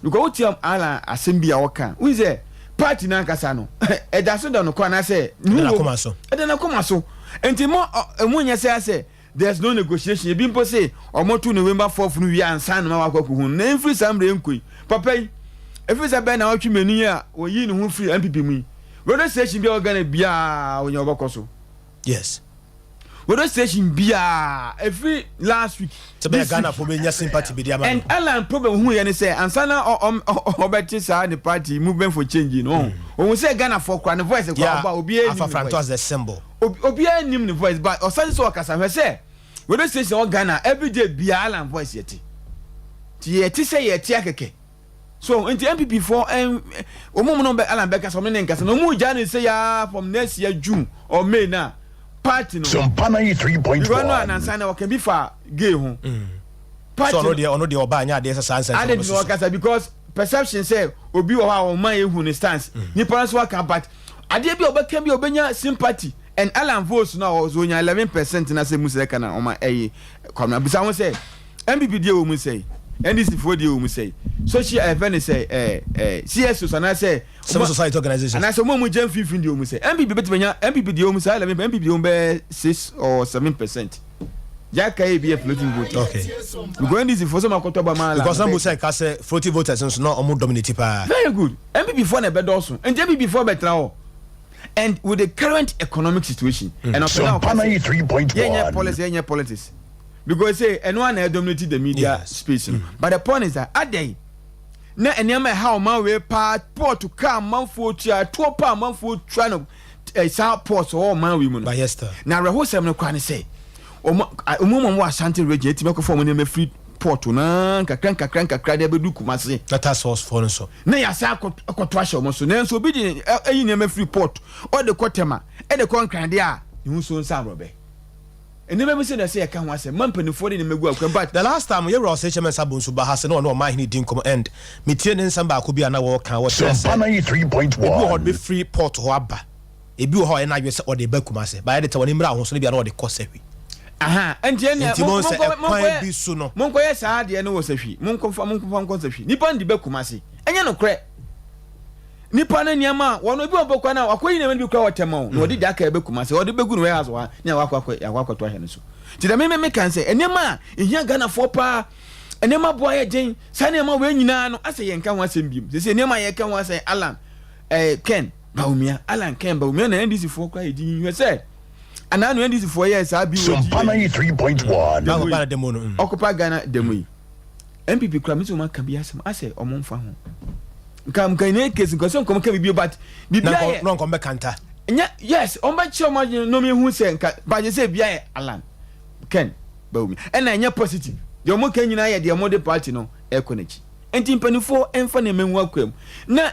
Because wotia Alan asɛm bi a ɔka, wohu sɛ party no ankasa no, ɛda so da no kɔ anaasɛ ɛda n'akoma so. Ɛda n'akoma so. Nti mo emu nyɛ sɛ asɛ there's no negotiation. Ebi mpo se ɔmo to November 4th no wie ansa na ma wakɔ akɔhu no. Na mfiri saa mmerɛ nkɔ yi, papa yi, ɛfiri sɛ bɛn na ɔtwe mmienu yi a wɔyii ne ho firi NPP mu yi, radio station bi a wɔ Ghana biara ɔnya ɔbɛkɔ so. Yes. Radio station biara ɛfiri last week. Sɛ bɛyɛ Ghana fo bɛnya sympathy bi de ama no. And Alan problem hu yɛ ne sɛ ansa na ɔbɛte saa ne party movement for change no ɔhu ɔhu sɛ Ghana fo kora ne voice kora ɔba obiara nim ne voice. as the symbol. Obiara nim ne voice but ɔsan sɛ ɔkasa hwɛ sɛ radio station wɔ Ghana everyday biara Alan voice yɛte. Ti yɛte sɛ yɛte akɛkɛ. So nti NPP foɔ ɛn wɔn mu no bɛ Alan bɛkasa wɔn ne ne nkasa na wɔn gya ne sɛ yaa from next year June or May na party no. Sompa 93.1. Because no anansa na wɔka bi fa gay ho. Party so ɔno deɛ ɔno deɛ ɔbaa nyɛ adeɛ sɛ saa nsɛnsɛm ade na ɔkasa because perception sɛ obi wɔ hɔ a wɔn man ehu ne stance nipa nso aka but adeɛ bi a ɔbɛka bi a ɔbɛnya sympathy and Alan votes no a ɔwɔ ɔnya 11% na sɛ musa ɛka na ɔma ɛyi kwamina bisa ho sɛ. NPP deɛ wɔ mu sɛi, NDC foɔ deɛ wɔ mu sɛi, social ɛfɛ ne sɛ ɛɛ ɛɛ CSOs anaasɛ civil society organizations anaasɛ wɔn a wɔn gya mfimfini deɛ wɔ mu sɛ NPP bɛtumi anya NPP deɛ wɔ mu saa 11 NPP deɛ wɔ mu bɛyɛ 6 or 7%. Yaka yɛ bi yɛ floating voters. Because NDC foɔ sɛ wɔn akɔtɔ ba maa la. Because na musa ka sɛ floating voters nso na wɔn dominate paa. Very good. NPP foɔ na ɛbɛdɔɔso nti NPP foɔ bɛtena hɔ and with the current economic situation. Ɛna ɔpɛ na Sompa ɔka sɛ yɛnyɛ 93.1. policy, yɛnyɛ politics because say ɛno ana dominate the media space no. But the point is that adɛn na nneɛma ɛha ɔman wei paa, port kaa amanfoɔ tua toɔ pa amanfoɔ tua no saa port wɔ ɔman wei mu no. But yes, sir. Na awerɛhosɛm no koraa ne sɛ ɔmo mu wɔ Ashanti Region etimi akɔfa ɔmo nneɛma firi port naa nkakra nkakra nkakra de abɛdu Kumase. Na task force foɔ no so. Na yɛasa akɔto ahyɛ ɔmo so, nanso obi de ɛyi nneɛma firi port ɔde kɔ Tema, ɛde kɔ Nkrade a ne ho so nsa aborɔbɛ nneɛma bi sɛ na ɛsɛ yɛka ho asɛm ma mpanimfoɔ de nneɛma gu akwan but The last time yɛwura ɔsɛ kyɛmɛ nsa bonsu ba ha sɛ na ɔne ɔman hene di nkɔmmɔ and metie ne nsɛm baako bi a na wɔka wɔkyerɛ sɛ Sompa ebi wɔ hɔ 93.1. de bɛfiri port hɔ aba, ebi wɔ hɔ a ɛyɛ n'adwene sɛ ɔde ba Kumase baayɛ de tɛ wɔne mmerɛ ahosuo no bi a na ɔde kɔ Sɛhwi. Aha, nti ɛnna Nti mo sɛ ɛkwan bi so no. Monkɔyɛ saa adeɛ no wɔ Sɛhwi, monkɔfa nkɔ Sɛhwi. Nipa no de bɛ Kumase, ɛnyɛ nokorɛ. Nipa no nneɛma a wɔn ebi wɔ bɔ kwan a wakɔyi nneɛma no bi kura wɔ Tɛma o na ɔde de aka ɛbɛ Kumase, ɔde bɛgu no warehouse hɔ ha ne akɔ akɔ akɔ akɔto ahyɛ no so. Nti dɛm mímí kan sɛ nneɛma a ehia Ghanafoɔ paa, nneɛma boa yɛ den, saa nneɛma wei nyinaa no asɛ yɛn ka ho asɛm biem sɛ nneɛma a yɛka ho asɛm Alan Ken Bawumia, Alan Ken Bawumia na NDC foɔ kora yɛ din hwɛ sɛ anaa no NDC foɔ yɛ saa bi Sompa 93.1. Demo yi. Ghana demo no. Occupy Ghana demo yi, NPP kura mi sɛ ɔmo aka bi asɛm asɛ ɔmo nfa ho nka in any case nka sɛ nkɔm ka bibi but bibi Na ayɛ na nkɔm bɛkanta. Nyɛ yes, ɔmo bɛ kyerɛ ɔmo adwene na ɔmo ehu sɛ nka but sɛ ebi ayɛ Alan Ken Bawumia ɛna ɛnyɛ positive deɛ ɔmo ka nyinaa yɛ deɛ ɔmo de party no ɛkɔ n'akyi. Nti mpanimfoɔ ɛnfa nneɛma ngu akwa mu na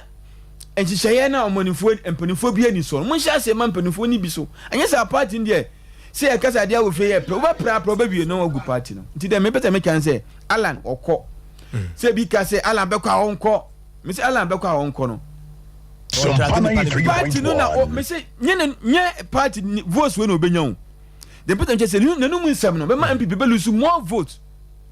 nhyehyɛeɛ na ɔmanimfoɔ mpanimfoɔ bi ani so no, mo nhyɛ aseɛ ma mpanimfoɔ ni bi so. Ɛnyɛ sɛ party no deɛ sɛ yɛkasa adeɛ wɔ fie yɛ pɛ wobɛprapra wobɛwie na wagu party no. Nti dɛ mepɛ sɛ meka ne sɛ Alan ɔkɔ sɛ bi ka sɛ Alan bɛkɔ a ɔnkɔ, mese Alan bɛkɔ a ɔnkɔ no Sompa party no na 93.1. mese nyɛ ne nyɛ party ni votes wei na ɔbɛnya o. Deɛ mpɛ sɛ nkyɛ sɛ n'anum nsɛm no bɛma NPP bɛ lose more votes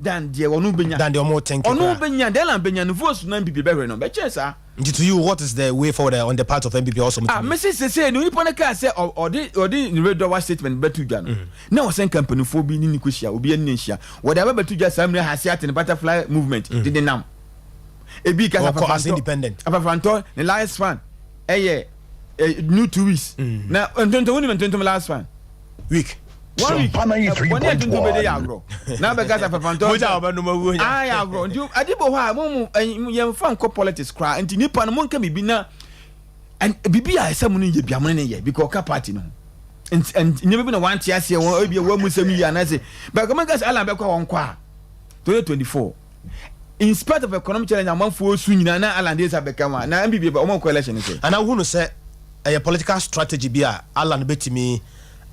than deɛ ɔno bɛnya. Than deɛ ɔmo think ɔno koraa. bɛnya deɛ Alan bɛnya no votes na NPP bɛhwɛ no bɛkyɛn saa. Nti to you, what is the way forward on the part of NPP also? Ah, mese sese no nipa no kaa sɛ ɔde ne withdrawal statement bɛto dwa no na ɔsɛn kampanimfoɔ bi ne ne kɔhyia obi ani ne nhyia wɔde aba bɛto dwa saa mmerɛ ha ase ate ne butterfly movement de nam ebi kasa. Ɔkɔ as independent. Afafrantɔ ne last fan ɛyɛ new 2 weeks na ntontom wonim ntontom last fan week. One week. Sompa Bɔnne a ntontom bɛde yɛ 93.1. agorɔ na bɛka sɛ afafrantɔ Mogya a wɔbɛnom awu nya. Ah, yɛ agorɔ nti ade bɔ hɔ a mo mo yɛmfa nkɔ politics koraa. Nti nipa no monka biribi na biribi a ɛsɛ mo no yɛ bia mo ne ne yɛ because ɔka party no ho nti nneɛma bi na wante aseɛ wɔn ebi wɔn mu nsɛm yi anaasɛ bɛkɔ mɛka sɛ Alan bɛkɔ a wɔnkɔ a 2024 in spite of economic challenge amanfoɔ su nyinaa na Alan de nsa bɛka ho a na NPP bɛ wɔn kɔ election sɛ. Ana wohu no sɛ ɛyɛ political strategy bi a Alan bɛtumi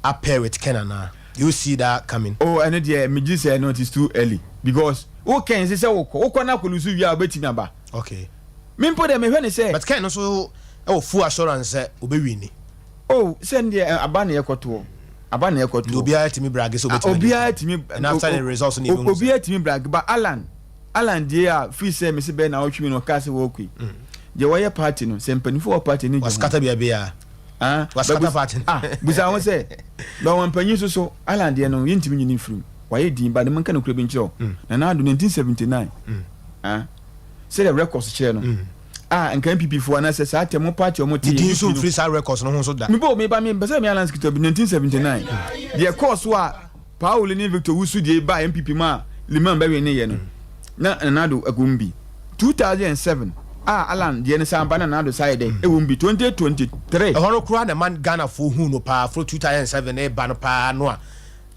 apair with Ken anaa? Do you see that coming? Oh, ɛno deɛ megye sɛ no it is too early because wo Ken sɛ wokɔ na akɔ lose wie a wobɛtumi aba. Me mpo deɛ mehwɛ ne sɛ. But Ken nso ɛwɔ full assurance sɛ obɛwin ni. Oh, sɛ ne deɛ aba na yɛkɔtoɔ, aba na yɛkɔtoɔ. Obiara tumi brag sɛ obɛtumi. Obiara tumi. And after the results no, obiara tumi brag, but Alan. Alan deɛ a firi sɛ mese bɛyɛ naawɔtwe mmienu ɔkaa sɛ wɔɔkɔ yi deɛ wɔyɛ party no sɛ mpanimfoɔ wɔ party no gye ho. Waskata biabia. Ah, Waskata party no. Ah, busa ho sɛ bɛ wɔn mpanyin so so Alan deɛ no yɛntumi nyini mfiri mu. Wayɛ din ba de menka nokorɛ bi nkyerɛ wo. Mm. Nana Addo 1979. Mm. Ah, sɛdeɛ records kyerɛ no. Mm. Ah, nka NPP foɔ anaasɛ saa tɛmo party ɔmo te. Ne din nso mfiri saa records no ho nso da. Mebɔ meba me mpɛ sɛ me Alan ketewa bi 1979. Deɛ kɔɔ so a Paul ne Victor Wusu deɛ baa NPP mu a Limann bɛweneeɛ no, na Nana Addo wɔ mu bi. 2007 a Allan deɛ no san ba na Nana Addo san yɛ dɛn? Ɛwɔ mu bi. 2023. Ɛhɔ no koraa na ɛma Ghanafoɔ huu no paa, fro 2007 reba no paa no a.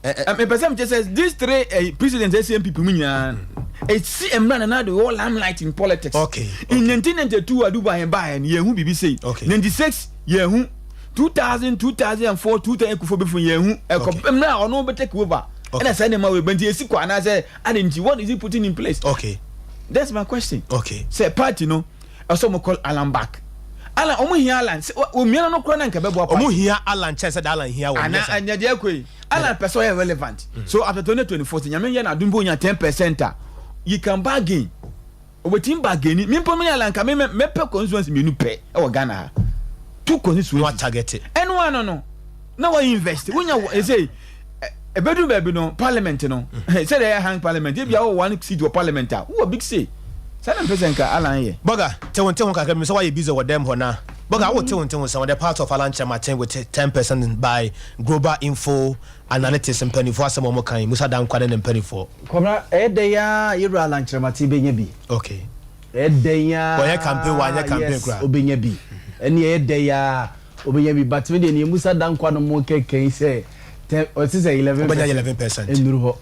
Mepɛ sɛ mekyerɛ sɛ these three presidents a ɛsi NPP mu nyinaa, ɛsi mmerɛ a Nana Addo wɔ limelight in politics. Okay. In 1992 Adu Boahen baeɛ no, yɛnhu biribi sei. Okay. 96 yɛnhu. 2000, 2004, 2000 Kufuor bɛfiri yɛnhu. Ɛkɔ mmerɛ a ɔno bɛ take over. Ɛna saa nneɛma wei ba nti ɛsi kɔ anaasɛ ade nti what is he putting in place? Okay. That's my question. Okay. Sɛ party no ɛsɛ ɔmo call Alan back. Alan ɔmo hia Alan sɛ omia no koraa na nka ɛbɛboa party. Ɔmo hia Alan kyɛn sɛ de Alan hia wɔn. Ana ɛnyɛ deɛ ɛkɔ yi. Alan pɛ sɛ ɔyɛ relevant. So after 2024 sɛ Nyame yɛ n'adom bi onya 10% a you can bargain. Obetumi bargaini. Me mpo me Alan nka me mɛpɛ constituency mmienu pɛ ɛwɔ Ghana ha. Two constituencies. Na target. Ɛno ano no na wa invest. Wonya ɛsɛ ɛbɛduru baabi no parliament no sɛdeɛ ɛyɛ hang parliament ebi a wɔ one seat wɔ parliament a wowɔ big say. Saa na mpɛ sɛ nka Alan yɛ. Bɔga, te wo nte ho kakra, menim sɛ woayɛ busy wɔ dɛm hɔ na Bɔga, wo te wo nte ho sɛn wɔ the part of Alan Kyerematen with 10% by Global Info Analytics mpaninfoɔ asɛm a wɔn ka yi, Musa Dankwa ne ne mpaninfoɔ. Kwabena, ɛyɛ dɛn ara yɛwura Alan Kyerematen bɛnya bi. Okay. Ɛyɛ dɛn ara. Wɔyɛ campaign, wɔanyɛ campaign yes, koraa. Ɔbɛnya bi. Ɛne ɛyɛ dɛn ara ɔbɛnya bi. But me deɛ nea Musa Dankwa no mo kɛkɛ yi sɛ ten, ɔte sɛ 11 Ɔbɛnya 11%. Ɛnnuru hɔ.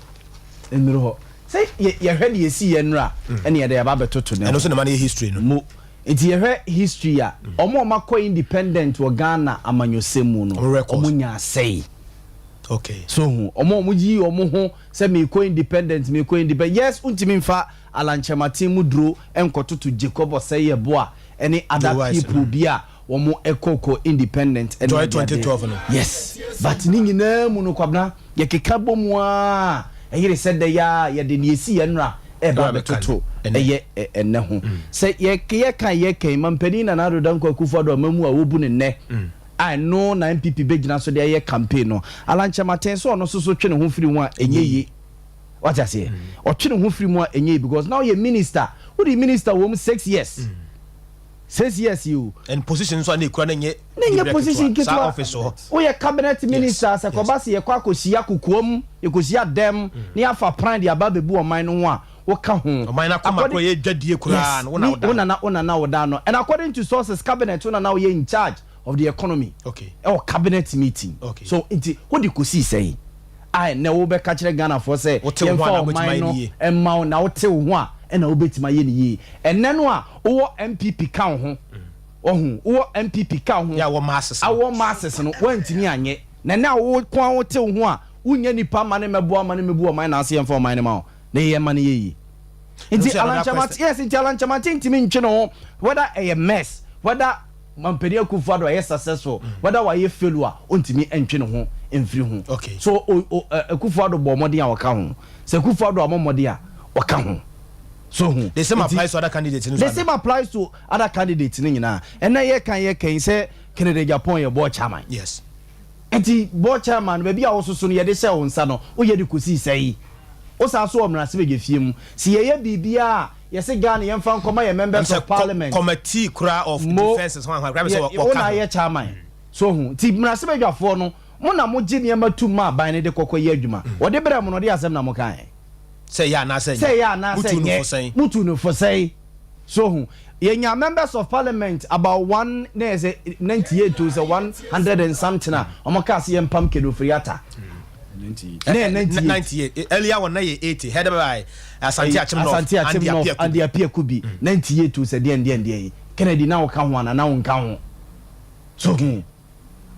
Ɛnnuru hɔ. Sɛ yɛ yɛhwɛ deɛ ɛsii yɛ nnora ɛne yɛde aba abɛtoto ne ho. Ɛno nso na ɛma no yɛ history no. Mo. Nti yɛhwɛ history a, wɔn a wɔakɔ independent wɔ Ghana amanyɔsɛm mu no, Wɔn records. wɔn nya asɛe. Okay. So hu, wɔn a wɔyii wɔn ho sɛ merekɔ independent, merekɔ independent. Yes, wontumi mfa Alan Kyerematen mu duro nkɔtoto Jacob Osei Yeboah ne other Joe Wise, people bi a wɔn kɔ kɔ independent ne Joy adeade. 2012 no. Yes, but ne nyinaa mu no Kwabena, yɛkeka bɔ mu ara a, ɛyere sɛ dɛ ara yɛde nea ɛsi yɛn nnora reba abɛtoto ɛyɛ ɛnnɛ ho. Sɛ yɛka yɛka yi, Mampanin Nana Addo Dankwa Akufo-Addo amamu a wɔbu no nnɛ a ɛno na NPP bɛgyina so de ayɛ campaign no, Alan Kyerematen sɛ ɔno nso so twe ne ho firi ho a ɛnyɛ yie. Wate aseɛ? Ɔtwe ne ho firi mu a ɛnyɛ yie because na ɔyɛ minister, wodi minister wɔ mu 6 years. 6 years yi o. And position nso a na ekura na nye. Na nye position ketewa. Saa office hɔ. Woyɛ cabinet minister sɛ kɔba sɛ yɛkɔ akɔhyia kokoam, yɛkɔhyia dɛm na yɛafa pran de aba abɛbu ɔman no ho a, woka ho. Ɔman no akoma koro yɛ dwadie koraa no, wo na woda ano. Yes, wo na na woda ano. And according to sources, cabinet wo na na woyɛ in charge of the economy. Okay. Ɛwɔ cabinet meeting. Okay. So nti wode kɔsii sɛn a ɛnnɛ wobɛka kyerɛ Ghanafoɔ sɛ Wote wo ho a yɛmfa na wobɛtumi ɔman ayɛ no no yie. mma wo na wote wo ho a ɛna wobɛtumi ayɛ no yie. Ɛnnɛ no a wowɔ NPP ka wo ho, wahu, wowɔ NPP ka wo ho, Yɛ a wɔ masses no. awɔ masses no, woantumi anyɛ. Na ɛnnɛ a wo nko ara wote wo ho a, wonnya nnipa mma no mmɛboa mma no mmɛbu ɔman no ase yɛmfa ɔman no ma wo na yɛyɛ mma no yɛ yie. Ɛno Nti nso yɛ Alan another Kyerematen, question. yes, nti Alan Kyerematen ntumi ntwe ne ho whether ɛyɛ mess, whether Mampanin Akufo Addo ayɛ successful, whether wayɛ failure, ɔntumi ntwe ne ho mfiri ho. Okay. So o, o, ɛ, Akufo Addo bɔɔ mmɔden a ɔka ho. Sɛ Akufo Addo ammɔ mmɔden a, ɔka ho. So ho. The same Nti, applies to other candidates no the nso ana? same applies to other candidates no nyinaa. Ɛnnɛ yɛka yɛka yi sɛ Kennedy Agyapong yɛ board chairman. Yes. Nti board chairman no, baabi a wososo no yɛde hyɛɛ wo nsa no, woyɛ de kosii sɛn? Wosan so wɔ mmarahyɛbadwafie mu. Sɛ yɛyɛ biribiara a, yɛse Ghana yɛmfa nkɔma yɛn members Ɛm sɛ of parliament. Committee koraa of Mo, defences ho ahoa koraa bɛ sɛ yɛ, wo wɔka na ho. ayɛ chairman. So ho. Nti mmarahyɛbadwafoɔ no, mo na mogye nneɛma tum ma aban no de kɔkɔ yɛ adwuma. Wɔde brɛɛ mo no, ɔde asɛm na mokaeɛ. Sɛ ɛyɛ anaasɛ Sɛ ɛnyɛ. ɛyɛ anaasɛ Motuu no ɛnyɛ. fo sɛn? Motuu no fo sɛn? So ho. Yɛnyaa members of parliament about one na yɛ sɛ 98 o sɛ 100 and something a wɔn kaa sɛ yɛmpam Ken Ofori-Atta. Na yɛ 98. 98. Earlier one na yɛ 80 headed by Asante Akyem North, Asante Akyem Andy North, Appiah Andy Kubi. Appiah Kubi. 98 o sɛ deɛn deɛn deɛn yi. Kennedy na woka ho anaa na wonka ho? So ho.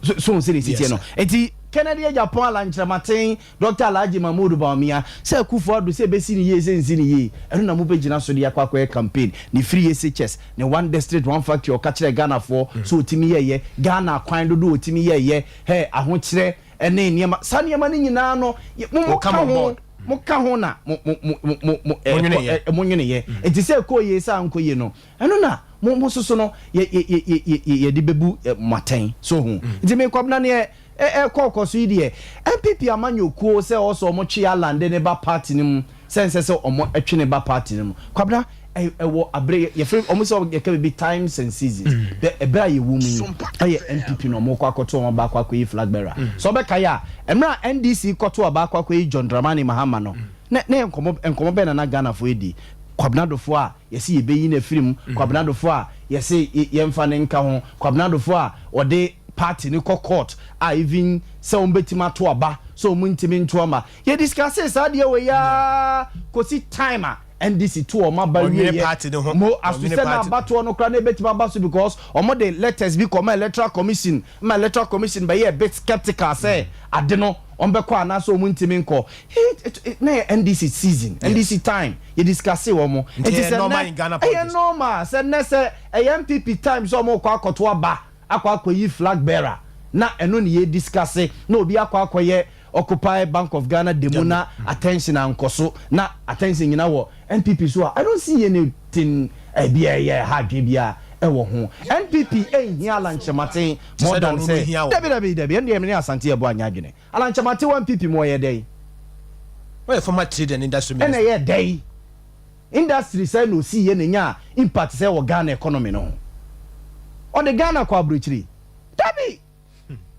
So so sɛdeɛ ɛsi teɛ no. Nti Kennedy Agyapong, Alan Kyerematen, Doctor Alhaji Mahmood Bawumia, sɛ Akufo Addo sɛ ɛbɛsi no yie sɛ ɛnsi no yie, ɛno na mobɛgyina so de akɔ akɔyɛ campaign. Ne free SHS, ne one district one factory a ɔka kyerɛɛ Ghanafoɔ sɛ ɔtumi yɛeɛ, Ghana akwan dodoɔ a ɔtumi yɛeɛ, hɛ, ahokyerɛ ne nneɛma, saa nneɛma no nyinaa no, Will moka come on ho. board. Mo ka ho na mo mo mo mo mo mo ɛ mo nweneyɛ. Nti sɛ ɛkɔɔ yie sɛ ankɔ yie no, ɛno na mo mo soso no yɛ yɛ yɛ yɛ yɛ yɛde bɛbu mo atɛn. So ho? Nti me Kwabena neɛ ɛ ɛkɔ kɔ so yi deɛ, NPP amanyɔkuo sɛ ɔwɔ sɛ ɔmo twe Allan de ne ba party no mu, sɛ ɛnsɛ sɛ ɔmo twe ne ba party no mu. Kwabena, ɛ ɛwɔ abere, yɛfrɛ ɔmo sɛ yɛka biribi times and seasons. Bɛ ɛberɛ a yɛwɔ mu yi, ɛyɛ NPP na ɔmo kɔ akɔto ɔmo aba akɔ akɔyi flag bearer. Sɛ ɔbɛkae a, mmerɛ a NDC kɔto aba akɔ akɔyi John Dramani Mahama no, na na yɛ nkɔmmɔ nkɔmmɔ bɛn na na Ghanafoɔ redi? Kwabena Dofoɔ a yɛse yɛbɛyi no afiri mu, Kwabena Dofoɔ a yɛse yɛmfa no nka ho, Kwabena Dofoɔ a ɔde party no kɔ court a even sɛ wɔn bɛtumi ato aba sɛ wɔn ntumi nto ama. Yɛ discussee saa adeɛ wei ara kɔsi time a NDC to wɔn aba Wɔnwene wieɛ. party no ho. Mo as to Wɔnwene sɛ na party. abatoɔ no koraa na ɛbɛtumi aba so because wɔn de letters bi kɔma electoral commission ma electoral commission bɛyɛɛ a bit skeptical sɛ ade no wɔn bɛkɔ anaasɛ wɔn ntumi nkɔ. It, it, na yɛ NDC season, NDC time, yɛ discussee wɔn. Nti Nti ɛyɛ sɛ normal nnɛ in Ghana ɛyɛ politics. normal sɛ nnɛ sɛ ɛyɛ NPP time sɛ wɔn rekɔ akɔto aba akɔ akɔyi flag bearer na ɛno ne yɛ discusse na obi akɔ akɔyɛ occupy Bank of Ghana demo na attention ankɔ so na attention nyina wɔ NPP so a, I don't see anything ɛbi ɛyɛ ha adwene bia ɛwɔ ho. NPP ɛnhia Alan Kyerematen more than sɛ dabi dabi dabi, ɛndeɛ mene Asante yɛbɔ anyɛ adwene. Alan Kyerematen wɔ NPP mu ɔyɛ dɛn? Ɔyɛ former trade and industry Ɛna minister. ɛyɛ dɛn? Industry sɛn na osii yɛ na enyaa impact sɛn wɔ Ghana economy no ho? Ɔde Ghana kɔ abrokyire? Dabi!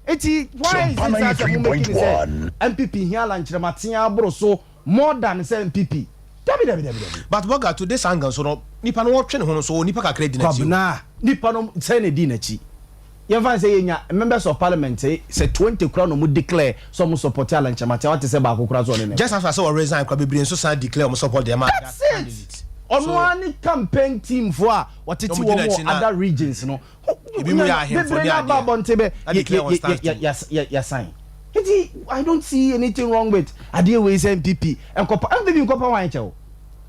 Nti why is it saa sɛ mo make ne sɛ NPP hia Alan Kyerematen aboro so more than sɛ NPP? Dabi dabi dabi dabi. But Morgan to this angle nso no, nipa no wɔtwe ne ho no nso ɔwɔ nipa kakra di n'akyi o. Kwabena, nipa no sɛn na edi n'akyi? Yɛmfa no sɛ yɛnya members of parliament sɛ 20 koraa na ɔmo declare sɛ ɔmo support Alan Kyerematen a, wate sɛ baako koraa sɛ ɔne no Just kɔ? after sɛ ɔ resign koraa bebree nso san declare ɔmo support de ma that That's it! candidate. Ɔno So ara ne campaign team foɔ a wɔtete ɔmo di wɔn n'akyi wɔ na other regions no, ebi mu yɛ ahemfo bebree ne no aba adeɛ abɔnten bɛ na declare wɔn stance too. yɛsan. Nti I don't see anything wrong with adeɛ wei sɛ NPP nkɔpa NPP nkɔpa wan kyɛw.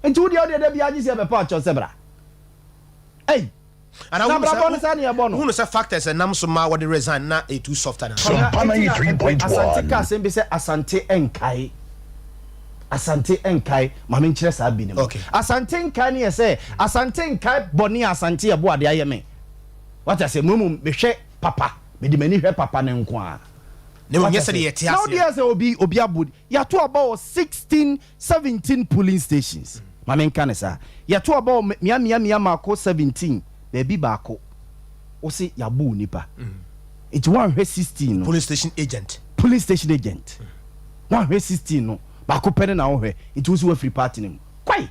Nti wo deɛ wo deɛ da biara gye sɛ yɛbɛpa kyɛw sɛ bra. Ei! Ana Na wohunu sɛ abrabɔ no saa ne yɛbɔ no. wohunu sɛ factors ɛnam so ma wɔde resign na ɛyɛ too soft anaa? Kwabena, Sompa enti na 93.1. Asante ka asɛm bi sɛ Asante nkae. Asante nkae, ma menkyerɛ saa bi no mu. Okay. Asante nkae no yɛ sɛ Asante nkae bɔne a Asante ɛbo ade ayɛ me. Wate aseɛ? Mmom mehwɛ papa, mede m'ani hwɛ papa no nko ara. Na mmom Wate nyɛ aseɛ? sɛdeɛ yɛte Na aseɛ wodeɛ no. sɛ obi obi abo yɛato aba wɔ 16, 17 polling stations. Ma menka no saa. Yɛto aba wɔ mea mea mea mmaako 17, baabi baako. Wose yɛabo wo nipa. Nti woanhwɛ 16 no. Polling station agent. Polling station agent. Woanhwɛ 16 no, baako pɛ no na wohwɛ. Nti wose woafiri party no mu. Kɔe!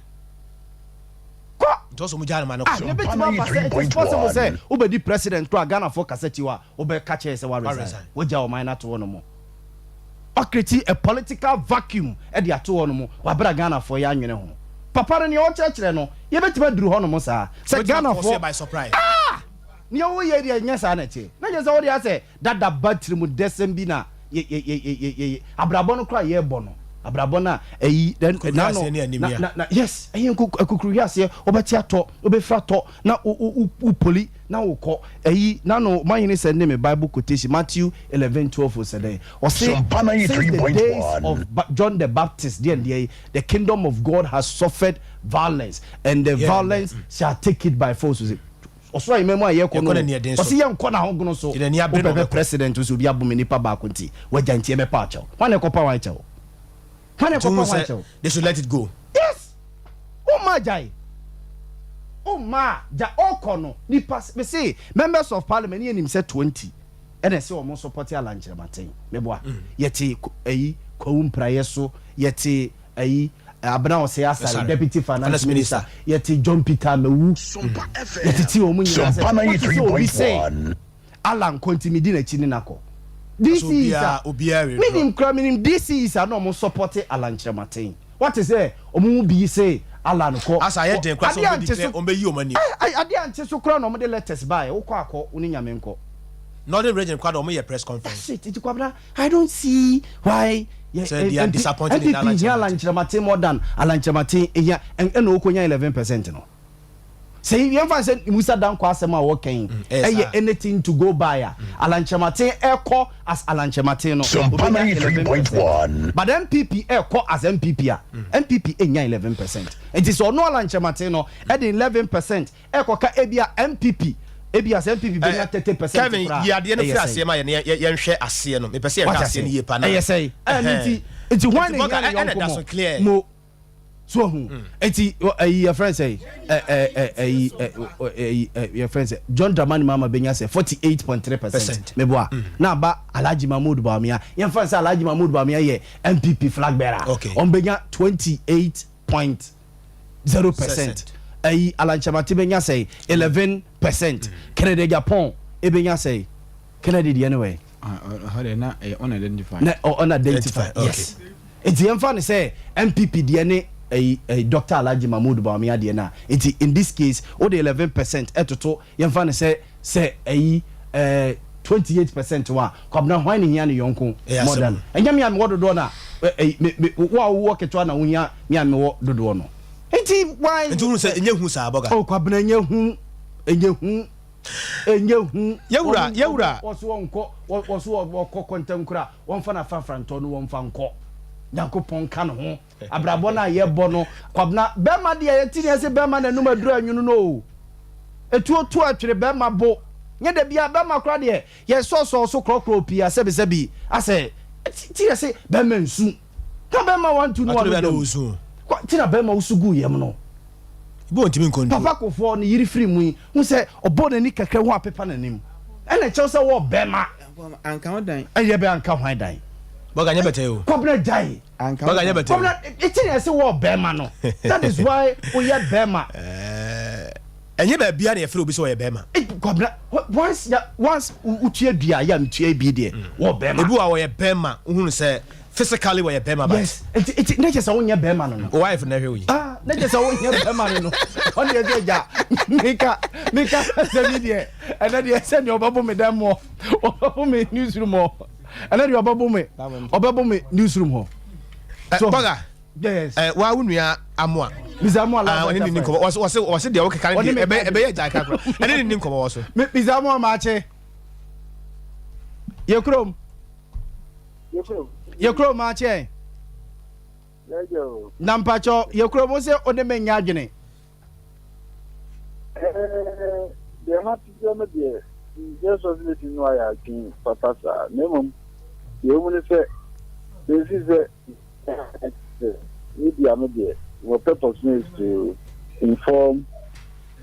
Kɔ! Nti ɔsɛ ɔmo gyaa no ma no Ah, kɔ. na ebetumi aba sɛ it is possible sɛ wobɛdi president koraa a Ghanafoɔ kasa ti hɔ a wobɛka kyerɛ sɛ woaresign, woagya ɔman no ato hɔ nom. Woacreate a political vacuum de ato hɔ nom wɔ aberɛ a Ghanafoɔ yɛ anwene ho. Papa no nea ɔkyerɛkyerɛ no, yɛbɛtumi aduru hɔ nom saa sɛ Wobɛtumi a force Ghanafoɔ yɛ by surprise. Ah! Nea woyɛ deɛ nyɛ saa na ɛteɛ. Na kyerɛ sɛ wode asɛ dada ba tirimudɛsɛm bi na yɛ yɛ yɛ yɛ yɛ abrabɔ no koraa yɛbɔ no abrabɔ no a ɛyi na no na na na yes ɛyɛ nko akukuruhweaseɛ wobɛte atɔ wobɛfiri atɔ na wo wo wo poli na wokɔ ɛyi na no mahene sɛ ne me bible quotation Matthew 11:12 sɛ dɛn ɔse since the days of John the Baptist deɛ deɛ the kingdom of God has suffered violence and the violence shall take it by force. Ɔsoro ahemman mu a yɛrekɔ no o, ɔse yɛnkɔ n'ahogono so. Wopɛ bɛ president nso obi abom nipa baako nti wagya nti yɛbɛpa akyɛw. Hwan na ɛkɔpa hwan kyɛw? Hwan na ɛkɔpa hwan kyɛw? They should let it go. Yes! Womma agyae. Womma agya ɔkɔ no nipa mese members of parliament ne yɛnim sɛ 20 ɛna ɛsɛ wɔn support Alan Kyerematen. Meboa. Yɛte ayi Kwawu Mpraeɛ so, yɛte Ayi Abena Osei Asare, Deputy Finance Minister, yɛte John Peter Amewu, yɛtete wɔn nyinaa sɛ, wote sɛ obi se Allan kɔ nti medi n'akyi ne nakɔ. DCEs a, menim koraa menim DCEs a na wɔn sɔpɔte Allan Kyerematen. Woate sɛ wɔn mu bi se Allan kɔ. Adeɛ ante so, adeɛ ante so koraa na wɔde letters baeɛ, wokɔ akɔ, wo ne Nyame nkɔ. Northern region koraa de wɔn yɛ press conference. That's it, nti Kwabena, I don't see why yɛ Sɛ they are disappointed in NPP hia Alan Kyerematen more than Alan Kyerematen hia ɛna ɔkɔnya 11% no. Sɛ yɛmfa no sɛ Musa Dankwa asɛm a wɔka yi ɛyɛ anything to go by a, Alan Kyerematen ɛkɔ as Alan Kyerematen no, ɔbɛnya 11%. But NPP ɛkɔ as NPP a, NPP ɛnnya 11%. Nti sɛ ɔno Alan Kyerematen no ɛde 11% ɛkɔka ebia NPP, ebia sɛ NPP bɛnya 30% Kevin, koraa yi adeɛ no ɛyɛ firi sɛn? aseɛ ma yɛn na yɛnhwɛ aseɛ no. Mepɛ sɛ yɛhwɛ Wate aseɛ no aseɛ? yie paa na Ɛyɛ sɛn? Ɛno nti, nti hwan Nti na Bɔga, ɛhia ne ɛna yɔnko ɛda so mo? clear. Mo. So wahu? Enti ɛyi yɛfrɛ no sɛ ɛ ɛ ɛ ɛyi ɛ ɛyi ɛ yɛfrɛ no sɛ John Dramani Mahama benya sɛ 48.3%. Meboa. Na aba Alhaji Mahmood Bawumia. Yɛmfa no sɛ Alhaji Mahmood Bawumia yɛ NPP flag bearer. Okay. Wɔn benya 28.0%. Ɛyi Alan Kyerematen benya sɛ 11%. Kennedy Agyapong ebenya sɛ Kennedy deɛ ne wɛn? Ɛhɔ deɛ na ɛyɛ unidentified. Na unidentified, yes. Nti yɛmfa no sɛ NPP deɛ ne ɛyi ɛyi Doctor Alhaji Mahmood Bawumia deɛ no a, nti in this case wode 11% ɛtoto yɛmfa no sɛ sɛ ɛyi ɛɛ 28% ho a, Kwabena hwan na ehia ne yɔnko Ɛyɛ more asɛm than ɛnyɛ me a mewɔ dodoɔ no a ɛyi me me wo a wowɔ ketewa na wohia me a mewɔ dodoɔ no. Nti why? Nti wohunu sɛ ɛnyɛ hu saa Bɔga? Oh Kwabena ɛnyɛ hu, ɛnyɛ hu. Ɛnyɛ hu. Yɛwura, yɛwura. Wɔso wɔnkɔ, wɔso wɔkɔ kɔntɛnkora, wɔmfa no afrafrantɔ no wɔmfa nkɔ. Nyankopɔn nka ne ho. Abrabɔ no a yɛbɔ no, Kwabena, bɛrima deɛ yɛte nea ɛse bɛrima n'anum aduru anwunu no o. Etuo to atwere bɛrima bo. Nyɛ da biara, bɛrima koraa deɛ yɛsɔɔsɔɔ so korɔkorɔ pii a sɛbisɛbi asɛ, ti yɛse bɛrima nsu. Ka bɛrima wantu no ano dam. Kɔ ti na bɛrima wosu gu yam no. Ebi wɔ ntumi nkɔ ntuo. Papa Kofoɔ ne yere firi mu yi, hu sɛ ɔbɔ n'ani kakra hu apepa n'anim. Ɛna ɛkyɛw sɛ wɔ bɛrima. Anka ho dan. Ɛyɛ bɛ anka hwan dan. Bɔga nyɛ bɛtɛ o. Kwabena gyae. Anka Bɔga nyɛ bɛtɛ o. Kwabena eti na ɛsɛ wɔ bɛrima no. That is why woyɛ bɛrima. Ɛnyɛ baabiara na yɛfrɛ obi sɛ ɔyɛ bɛrima. Kwabena once ya once wotua dua yɛ a metua bi deɛ wɔ bɛrima. Ebi wɔ a wɔyɛ bɛrima wohunu sɛ physically wɔyɛ bɛrima but. Yes nti nti ne kyɛ sɛ wonyɛ bɛrima no no. O wife na ɛhwɛ wo yi. Ah ne kyɛ sɛ wonyɛ bɛrima no no ɔne yɛ sɛ gya meka meka sɛ mi deɛ ɛnɛ deɛ sɛ deɛ ɔbɛbo me dɛm mɔ ɔbɛbo me newsroom hɔ ɛnɛ deɛ ɔbɛbo me ɔbɛbo me newsroom hɔ. So bɔga. Yes. Eh, wa wo nua amoa. Mr. Amoa la. Ah, ɔne ne ni nkɔmɔ. Wɔse wɔse wɔse deɛ wokeka ne deɛ ɛbɛ ɛbɛyɛ gyae kakra. Ɛne ne ni nkɔmɔ wɔ so. Mr. Amoa maakye. Yɛ kurom. Yɛ kurom maakye. Na mpakyɛ yɛ kurom wo sɛ wo ne me nyɛ adwene. Deɛ mate sɛ no deɛ nkyɛ sɛ ɔsɛ bɛtumi no ayɛ adwene papa saa na mmom deɛ ɛmu ne sɛ bɛsi sɛ Media no deɛ wɔ purpose no is to inform,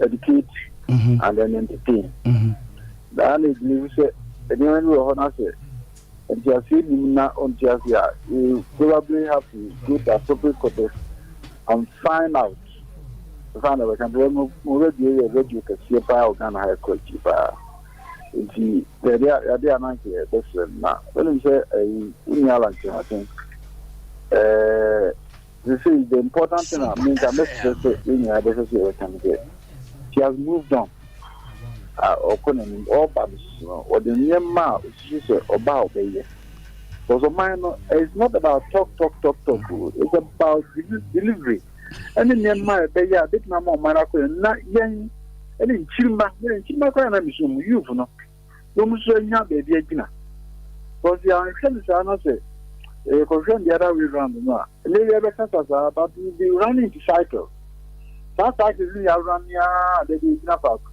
educate mm -hmm. and then entertain. Mm -hmm. Daa na believe sɛ nneɛma bi wɔ hɔ na sɛ nteaseɛ nim na ɔnte ase a you probably have to go to appropriate quarters and find out. Find out bɛka bɛ mo radio yɛ radio kɛseɛ paa wɔ Ghana ha ɛkɔ akyi paa. Nti yɛde yɛde a na anka yɛbɛsrɛ no na wonim sɛ ɛyi wo nua Alan Kyerematen ɛɛ sesei the important thing a me nka mɛsrɛ sɛ yɛn nyinaa bɛhwɛ sɛ yɛbɛka no sɛ she has moved on a ɔkɔ n'anim ɔreba no soso no ɔde nneɛma a osusu sɛ ɔba a ɔbɛyɛ because ɔman no it's not about talk talk talk talk o it's about delivery ɛne nneɛma a ɛbɛyɛ a bɛtumi ama ɔman no akɔ yɛn na yɛn ɛne nkyirimma ne nkyirimma koraa na mesu mu youth no na wɔn nso anya baabi agyina because yɛanhwɛ no saa na sɛ yɛkɔhwɛ no the other way round no a ɛnɛ yɛ bɛkasa saa but we be running into cycles saa cycles no yɛawura no ara da bi gyina faako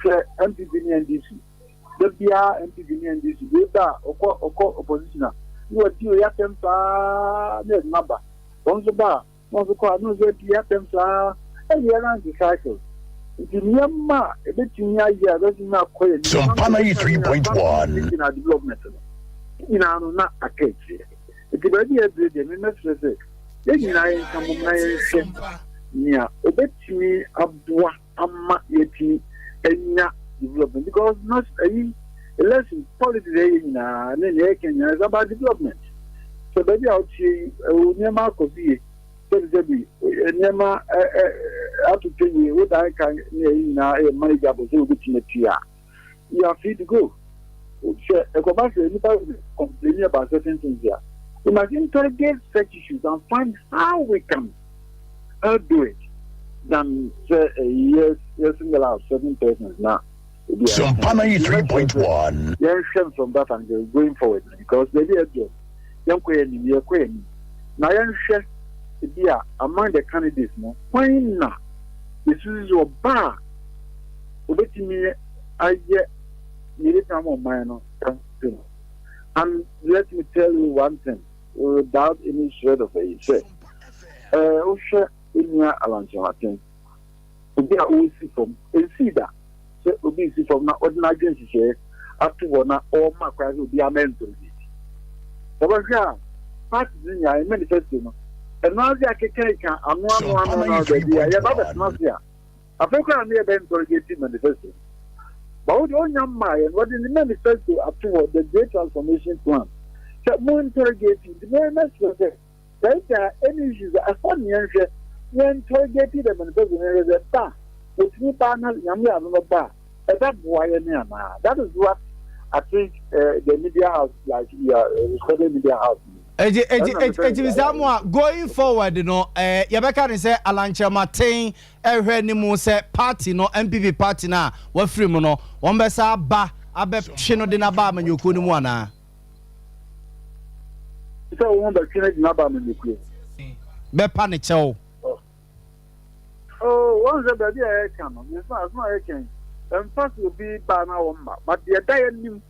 hwɛ NPP ne NDC da biara NPP ne NDC wei ba a ɔkɔ ɔkɔ opposition a na wadi oyɛ atɛm saa na ɛde naba wɔn nso ba a Na ɔso kɔ a na ɔsɛ di atɛm saa ɛyɛ yɛn anti cycle nti nneɛma a ebetumi ayɛ a ebetumi akɔ yɛn anim Sompa 93.1. na development no nyinaa no na aka akyire nti baabi a adure deɛ memɛsrɛ sɛ yɛn nyinaa yɛnka mmom na yɛnhwɛ nea obetumi aboa ama yɛatumi anya development because na ayi election politics ɛyɛ nyinaa ne nea ɛka nyinaa is about development sɛ baabi a wotie yi ɛwɔ nneɛma akɔ so yie sɛbisɛbi nneɛma atotɔ yie wodan ka ne ɛyi nyinaa ɛyɛ manageable sɛ wobɛtumi atua you are free to go sɛ ɛkɔba sɛ nipa complaining about certain things a we must interrogate such issues and find how we can do it. Than sɛ ɛyi yɛ yɛ single out certain persons na ebi a. Sompa 93.1. Yɛnhwɛ from that angle going forward because baabi a ɛdɔ yɛnkɔ yɛn anim yɛkɔ yɛn anim na yɛnhwɛ ebi a among the candidates no kwan na yɛsusu sɛ ɔba a obetumi ayɛ nea ebetumi ama ɔman no no and let me tell you one thing without any shred of a sɛ ɛɛ wohwɛ. Nnua alankyerɛmaten, obi a ɔresi fam. Ɛnsii da sɛ obi resi fam na ɔde n'adwene nhyehyɛeɛ ato hɔ na ɔrema kwan sɛ obiara mmɛntɔ ne biribi. Sɛ wobɛhwɛ a, parties no nyinaa, yɛn manifesto no, ɛno ara dze akekakeka ano ano ano ano baabi a yɛba abɛtena ase a, afei koraa na yɛbɛ interrogate manifesto no. Ba wo deɛ ɔnya mmaa yɛn, wɔde ne manifesto ato hɔ, the Great Transformation Plan, sɛ mo interrogate, nti mɛsrɛ sɛ Sɛ there are any issues a, ɛhɔ ne yɛnhwɛ na yɛn interrogate the manifesto na yɛnhwɛ sɛ ba a wɔtumi ba na Nyame yɛ adom no ba a, ɛbɛboa yɛn anaa. That is what I think uh, the media house like you are recording media house. Eti eti eti Mr. Amoah going forward no eh, yɛbɛka ne sɛ Alan Kyerematen ɛhwɛ anim sɛ party no NPP party no a wafiri mu no wɔn bɛsa aba abɛtwe no de no aba amanyɔkuo no mu anaa? Sɛ wo ho bɛtwe no agyina aba amanyɔkuo. Bɛpa ne kyɛw. Oh, wɔn sɛ baabi a yɛreka no, me nso asɛm a yɛreka yi, ɛmfa sɛ obi ba na wɔn mma, but deɛ ɛda yɛn anim,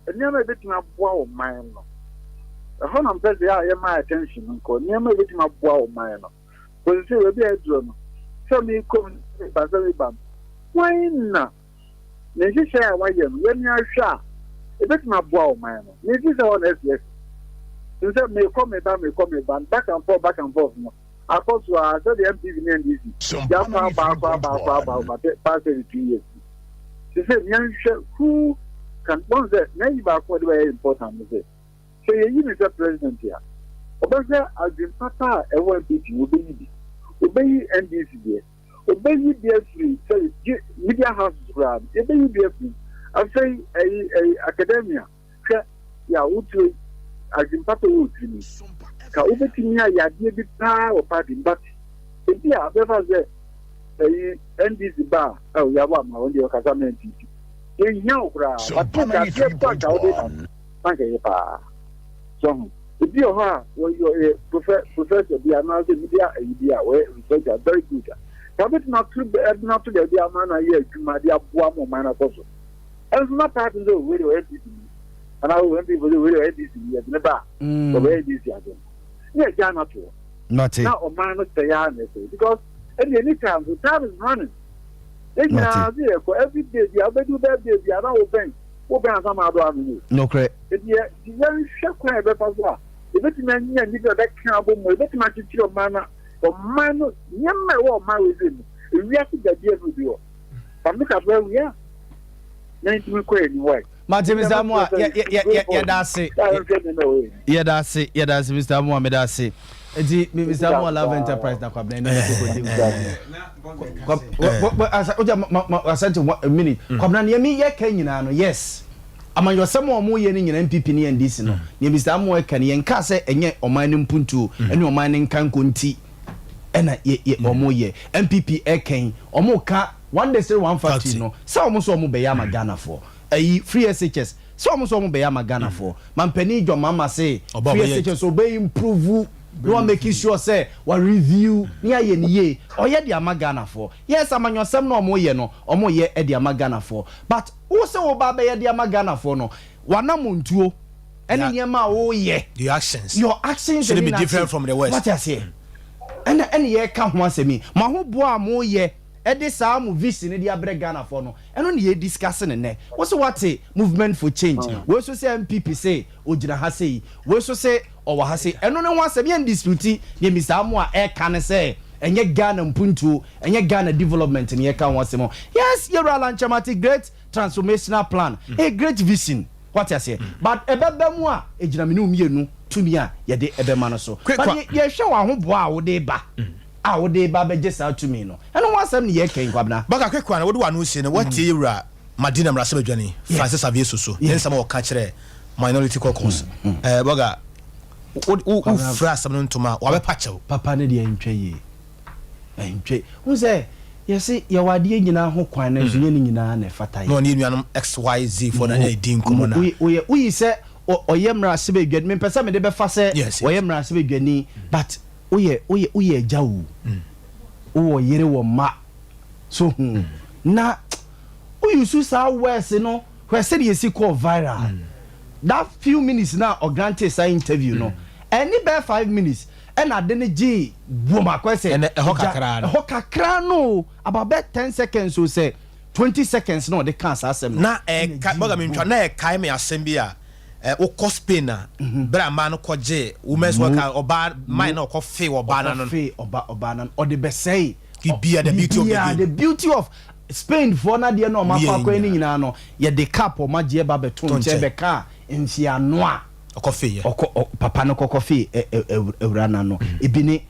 nneɛma a ebetumi aboa wɔn man no, ɛhɔ na mpɛ sɛ yɛ a yɛma attention no nkɔ, nneɛma a ebetumi aboa wɔn man no. Kɔsi sɛ baabi a yɛdurɔ no, sɛ mekɔ mu, ba sɛ meba no, wɔn na Ne nhyehyɛe a wayɛ no, yɛne ahwɛ a, ebetumi aboa ɔman no. Mifi sɛ hɔ na asi asi. Te sɛ mekɔ meba mekɔ meba no, back and forth back and forth no, akɔ so ara sɛdeɛ NPP ne NDC yɛakɔ aba akɔ aba akɔ aba over the past 32 years. Te sɛ yɛnhwɛ who can wɔn sɛ n'ayi baako a ɔde bɛyɛ important ne sɛ sɛ yɛyi no sɛ president a, ɔbɛhwɛ adwene papa a ɛwɔ NPP mu, ɔbɛyi bi, ɔbɛyi NDC deɛ. Obeyi bi afiri sɛ gye media houses koraa no yɛbɛyi bi afiri afei ɛyi ɛyi academia hwɛ yɛ a wotuo yi adwene papa wɔ tiri mu ka wobɛtumi ayɛ adeɛ bi paa wɔ party but ebi a bɛfa sɛ ɛyi NDC ba a ɛwɔ yɛabɔ ama wɔn deɛ ɔkasa ma NPP yɛhia wo koraa but ka adeɛ pa ka wode ba no anka ɛyɛ paa so ho Ebi wɔ hɔ a wɔyɛ ɔyɛ profɛ professor bi anaasɛ media ayi bi a wɔyɛ researcher very good a ka wobɛtumi ato ɛde no ato baabi ama no ayɛ adwuma de aboa ma ɔman no akɔ so. Ɛnso na party no sɛ wei deɛ ɔyɛ NPP ni anaa o NPP fo sɛ wei deɛ ɔyɛ NDC ni yɛde ne ba a ɔbɛyɛ NDC asɛm ne yɛgyaa no ato hɔ na ɔman no sɛe ara na ɛsɛe because ɛne ɛni time so time is running. Yɛn nyinaa sɛ yɛkɔ every day bi a wobɛdi wo birthday bi a na wobɛn wobɛn asamado ano no. Nokorɛ. Enti yɛ, yɛnhwɛ kwan a yɛbɛfa so a yɛbɛtumi anya nnipa a yɛbɛka abɔ mu, yɛbɛtumi akyekyere ɔman no, ɔman no, nneɛma a ɛwɔ ɔman wei sei mu, ewiase baabi a ɛno bi wɔ. But look at where we are. Na yɛntumi nkɔ yɛn anim, why? Mate Mr. Amoah, yɛ yɛ yɛ yɛda ase. Yɛda ase, yɛda ase Mr. Amoah, meda ase. Nti Mr. Amoah Love Enterprise na kwabena ne koko di nkɔmmɔ. Asa, ma ma asante one minute. Kwabena nea mi yɛ ka nyinaa no, yes. Amanyɔsɛm a wɔyɛ no nyinaa NPP ne NDC no, nea Mister Amoah ka no, yɛnkaa sɛ ɛnyɛ ɔman no mpuntuo ne ɔman no nkanko nti na yɛ yɛ wɔyɛ. NPP ɛka yi, wɔka one district one factory no, sɛ wɔn nso wɔbɛyɛ ama Ghanafoɔ. Ayi, free SHS, sɛ wɔn nso wɔbɛyɛ ama Ghanafoɔ. Mampanin John Mahama se free SHS ɔbɛ improve na wa make sure sɛ wa review na yɛayɛ no yie. Ɔyɛ de ama Ghanafoɔ. Yes, amanyɔsɛm no a wɔyɛ no, wɔyɛ de ama Ghanafoɔ. But Wo sɛ wo ba bɛyɛ de ama Ghanafoɔ no, w'anamontuo ɛne nneɛma a woyɛ, Your actions your actions shouldn't and be different from the worst. Wate aseɛ? Ɛna ɛne yɛreka ho asɛm yi. Mo ahoboa a moyɛ ɛde saa mo vision no de abrɛ Ghanafoɔ no, ɛno na yɛ discuss no nnɛ. Wo se woate movement for change, wei nso sɛ NPP se ogyina ha sei, wei nso se ɔwɔ ha sei. Ɛno ne ho asɛm, yɛn dispute deɛ Mister Amoah ɛreka ne sɛ ɛnyɛ Ghana mpuntuo, ɛnyɛ Ghana development ne yɛka ho asɛm. Yes, Yɛwura Alan Kyerematen great transformational plan, ɛyɛ great vision, wate aseɛ, but ɛbɛba mu a ɛgyina me ne wo mmienu tumi a yɛde ɛbɛma no so. But yɛhwɛ w'ahoboa a wode ba a wode ba bɛgye saa tumi no, ɛno ho asɛm ne yɛreka yi Kwabena. Baka Kwekwa na wode w'ano sie no, woatie Yɛwura Madina mmarahyɛbadwani Francis Xavier Soso ne nsɛm a ɔka kyerɛɛ Minority Caucus. Eh, Bɔga, wo, wo, wofira asɛm no ntoma a, wabɛpa kyɛw. Papa no deɛ ntwa yie. Ɛntwe. Wohu sɛ yɛse yɛwɔ adeɛ nyinaa ho kwan nanso nyɛ ne nyinaa na ɛfata Na yɛn. ɔne yɛn nuanom XYZ foɔ na na ɛdi nkɔmmɔ na. Woyɛ woyi sɛ ɔyɛ mmarahyɛbadwani mempɛ sɛ mede bɛfa sɛ ɔyɛ mmarahyɛbadwani but woyɛ woyɛ woyɛ agya o. Wowɔ yere wɔ mma so ho na wo use saa words no hwɛ sɛdeɛ ɛsi kɔɔ viral. That few minutes no a ɔgrantee saa interview no ɛnni bɛyɛ 5 minutes ɛna ade no gyee boom akɔyɛ sɛ Ɛnɛ ɛhɔ gya kakra no. Ɛhɔ kakra no o, about bɛyɛ 10 seconds o sɛ 20 seconds na ɔde kaa saa asɛm no Na ɛna ɛka gyee bɔga mentwa boom. Na ɛkae me asɛm bi a wokɔ Spain a berɛ a mmaa no kɔgye women's Mo world cup ɔbaa man mo na ɔkɔ fee ɔbaa no ano no. Ɔkɔfee ɔba ɔbaa no ano ɔde bɛsɛe Biribiara, the beauty of the biribiara game. The beauty of Spain foɔ no adeɛ no a ɔmo akɔ Woyɛ akɔyɛ no nyinaa. nyinaa no yɛde cup ɔmo agye ɛba bɛto To nkyɛn nkyɛn. bɛkaa mfeano a Ɔkɔfeeɛ. Ɔkɔ ɔ papa no kɔkɔfee ɛ ɛ awura no ano. Ebi ne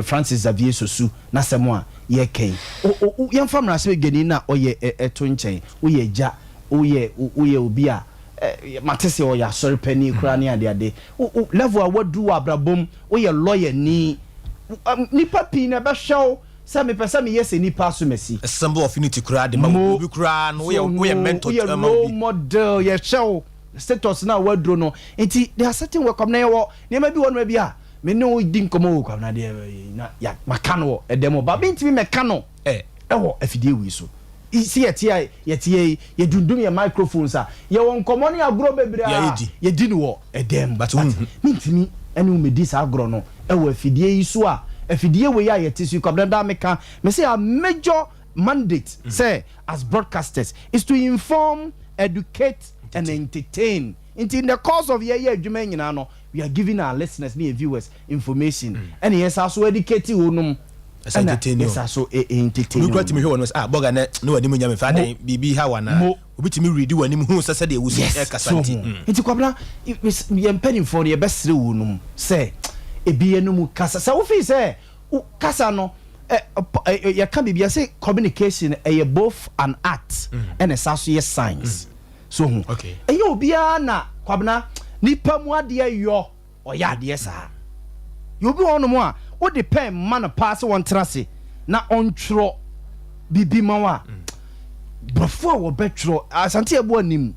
Francis Xavier Sosu n'asɛm a yɛreka yi. O o o yɛmfa mmarahyɛbadwani no a ɔyɛ ɛ ɛto nkyɛn. Woyɛ agya, woyɛ woyɛ obi a ɛ mate sɛ ɔyɛ asɔre panin koraa ne adeade. Wo wo level a woaduru wɔ abrabɔ mu, woyɛ lɔyani. Nnipa pii na ɛbɛhwɛ wo sɛ mepɛ sɛ meyɛ sɛ nnipa asomasi. A symbol of unity koraa de ma Mo obi koraa no, woyɛ so woyɛ ho mentor woyɛ ma role obi. model, yɛhwɛ wo status no a woaduro no nti there are certain work na yɛwɔ nneɛma bi wɔ noma bi a me ne wo di nkɔmmɔ wɔ Kwabena deɛ na ya maka no wɔ ɛdɛm hɔ ba mentumi mɛka no ɛwɔ afidie wei so si yɛte a yɛte yɛ yi yɛdundum yɛ microphones a yɛwɔ nkɔmmɔ ne agorɔ bebree a yɛdi no wɔ ɛdɛm but mentumi ɛne wo mɛdi saa agorɔ no ɛwɔ afidie yi so a afidie wei a yɛte so yi. Kwabena, daa meka me sɛ a major mandate sɛ as broadcasters is to inform, educate and entertain. Nti in the course of yɛyɛ adwuma nyinaa no, we are giving our listeners ne yɛ viewers information ɛne yɛ sa so educate wɔn nom ɛsɛ ɛna entertain yɛ o. sa so entertain Obi kura wɔn. tumi hwɛ wɔn sɛ, ah, bɔga nɛ ne w'anim nya me fa adan biribi ha wa na obi tumi redi w'anim hu sɛ sɛdeɛ wosi ɛkasa so nti ho nti Kwabena, yɛn mpanimfoɔ no yɛbɛsrɛ wɔn nom sɛ ebi yɛn mu kasa sɛ wofii sɛ kasa no yɛka biribi yɛsɛ communication ɛyɛ both an art ɛna ɛsa so yɛ science so ho. Ɛnyɛ obiara na Kwabena nipa mu adeɛ yɔ ɔyɛ adeɛ saa yɛ obi wɔ hɔnom a wode pɛn ma no paa sɛ wɔntena ase na ɔntwerɛ biribi ma wo a borɔfo a wɔbɛtwerɛ. Asante ɛbo anim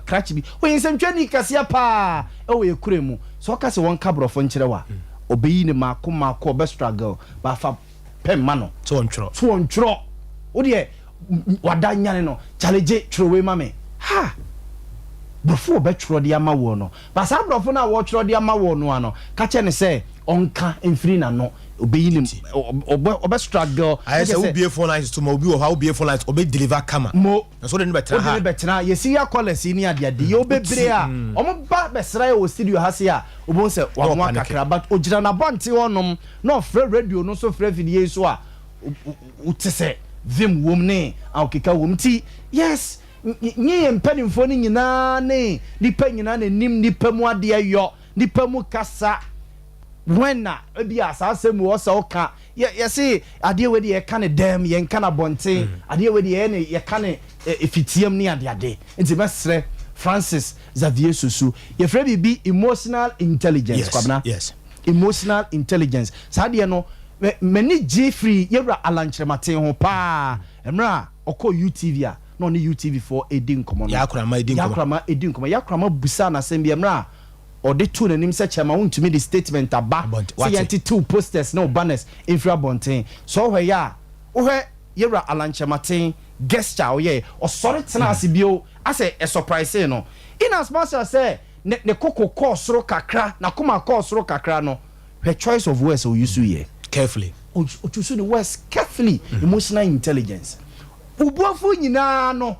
krakye bi ɔyɛ nsɛmtwerɛni kɛseɛ paa ɛwɔ yɛ kura mu sɛ ɔka sɛ wɔnka borɔfo nkyerɛ wo a ɔbɛyi ne maako maako ɔbɛ struggle baafa pɛn ma no sɛ wɔntwerɛ so wɔntwerɛ wodeɛ wada nyane no kyale twerɛ wei ma me ha borɔfo wɔbɛtwerɛ de ama wɔ no ba saa borɔfo no a wɔtwerɛ de ama wɔ no a no ka kyɛ ne sɛ ɔnka mfiri n'ano ɔbɛyi ne ɔbɛ struggle. Ayɛ sɛ wobie phone lines to ma obi wɔ hɔ a wobie phone lines ɔbɛ deliver kama mo na so wode ne bɛtena wode ha ne bɛtena yɛsi yɛ callers yi ne adeade yɛ bebree a ɔmo ba bɛsra yɛ wɔ studio ha se a wobɛhu sɛ wamoa ɔpanic. Kakra but ogyina n'abɔnten hɔnom na ɔfrɛ radio no so frɛ fidie yi so a wote sɛ vim wom ne ahokeka wom. Nti yes, nye yɛ mpanimfoɔ no nyinaa ne nipa nyinaa n'anim nipa mu adeɛ yɔ nipa mu kasa when na ebi a saa asɛm wɔ sɛ ɔka yɛ yɛse adeɛ wei de yɛka ne dɛm yɛnka no abɔnten adeɛ wei de yɛyɛ ne yɛka ne efitiam ne adeade. Nti mɛsrɛ Francis Xavier Sosu, yɛfrɛ biribi emotional intelligence. Kwabena, emotional intelligence saa adeɛ no m'ani gye firi yɛwura Alan Kyerematen ho paa mmerɛ a ɔkɔ UTV a na ɔne UTV foɔ edi nkɔmɔ no. Yɛakorama edi nkɔmmɔ. Yɛakorama edi nkɔmɔ. Yɛakorama busa n'asɛm bi mmerɛ a ɔde to n'anim sɛ kyɛma wontumi de statement aba sɛ wate. Yɛntetew posters ne wo banners mfiri abɔnten sɛ ɔhwɛ yɛ a wohwɛ yɛwura Alan Kyerematen gesture a ɔyɛ ɔsɔre tena ase bio asɛ ɛsurprise no in as much as sɛ ne koko kɔɔ soro kakra n'akoma kɔɔ soro kakra no, hwɛ choice of words a oyi so yɛ carefully. Ɔchoose the words carefully. Emotional intelligence obuafo nyinaa no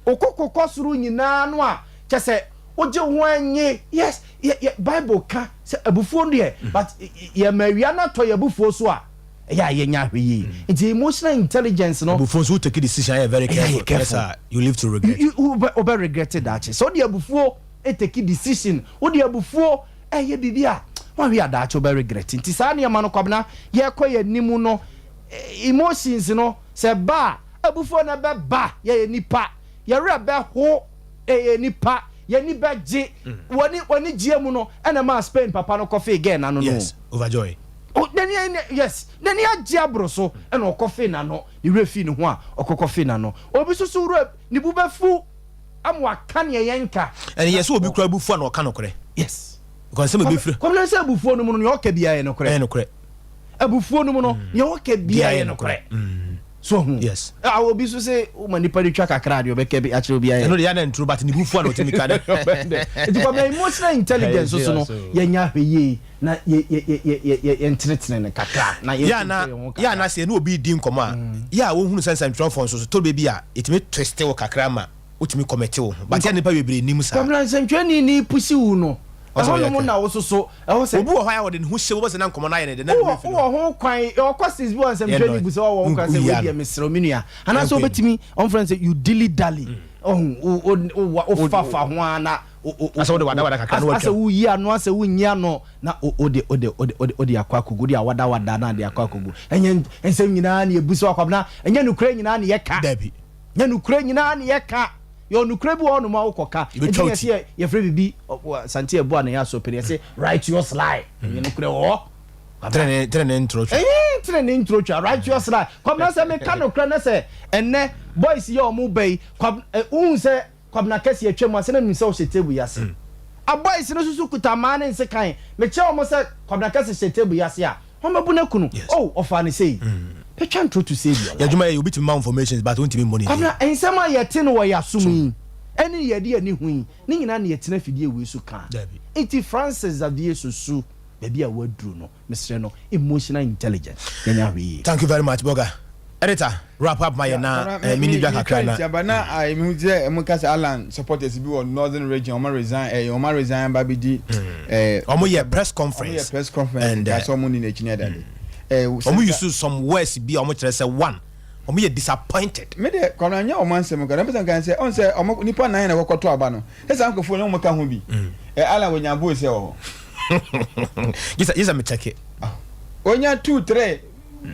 okoko kɔ soro nyinaa no a kyɛ sɛ wogye ho anye. Yes, yɛ Bible ka sɛ abufuo no deɛ but yɛma awia no atɔ yɛ abufuo so a ɛyɛ a yɛnya ahwɛ yie. Nti emotional intelligence no abufuo nso wo take decision ayɛ very ɛyɛ careful. Careful. Yes sir, you live to regret. You wobɛ regret daakye sɛ wode abufuo take decision wode abufuo ɛyɛ biribi a wahwe adaakye wobɛ regret. Nti saa nneɛma no Kwabena yɛkɔ yɛ anim no emotions no sɛ ba a abufuo no bɛba. Yɛyɛ nipa yɛwerɛ bɛho ɛyɛ nipa yɛni bɛgye wɔne wɔne gyeɛ mu no ɛna maa Spain papa no kɔfee gɛɛ nano no. Yes, overjoy. Oh, n'ani yes, n'ani agye aboro so ɛna ɔkɔfee n'ano, ne werɛ fii ne ho a ɔkɔkɔfee n'ano. Obi nso so werɛ, ne bo bɛfu ama waka nea yɛnka. Ɛne yɛ sɛ obi kura abufuo a na ɔka nokorɛ. Yes. Because nsɛm a ɛbɛfiri. Kwabena sɛ abufuo no mu no nea ɔka biara yɛ nokorɛ. Ɛyɛ nokorɛ. Abufuo no mu no nea ɔka biara yɛ nokorɛ. So ho. Yes. Ah, obi so sɛ woma nipa no twa kakra deɛ ɔbɛka bi akyerɛ obiara yɛ. Ɛno deɛ yɛ na nturo but ne bufuo a na ɔtumi ka no. Nti Kwabena emotional intelligence so no yɛnya ahwɛ yie na yɛ yɛ yɛ yɛ yɛ yɛntenetene no kakra na Yɛ a na yɛntoto yɛn ho yɛ a kakra. na sɛ yɛne obi redi nkɔmmɔ a, yɛ a wohunu sɛ nsɛntwerɛfoɔ nso so tɔ bɛ bi a ɛtumi twiste wo kakra ma wotumi kɔmɛte wo ho but yɛ a nnipa bebree nnim saa. Kwabena nsɛntwerɛni ne pusi wo no Ɔsɛ ɛhɔ ɔyɛ nom kɛ. na wososo ɛhɔ sɛ. Obi wɔ hɔ a ɔde ne ho hyɛ mu wobɛsɛ na nkɔmmɔ no ayɛ ne dɛ na ne Wowɔ werɛ fi ne wowɔ ho. ho kwan yɛwɔ questions bi wɔ Yɛ nsɛmtwerɛni no bu sɛ wowɔ ho kwan sɛ woyi wei ano. deɛ mesrɛ wo me nua anaasɛ Yɛnkɔ anim. wobɛtumi ɔmfrɛ no sɛ you dilly dally ɔho wo wo wo wofafa ho ara na wo wo Asɛ wode wadawada kakra na asɛ watwam. woyi ano asɛ wonyi ano na wode wode wode wode wode akɔ akɔgu wode awadawada na ade akɔ akɔgu ɛnyɛ nsɛm nyinaa na yɛbu sɛ akwabena ɛnyɛ nokorɛ nyinaa na yɛka. Dabi. Nyɛ nokorɛ nyinaa na yɛka. Yɛwɔ nokorɛ bi wɔ hɔnom a wokɔka. Yɛbɛtwa Nti wo yɛse ti. yɛ yɛfrɛ biribi Asante ɛboa na ɛyɛ asɔpene yɛse righteous lie. Ɛnyɛ nokorɛ wɔ hɔ. Kwabena. Tenene tenene ntorɔ twa. Ɛyɛ tenene ntorɔ twa righteous lie. Kwabena sɛ meka nokorɛ na sɛ ɛnnɛ boys yi a wɔn ba yi Kwab eh, wohu sɛ Kwabena kɛse atwa mu ase na menim sɛ wohyɛ table yi ase. A boys no nso so kuta mmaa ne nsekan. Mekyerɛ wɔn sɛ Kwabena kɛse hyɛ table yi ase a, wɔn bɛbu no aku no. Oh, ɔfaa no sei. Bɛtwa ntoro to save your life. Yɛadwuma yɛ yi, obi tumi ma wo informations but wontumi mmɔ ne din. Kwabena, nsɛm a yɛte no wɔ yɛn asom yi, ɛne nea yɛde yɛn ani hu yi, ne nyinaa na yɛtena afidie wei so ka. Nti Francis Xavier Sosu, baabi a waduru no, Mesrɛ no emotional intelligence yɛnyɛ ahwɛ yie. Thank you very much Boga. Editor, wrap up ma yɛn na eh, menni dwa kakra na. Tiaba na ayi mi sɛ ɛmo ka sɛ Alan supporters bi wɔ northern region ɔmo resign ɛɛ ɔmo resign ba bi di ɛɛ. Ɔmo yɛ press conference. Ɔmo yɛ press conference and ka sɛ ɔmo ni n'akyi ni adade. Ɛɛ ɔmo use some words bi a ɔmo kyerɛ sɛ one ɔmo yɛ disappointed. Mi de kɔnɔ nyɛ ɔmo ansɛm kɔ na pɛsɛ nkan sɛ ɔn sɛ ɔmo nipa nan na ɛkɔkɔ to aba no sɛ saa nkorɔfoɔ no ɔmo ka ho bi ɛ Alan wɔ nya voice wɔ hɔ. Gye sɛ me check. Onya 2 3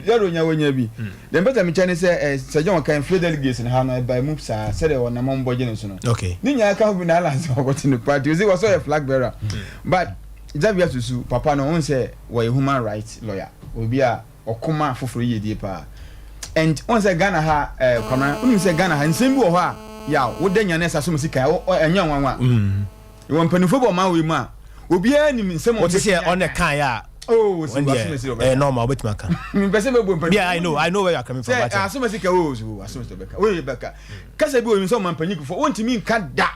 0 nya wonya bi. Deɛ mpɛ sɛ mekyɛ ne sɛ eh, sɛ John kan free delegates no ha no ɛbae mu saa sɛdeɛ wɔnam ɔmo bɔgye ne so no. Okay. Ne nyinaa ka ho bi na Alan sɛ ɔkɔte no party ɔsi wɔsɛ ɔyɛ flag bearer. But Xavier Susu papa no ɔhu sɛ wɔyɛ human rights lawyer obi a ɔko ma afoforɔ yiedie paa and ɔhu sɛ Ghana ha eh, Kwamina wonim sɛ Ghana ha nsɛm bi wɔ hɔ a yaw woda nya ne ɛsa so mu sika ɛnyɛ nwanwa. Yɛwɔ mpanimfoɔ bi wɔ ɔman wei mu a, obiara nim nsɛm a Wote sɛ wɔbɛtumi ɔne aka. kaeɛ a, Oh, si wɔn deɛ asomasi deɛ ɛyɛ ɔbɛka. normal wobɛtumi aka. Mepɛ sɛ mɛbɔ mpanimfoɔ. Yeah, I know, I know where you are coming from. Sɛ Wate. asomasi ka o, so asomasi ɔbɛka. Wei bɛka. Kasa bi wɔ mu sɛ ɔman panyin kufuor wontumi nka da.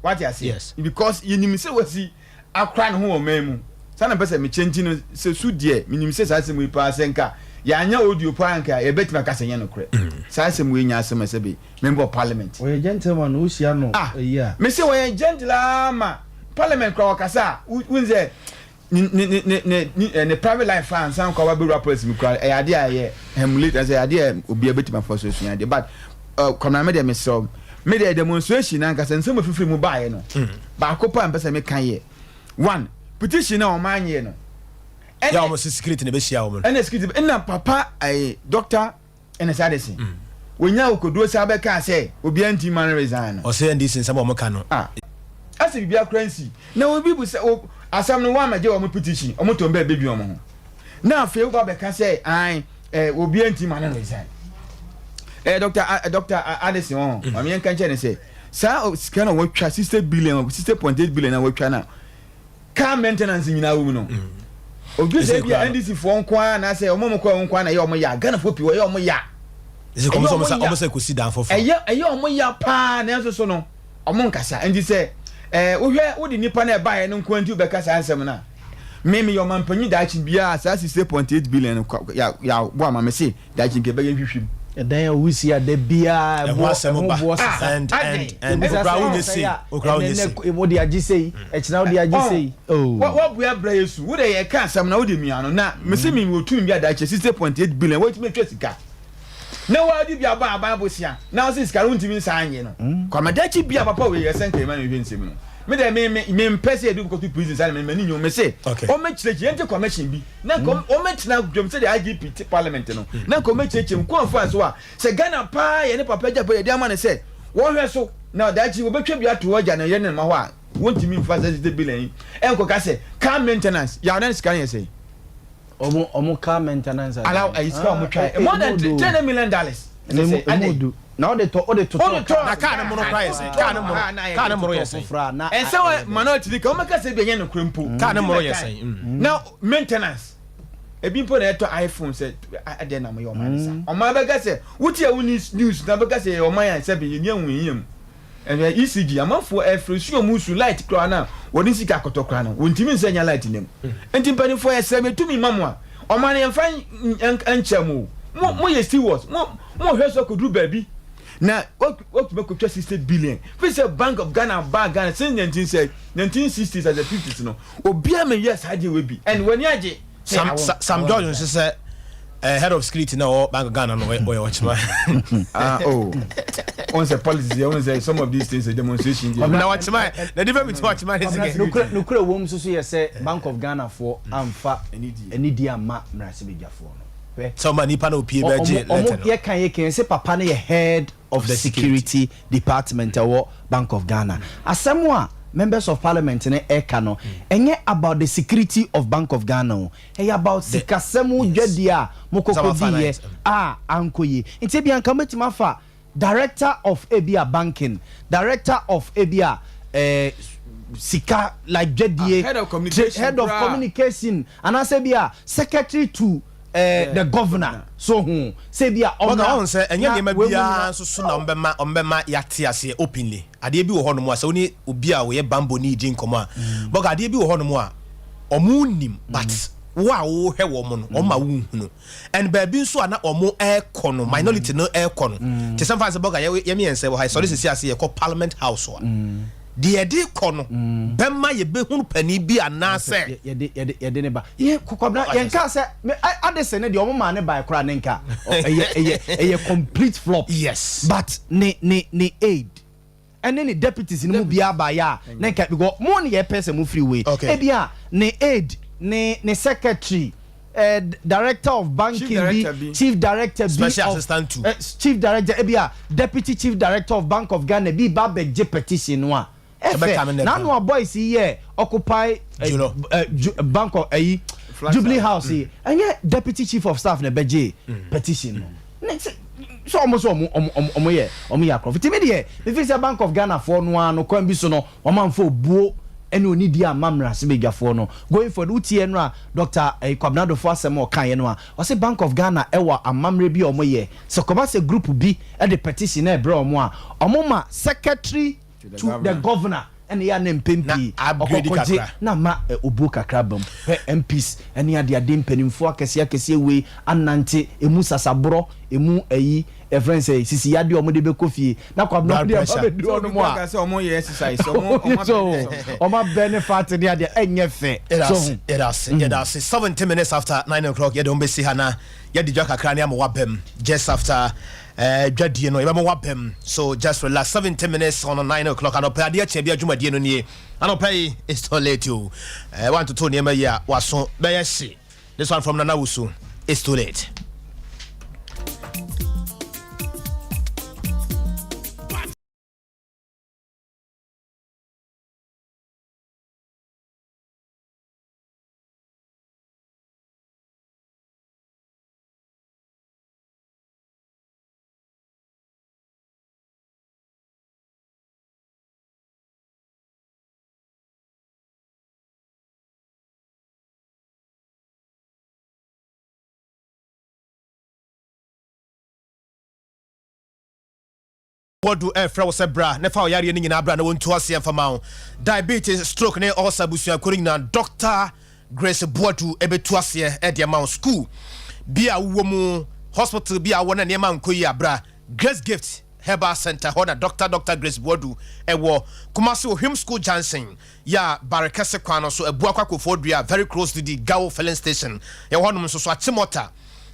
Wate aseɛ? Yes. Because yɛnim sɛ wasi akora ne ho wɔ ɔman mu. Saa na mpɛ sɛ mekyɛ nti no sɛ su deɛ menim sɛ saa asɛm yi paa sɛ nka yɛanyɛ audio paa nka yɛbɛtumi aka sɛ nyɛ nokorɛ. Saa asɛm wei nyɛ asɛm a ɛsɛ be member of parliament. Ɔyɛ gentleman o wohyia no Ah ayi a. mese ɔyɛ gentle aa ma parliament koraa ɔkasa a wohu sɛ ne ne ne ne ne eh, ne private life a ansa nkɔ aba bɛwura policy mu koraa ɛyɛ adeɛ a ɛyɛ emulate ɛsɛ ɛyɛ adeɛ a obiara bɛtumi afa so asua adeɛ but uh, Kwamina me deɛ mesrɛ wo me deɛ demonstration ankasa nsɛm afifiri mu baeɛ no baako paa mpɛ sɛ meka yɛ one petition a wɔn anyɛ no Yɛ a wɔn sɛ security na ɛbɛhyia wɔn no. ɛna security ɛna papa ɛyɛ doctor Ɛna saa de se wɔnya akokoduo saa bɛkaa sɛ obiara ntumi ma no resign no. Ɔsɛ NDC nsɛm a wɔn ka no. Ah asɛ biribiara koraa nsi na obi bu sɛ o asɛm no wɔn amɛgye wɔn petition wɔn tɔn bɛɛ bɛdwi wɔn ho na afei woba bɛka sɛ an eh, obiara ntumi ma no resign. Eh, Dr. A, Dr. Addison wɔn mm. maame yɛn nka nkyɛn ne sɛ saa sika na wɔtwa 60 billion 60.8 billion na wɔtwa na Car maintenance nyinaa wɔ mu no. Obi sɛ ebi a NDC foɔ nko ara anaasɛ wɔn a wɔkɔ wɔn nko ara na ɛyɛ wɔn ya. Ghana foɔ pii wɔyɛ wɔn ya. Ɛsɛ kɔm sɛ wɔn sɛ kɔsi dan foforɔ. Ɛyɛ ɛyɛ wɔn ya paa nanso so no wɔn nkasa. Nti sɛ ɛɛ wohwɛ wode nipa na ɛbaeɛ no nko nti wobɛka saa nsɛm no a me meyɛ ɔmampanyin daakye biara saa 60.8 billion ya ya bɔ ama me se daakye nka ɛbɛyɛ nhwehwɛ mu. Ɛdan a wosi a da biara ɛho asɛm ba ɛho boɔ sesa. And and and okura wonyɛ sei okura wonyɛ sei. Ɛnɛ wode agye sei ɛkyina wode agye sei. Oh. Wɔboa brɛ yɛ su wode yɛ ka asɛm na wode mia no na mese mi wɔ tumi bi a daakye 60.8 billion wɔatumi atwa sika na wɔade bi abɔ aban bosea na wɔse sika no wontumi nsa anye no kwame daakye bi a papa wei ɛsɛ nka yɛma no hwɛ nsɛm no me dɛ me me mempɛ sɛ yɛde kɔto prison saa na m'ani nyo me se ɔmɛkyerɛkyerɛ yɛnte commission bi na nka ɔmɛtena dwam sɛdeɛ IGP te parliament no na nka ɔmɛkyerɛkyerɛ mu kwan fa so a sɛ Ghana paa yɛ ne papa agya pa yɛde ama no sɛ wɔhwɛ so na daakye wɔbɛtwa bi ato hɔ agya ne yere ne mma hɔ a wɔntumi mfa sɛ sɛ billion yi ɛnkɔka sɛ car maintenance yɛ na sika no yɛ sɛ. Ɔmo ɔmo car maintenance. Allow ayi sika ɔmo twa yɛ more than $300 million. Emu emu du na ɔde tɔ ɔde totɔ car. Na car no mono koraa yɛ sɛn? Car no mono car no mono yɛ sɛn? Ɛnsɛ wɔ minority ni ka wɔn kasa bi ɛnyɛ nokorɛ mpo. Car no mono yɛ sɛn? Na maintenance ebi mpo na ɛtɔ iPhone sɛ ɛdeɛ na mo yɛ ɔman sa ɔman bɛka sɛ wote a wo news na bɛka sɛ yɛ ɔman a sɛbi yɛ ni ɛho yɛ mu. Ɛhwɛ ECG amanfoɔ ɛfrɛ su ɔmo su light koraa na wɔde sika akɔtɔ koraa no wɔntumi nsɛ nya light nam nti mpanimfoɔ yɛsrɛ mo tumi ma mo a ɔman no yɛmfa nkyɛ mo o mo mo yɛ stewards mo mo hwɛ so akɔduru baabi na wɔtumi akɔtwa 60 billion fi sɛ Bank of Ghana baa Ghana since 19 sɛ 1960s as 50s no obiara mɛyɛ saa deɛ wɔ bi and wɔn ani agye. Sam Sam George nso sɛ eh, head of security na ɔwɔ Bank of Ghana no ɔyɛ ɔkyema. Ah oh, wọn sɛ politics yɛ wọn sɛ some of these things a demonstration. Na ɔkyema na difference between ɔkyema ne security. Nukura nukura wɔm nso so yɛ sɛ Bank of Ghana foɔ anfa anidie amma mmarahyɛbadwafoɔ no. Hwɛ. Sɛ ɔma nipa na opie bɛ gye letter no. Ɔmo yɛ kan yɛ kan sɛ papa no yɛ head of the security department ɛwɔ Bank of Ghana. Asɛm a members of parliament no ɛka no ɛnyɛ about the security of Bank of Ghana o, ɛyɛ about sikasɛm dwadie a mokɔkɔ diiɛ a ankɔ yie. Nti ebia nka mobɛtumi afa director of ebia banking, director of ebia eh, sika like dwadie, head of communication, head of communication anaasɛ ebia secretary to eh, the governor so ho sɛ ebia Bɔga ɔmmra ɔhu sɛ ɛnyɛ na nneɛma wei mu biara nyinaa nso so na ɔmbɛma ɔmbɛma yɛate aseɛ openly. Adeɛ bi wɔ hɔnom a sɛ wo ne obi a ɔyɛ bambɔni di nkɔmmɔ a, bɔga adeɛ bi wɔ hɔnom a ɔmo nim but wo a wohwɛ wɔn no wɔn ma wonhunu. And baabi nso a na wɔn ɛrekɔ no minority no ɛrekɔ no te sɛ mfa sɛ bɔga yɛ yɛ mmiɛnsa wɔ ha yɛsɔre sisi ase yɛkɔ parliament house a deɛ yɛde kɔ no bɛma yɛbɛhunu panin bi anaasɛ yɛde yɛde yɛde ne ba yɛ kɔkɔbena yɛn kaa sɛ me adesɛ ne deɛ ɔmo maa ne ba koraa ne nka ɛyɛ ɛyɛ ɛyɛ complete flop yes but ne ne ne aid ɛne ne deputies no mu biara baeɛ a na nka because mo ne yɛpɛ sɛ mo firi wei ebi a ne aide ne ne secretary eh, director of banking bi chief director bi special of assistant to eh, chief director ebi a deputy chief director of Bank of Ghana bi ba abɛgye petition no a ɛfɛ n'ano a boys yi yɛ occupy eh, eh, ju, bank of ɛyi eh, Jubilee House yi ɛnyɛ deputy chief of staff na ɛbɛgye petition no. Ne sɛ sɛ ɔmo sɛ ɔmo ɔmo ɔmo ɔmo yɛ ɔmo yɛ akorɔfo ti mi deɛ mi fi sɛ Bank of Ghana foɔ no ara no kwan bi so no wɔn anfa obuo ɛne onidie amma mmarahyɛbadwafoɔ no going forward wotie no a Doctor eh, Kwabena Dofo asɛm a ɔkaeɛ no a ɔse Bank of Ghana ɛwɔ amammerɛ bi a ɔmo yɛ sɛ kɔba sɛ group bi ɛde petition na ɛbrɛ ɔmo a ɔmo ma secretary to the governor ɛna ɛyɛ a na mpɛn pii ɔkɔkɔgye na ama obuo kakra aba mu. Hwɛ MPs ɛne adeade mpanimfoɔ akɛseɛ akɛseɛ wei anante emu sasaborɔ emu ayi ɛfrɛ no sɛ sisi yadeɛ a wɔde bɛkɔ fie na kwabena Blood wɔde aba pressure. bɛduru Sɛ obi hɔnom kura a ka sɛ ɔmo yɛ exercise ɔmo ɔmo so abɛn ne wɔn abɛn ne fat ne adeɛ ɛnyɛ fɛ Yɛda so ase, ho. yɛda ase, yɛda ase. 70 minutes after 9 o'clock yɛde wɔn bɛsi ha na yɛde dwa kakra ne ama wabam just after eh, dwadie no yɛbɛma wabam so just relax 70 minutes on 9 o'clock anɔpɛ adeɛ kyɛ bi adwumadie no nie anɔpɛ yi it's too late o eh, wantoto nneɛma yi a waso bɛyɛ hye. This one from Nana Wusu, it's too late. Wɔdu ɛrefrɛ wo sɛ bra na fa wo yareɛ no nyinaa bra na wɔntu aseɛ mfa ma wo. Diabetes, stroke ne ulcer abusuakuo no nyinaa Dɔkta Grace Boadu bɛtu aseɛ de ama wo. School bi a wowɔ mu, hospital bi a wowɔ na nneɛma nkɔ yie a bra Grace Gift Herbal Centre hɔ na Dɔkta Dɔkta Grace Boadu wɔ. Kumasi Ohwim School Junction yɛ a Barekɛse kwan no so Abuakwa Kofoɔ Dua very close to the Gao filling station. Yɛwɔ hɔnom nso so Achimota.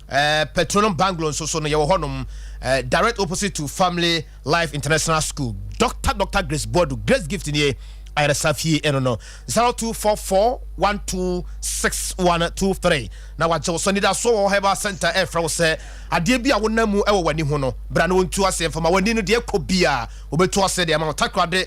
Eh, Petroleum Banglo nso so no yɛwɔ hɔnom eh, direct opposite to Family Life International School. Dr. Dr. Grace Boadu, Grace Gift nie ayaresa fie ɛno no 0244126123 na wagye wo so anidasoɔ wɔ Herbal Center ɛfrɛ wo sɛ adeɛ bi a wonam mu ɛwɔ w'ani ho no bra na wɔntu aseɛ mfama w'ani no deɛ ɛkɔ bi a wɔbɛtu aseɛ deɛ ama wo. Takoradi.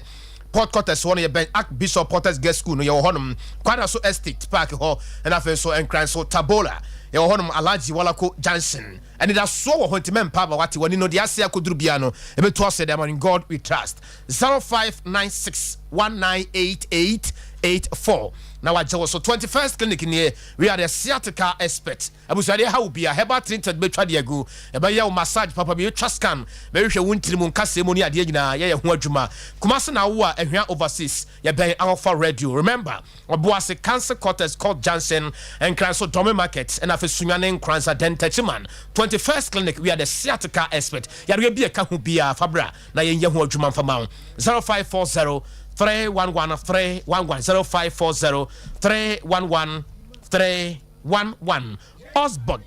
Port Quarters hɔ no yɛbɛn Archbishop Porters Girls School no, yɛwɔ hɔnom. Kwadaso Estate Park hɔ, ɛna afei nso Nkran so Tabola, yɛwɔ hɔnom. Alhaji Walako Junction, anidasoɔ wɔ hɔ, nti mɛmpa aba. Wate w'ani no deɛ ase akɔduru bia no, ɛbɛtu ase de ama. In God we trust. 0596 198884 na wagye wo so. 21st Clinic nie. We are the sciatica expert. Abusuadeɛ ha wo bia, herbal treatment bɛtwa de agu, ɛbɛyɛ wo massage papa bi, yɛtwa scan, bɛhwehwɛ wo ntiri mu nkasɛɛ mu ne adeɛ nyinaa, yɛyɛ ho adwuma. Kumase na awo a Ahwia Overseas, yɛbɛn Alpha Radio. Remember, Ɔboase Council Quarters, Court Junction, Nkran so Dome Market, ɛna afei Sunyane, Nkransa, Dentachiman. 21st Clinic, we are the sciatica expert. Yareɛ bi ɛka ho biara, fabra na yɛnyɛ ho adwuma mfama wo. 0540 311 311, 0540 311 311. Osbod,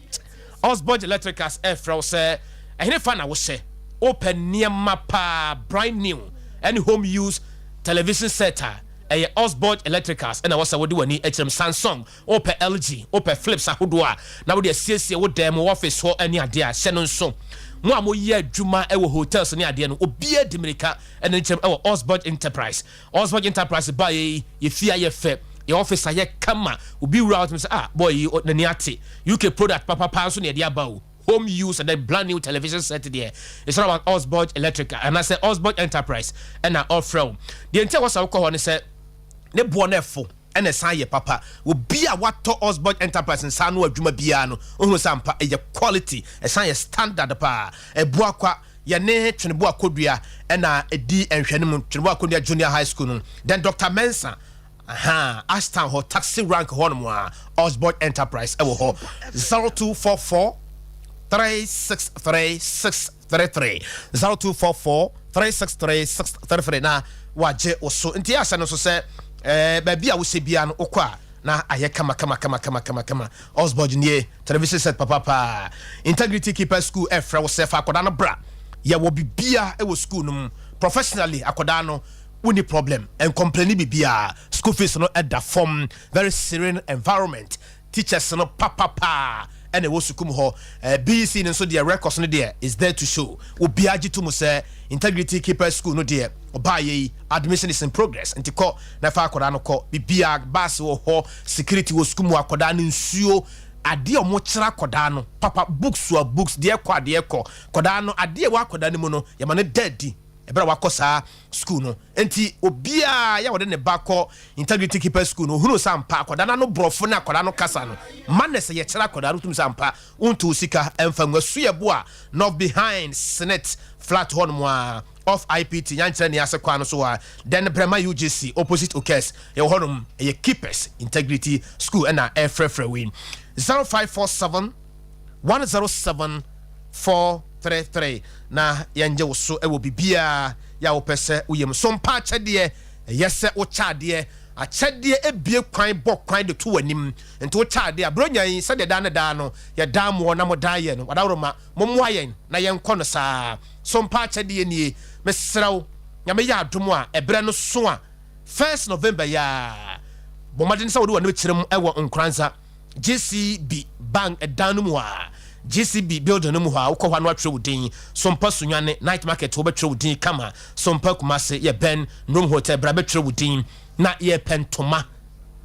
Osbod Electricals ɛfrɛ wo sɛ ɛhene fa na wohyɛ wopɛ nneɛma paa, brand new ɛne home use television set a, ɛyɛ Osbod Electricals ɛna wɔsɛ wode w'ani akyerɛm. Samsung, wopɛ LG, wopɛ Philips ahodoɔ a na wode asiesie wo dan mu, office hɔ ne adeɛ a hyɛ no nso. Mo a moyɛ adwuma ɛwɔ hotels ne adeɛ no, obiara di mirika ɛne nkyɛn ɛwɔ Osbod Enterprise. Osbod Enterprise ba yɛ, yɛfie ayɛ fɛ, yɛ office ayɛ kama, obi wura wɔtumi sɛ, "Ah, boy yi n'ani ate." UK product papapa nso na yɛde aba o, home use and then brand new television set deɛ, it's all about Osbod Electric anaasɛ Osbod Enterprise ɛna ɔfrɛ wo deɛ. Nti a wɔsa wokɔ hɔ ne sɛ ne boɔ no ɛfo ɛna ɛsan yɛ papa. Obi a watɔ Osbod Enterprise nsa no adwuma biara no, ohunu sɛ ampa ɛyɛ quality, ɛsan yɛ standard paa. Ɛboa kwa yɛne Twenebo Akodua ɛna ɛdi nhwɛne mu, Twenebo Akodua Junior High School no, then Dr Mensa aha, Ashtown hɔ, taxi rank hɔ nom a Osbod Enterprise ɛwɔ hɔ. 0244 363 633, 0244 363 633 na wagye wo so. Nti yɛ ahyɛ no so sɛ baabi a wohyɛ bia no, wokɔ a na ayɛ kama kama kama kama kama kama. Osbod nie, television set papapa. Integrity Keeper School ɛfrɛ wo sɛ fa akɔdaa no bra. Yɛwɔ bibia ɛwɔ school no mu professionally. Akɔdaa no wonni problem and complain bibia. School fees no ɛda fam, very serene environment, teachers no papapa ɛna ɛwɔ sukuu mu hɔ. BECE no nso deɛ, records no deɛ is there to show. Obiara gye to mu sɛ Integrity Keeper School no deɛ, ɔbaa yɛ yi, admission is in progress. Nti kɔ na fa akɔdaa no kɔ. Bibia baasi wɔ hɔ, security wɔ sukuu mu, akɔdaa no nsuo, adeɛ a ɔmo kyerɛ akɔdaa no papa, books wɔ books deɛ kɔ adeɛ kɔ kɔdaa no, adeɛ ɛwɔ akɔdaa no mu no, yɛma no da adi ɛbɛrɛ wakɔ saa school no. Nti obiara yɛ wɔde ne ba kɔ Integrity Keeper School no, ohunu sɛ ampa akɔdaa no ano borɔfo ne akɔdaa no kasa no manners yɛkyerɛ akɔdaa no tum sɛ ampa wontu sika ɛmfa ngu asu. Bo a north behind Senate flat hɔ nom a, off IPT nyankyerɛ ne ase kwan no so a, then Brɛma UGC opposite Okes, yɛwɔ hɔnom. Ɛyɛ Keepers Integrity School ɛna ɛfrɛfrɛ wei. 0547 107 433 na yɛngye wo so ɛwɔ biribiaa yɛ a wopɛ sɛ woyɛ mu so. Mpa akyɛdeɛ, ɛyɛ sɛ wokyɛ adeɛ, akyɛdeɛ ebie kwan, bɔ kwan de to w'anim. Nti wokyɛ adeɛ a buronya yi, sɛdeɛ daa ne daa no yɛdaa moɔ na modaa yɛ no wadaworoma, mommoa yɛn na yɛnkɔ no saa so. Mpa akyɛdeɛ nie, mesrɛ wo, Nyame yɛ adom a ɛberɛ no so a, 1st November yɛa bɔ mmɔden sɛ wode w'ani kyerɛ mu ɛwɔ Nkoranza GCB Bank ɛdan no mu a, GCB building no mu hɔ a, wokɔ hɔ a na watwerɛ wo din. Sompa Sunyane Night Market, wobɛtwerɛ wo din kama. Sompa Kumase, yɛ bɛn Nom Hotel, bra bɛtwerɛ wo din. Na yɛpɛ ntoma,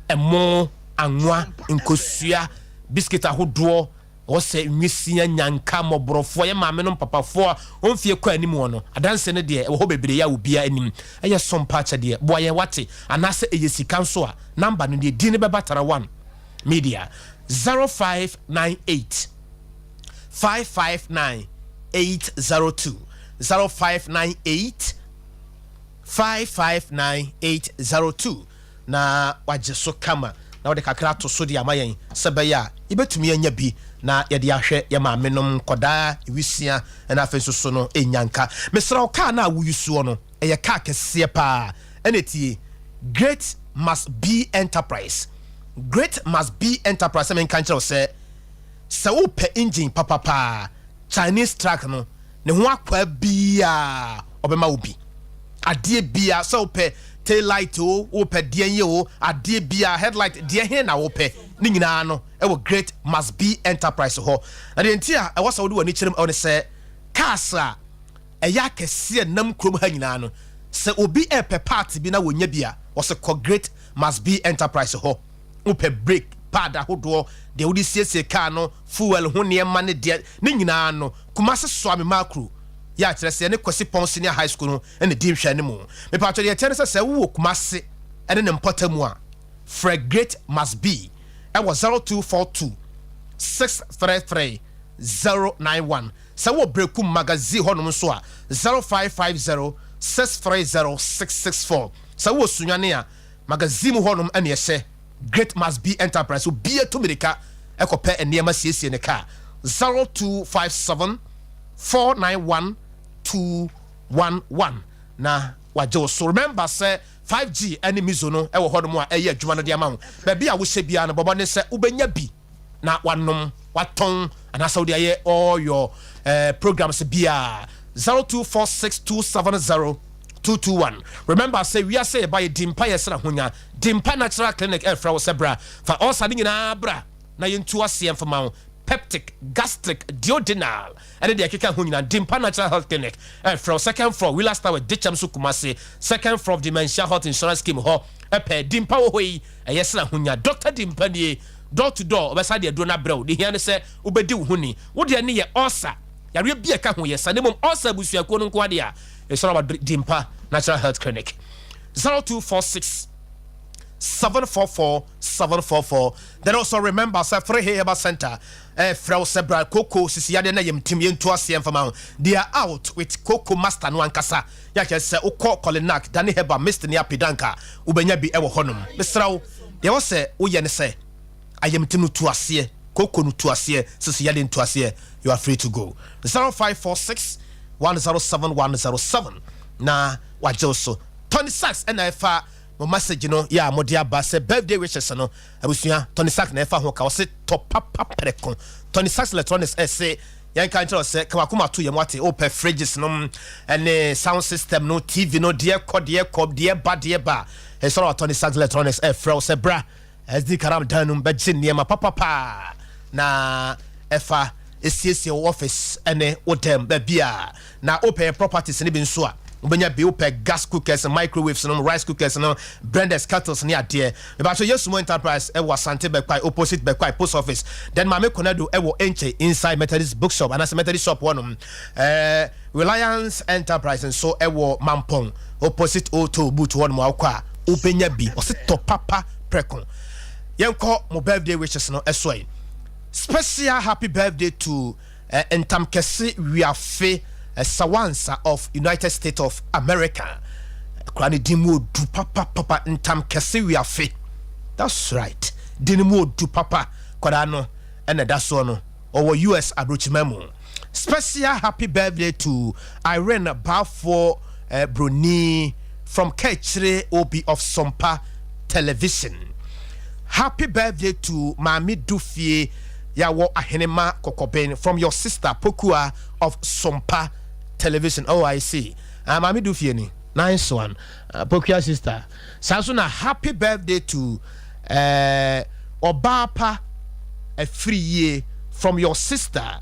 ɛmo, anwa, nkosua, biscuit ahodoɔ, wɔsɛ nwisia, nyanka, mmɔborɔfoɔ, yɛ maame no, papafoɔ a ɔmfie kɔ anim wɔ no adanse no deɛ ɛwɔ hɔ bebree a obiara anim. Ɛyɛ Sompa akyɛdeɛ, boa yɛn wate, anaasɛ ɛyɛ sika nso a, number no deɛ din no bɛba Tara One Media. 0598 559 802, 0598 559 802 na wagye so kama na wɔde kakra ato so de ama yɛn sɛ bɛyɛ a yɛbɛtumi anya bi na yɛde ahwɛ yɛ maame nom, nkɔdaa, ewisia, ɛna afei nso so no ɛnya nka. Mesrɛ wo, kaa no a woyi soɔ no, ɛyɛ kaa kɛseɛ paa. Ɛna tie, Great Must Be Enterprise, Great Must Be Enterprise, sɛ menka nkyerɛ wo sɛ wopɛ engine papapaa, Chinese truck no ne ho akwaa biaa, ɔbɛma wo bi. Adeɛ bia sɛ wopɛ tail light o, wopɛ deɛ yɛ o, adeɛ bia, headlight deɛ he na wopɛ ne nyinaa no ɛwɔ Great Must Be Enterprise hɔ. Na deɛ nti a ɛwɔ sɛ wode w'ani kyerɛ mu ɛwɔ ne sɛ cars a ɛyɛ akɛseɛ nam kurom ha nyinaa no, Sɛ obi repɛ part bi na wɔnya bi a, wɔse kɔ Great Must Be Enterprise hɔ. Wopɛ brake pad ahodoɔ, deɛ wode siesie kaa no, fuel ho nneɛma ne deɛ, ne nyinaa no, Kumasi Soame Makro yɛ a kyerɛ sɛ ɛne Kwasi Pɔn Senior High School no na ɛdi nhwɛanimu. Mepakyɛw deɛ ɛteɛ ne sɛ, sɛ wowɔ Kumasi ne ne mpɔtamu a, frɛ Great Must Be wɔ 0242 633 091. Sɛ wowɔ Berekum Magazine hɔnom nso a, 0550 630 664. Sɛ wowɔ Sunyani a, Magazine mu hɔnom na ɛhyɛ. Great Must Be Enterprise, obiara tu mmirika kɔpɛ nneɛma siesie ne kaa. 0257 491 211 na wagye wo so. Remember sɛ 5G ne Mizo no wɔ hɔnom a ɛyɛ adwuma no de ama wo. Baabi a wohyɛ biara no, bɔ mmɔden sɛ wobɛnya bi na wanom, watɔn anaasɛ wode ayɛ all your eh, programs biara. 0246270221. Remember sɛ wiase yɛba yɛ di mpa yɛ sra honya. Dimpa Natural Clinic ɛrefrɛ wo sɛ bra fa ulcer no nyinaa bra na yɛntu aseɛ mfa ma wo. Peptic, gastric, duodenal ɛne deɛ ɛkeka ho nyinaa. Dimpa Natural Health Clinic ɛrefrɛ wo. Second floor, Willas Tower, Dikyɛm so Kumasi. Second floor of Dementia Health Insurance Scheme hɔ pɛɛ. Dimpa wɔ hɔ yi, ɛyɛ sra honya. Doctor Dimpa nie. Door to door, ɔbɛsan de aduro no abrɛ wo. Deɛ ehia ne sɛ wobɛdi wo ho ni. Wo deɛ ne yɛ ulcer. Yareɛ bi a ɛka ho yɛ sa, na mmom ulcer abusuakuo no nko ara deɛ a, ɛsɔre aba Dimpa Natural Health Clinic. 0246 744 744. Then also remember sɛ 3 Herbal Center ɛfrɛ wo sɛ bra koko sisi yadeɛ na yɛm tim yɛntu aseɛ mfama ho. They are out with koko master no ankasa. Yɛakyɛ sɛ wokɔ Kolinak, Dani Herbal, Mist ne Apidanka wobɛnya bi ɛwɔ hɔnom. Mesrɛ wo Deɛ ɛwɔ sɛ woyɛ ne sɛ, ayamti no tu aseɛ, kooko no tu aseɛ, sisi yadeɛ no tu aseɛ, you are free to go. 0546 107 107 na wagye wo so. Tony Sachs ɛna ɛfa mo message no yɛ a mode aba sɛ birthday wishes no, abusua, Tony Sachs na ɛfa ho ka, ɔse tɔ papa prɛko. Tony Sachs Electronics ɛse yɛnka nkyerɛ wo sɛ ka wakoma to yɛn wate, wopɛ fridges nom ɛne sound system no, TV no, deɛ kɔ deɛ kɔ, deɛ ba deɛ ba. Esɔre a Tony Sachs Electronics refrɛ wo sɛ bra SD Karam dan no mu bɛgye nneɛma papapa na ɛfa siesie wo office ne wo dɛm baabi a na wopɛ properties no bi nso a wobɛnya bi. Wopɛ gas cookers, microwaves no, rice cookers no, blenders, kettles ne adeɛ. Mebakyɛ Yesumo Enterprise ɛwɔ Asante Bɛkwae, opposite Bɛkwae post office. Then Maame Konadu ɛwɔ Enche inside Methodist bookshop anaasɛ Methodist shop hɔnom. Reliance Enterprise nso wɔ Mampong opposite Old Toll Booth hɔ nom a wokɔ a wobɛnya bi. Ɔse tɔ papa prɛko. Yɛnkɔ mo birthday wishes no ɛso ɛ. Special happy birthday to eh, Ntamkɛse Wiafe eh, Sawansa of United States of America. Kora ne din mu odu papa papa, Ntamkɛse Wiafe. That's right. Din mu odu papa. Kwadaa no ɛna ɛda soɔ no. Ɔwɔ US abrokyima mu. Special happy birthday to Irene Baafoɔ eh, Broni from Kaakyire OB of Sompa Television. Happy birthday to Maame Dufie Yawɔ Ahenema Kɔkɔben from your sister Pokua of Sompa Television. Oh, I see. Maame Dufie ni. Nice one. Pokua sister. Saa nso na happy birthday to eh, Ɔbaapa Afriyie from your sister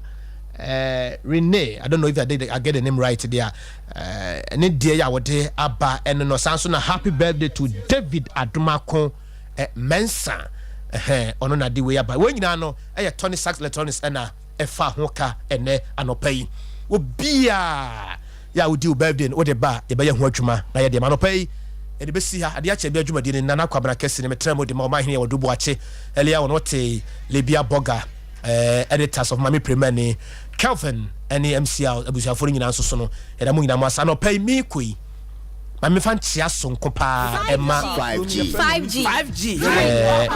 eh, Renee. I don't know if I did I get the name right there. Eh, ne deɛ yɛ a wɔde aba ɛno no. Saa nso na happy birthday to David Adomako eh, Mensah. Ɛhɛn, ɔno na de wei aba. Wɔn nyinaa no ɛyɛ Tony Sachs Electronics ɛna ɛfa ho ka ɛnɛ anɔpa yi. Obiara yɛ a wodi wo birthday no wode ba a yɛbɛyɛ ho adwuma na yɛde ma. Anɔpa yi yɛde bɛsi ha. Adeɛ akyɛ bi adwumadie no Nana Kwabena Kɛse ne metra mu de ma ɔmanhene yɛ Ɔdo Boakye Elia wɔn ɔte Libya Burger eh, editors of Mame Prema ne Kelvin ne MCL abusuafoɔ no nyinaa nso so no yɛda mo nyinaa mo ase. Anɔpa yi meekɔ yi ma mefa nkyea sonko paa ɛma 5G. 5G. 5G. Eh,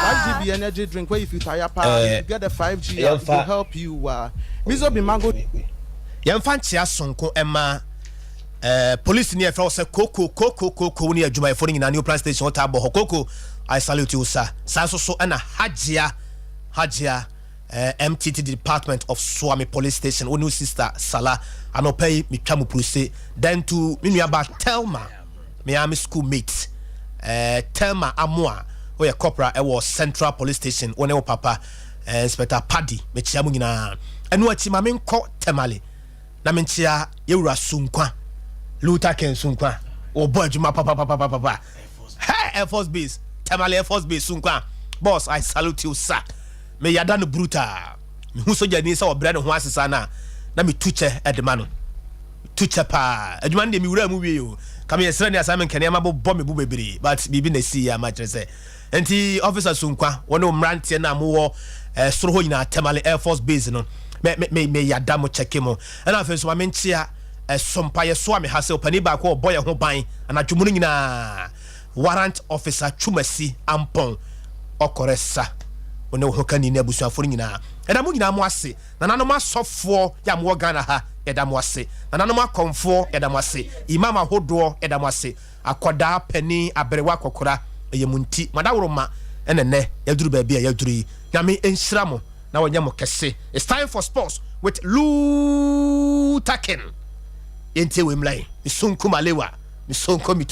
5G be energy drink where if you tire pa, if you get the 5G, it will help you. Miso be mango. Yɛmfa nkyea sonko ɛma eh, police ni ɛfrɛ wo sɛ koko koko koko wo ne adwumayɛfoɔ no nyinaa New Plan Station wotaa bɔ hɔ koko I salute you sir. Saa nso so ɛna Hajia Hajia eh, MTT Department of Suame Police Station wo ne wo sister Sala anɔpa yi metwa mo puruse. Then to me nuaba Thelma, me ara me school mate eh, Thelma Amoa woyɛ corporal ɛwɔ Central Police Station wo ne wo papa eh, Inspector Paddy mekyia mo nyinaa. Ɛno akyi ma menkɔ Tamale na menkyea yɛwura Sunkwa. Luther King Sunkwa, wɔbɔ adwuma papapapapapa. Hey, Air Force Base, Tamale Air Force Base, Sunkwa boss, I salute you, sir. Me yada no brutal. Mehu sogyani sɛ ɔbrɛ ne ho asesa no a, na metu kyɛ de ma no, tu kyɛ paa. Adwuma no deɛ, mewura mu wie o, ka meyɛ srɛ ne asa me nka nneɛma bobɔ me bo bebree, but biribi na ɛsii ama kyerɛ sɛ nti Officer Sunkwa, wɔne wo mmeranteɛ no a mowɔ soro hɔ nyinaa, Tamale Air Force Base no, me yada mo, kyɛke mo. Ɛna afei nso ma menkyea ɛsompa yɛsoa me ha sɛ ɔpani baako a ɔbɔ yɛn ho ban anadwo mu no nyinaa, Warrant Officer Twumasi Ampɔn ɔkɔrɛ sa, wo ne wo ho kani ne abusuafoɔ no nyinaa, ɛda mo nyinaa mo ase. Nananom asɔfoɔ yɛ a mowɔ Ghana ha, yɛda mo ase. Nananom akɔmfoɔ, yɛda mo ase. Imam ahodoɔ, yɛda mo ase. Akɔdaa, panin, aberewa, akɔkora, ɛyɛ mo nti mo adaworoma ɛna nnɛ yɛduru baabi a yɛduru yi. Nyame nhyira mo na wɔnyɛ mo kɛse. It's time for sports with Luther King. Yɛntie wei mmla yi, mesonko malewa, mesonko mito.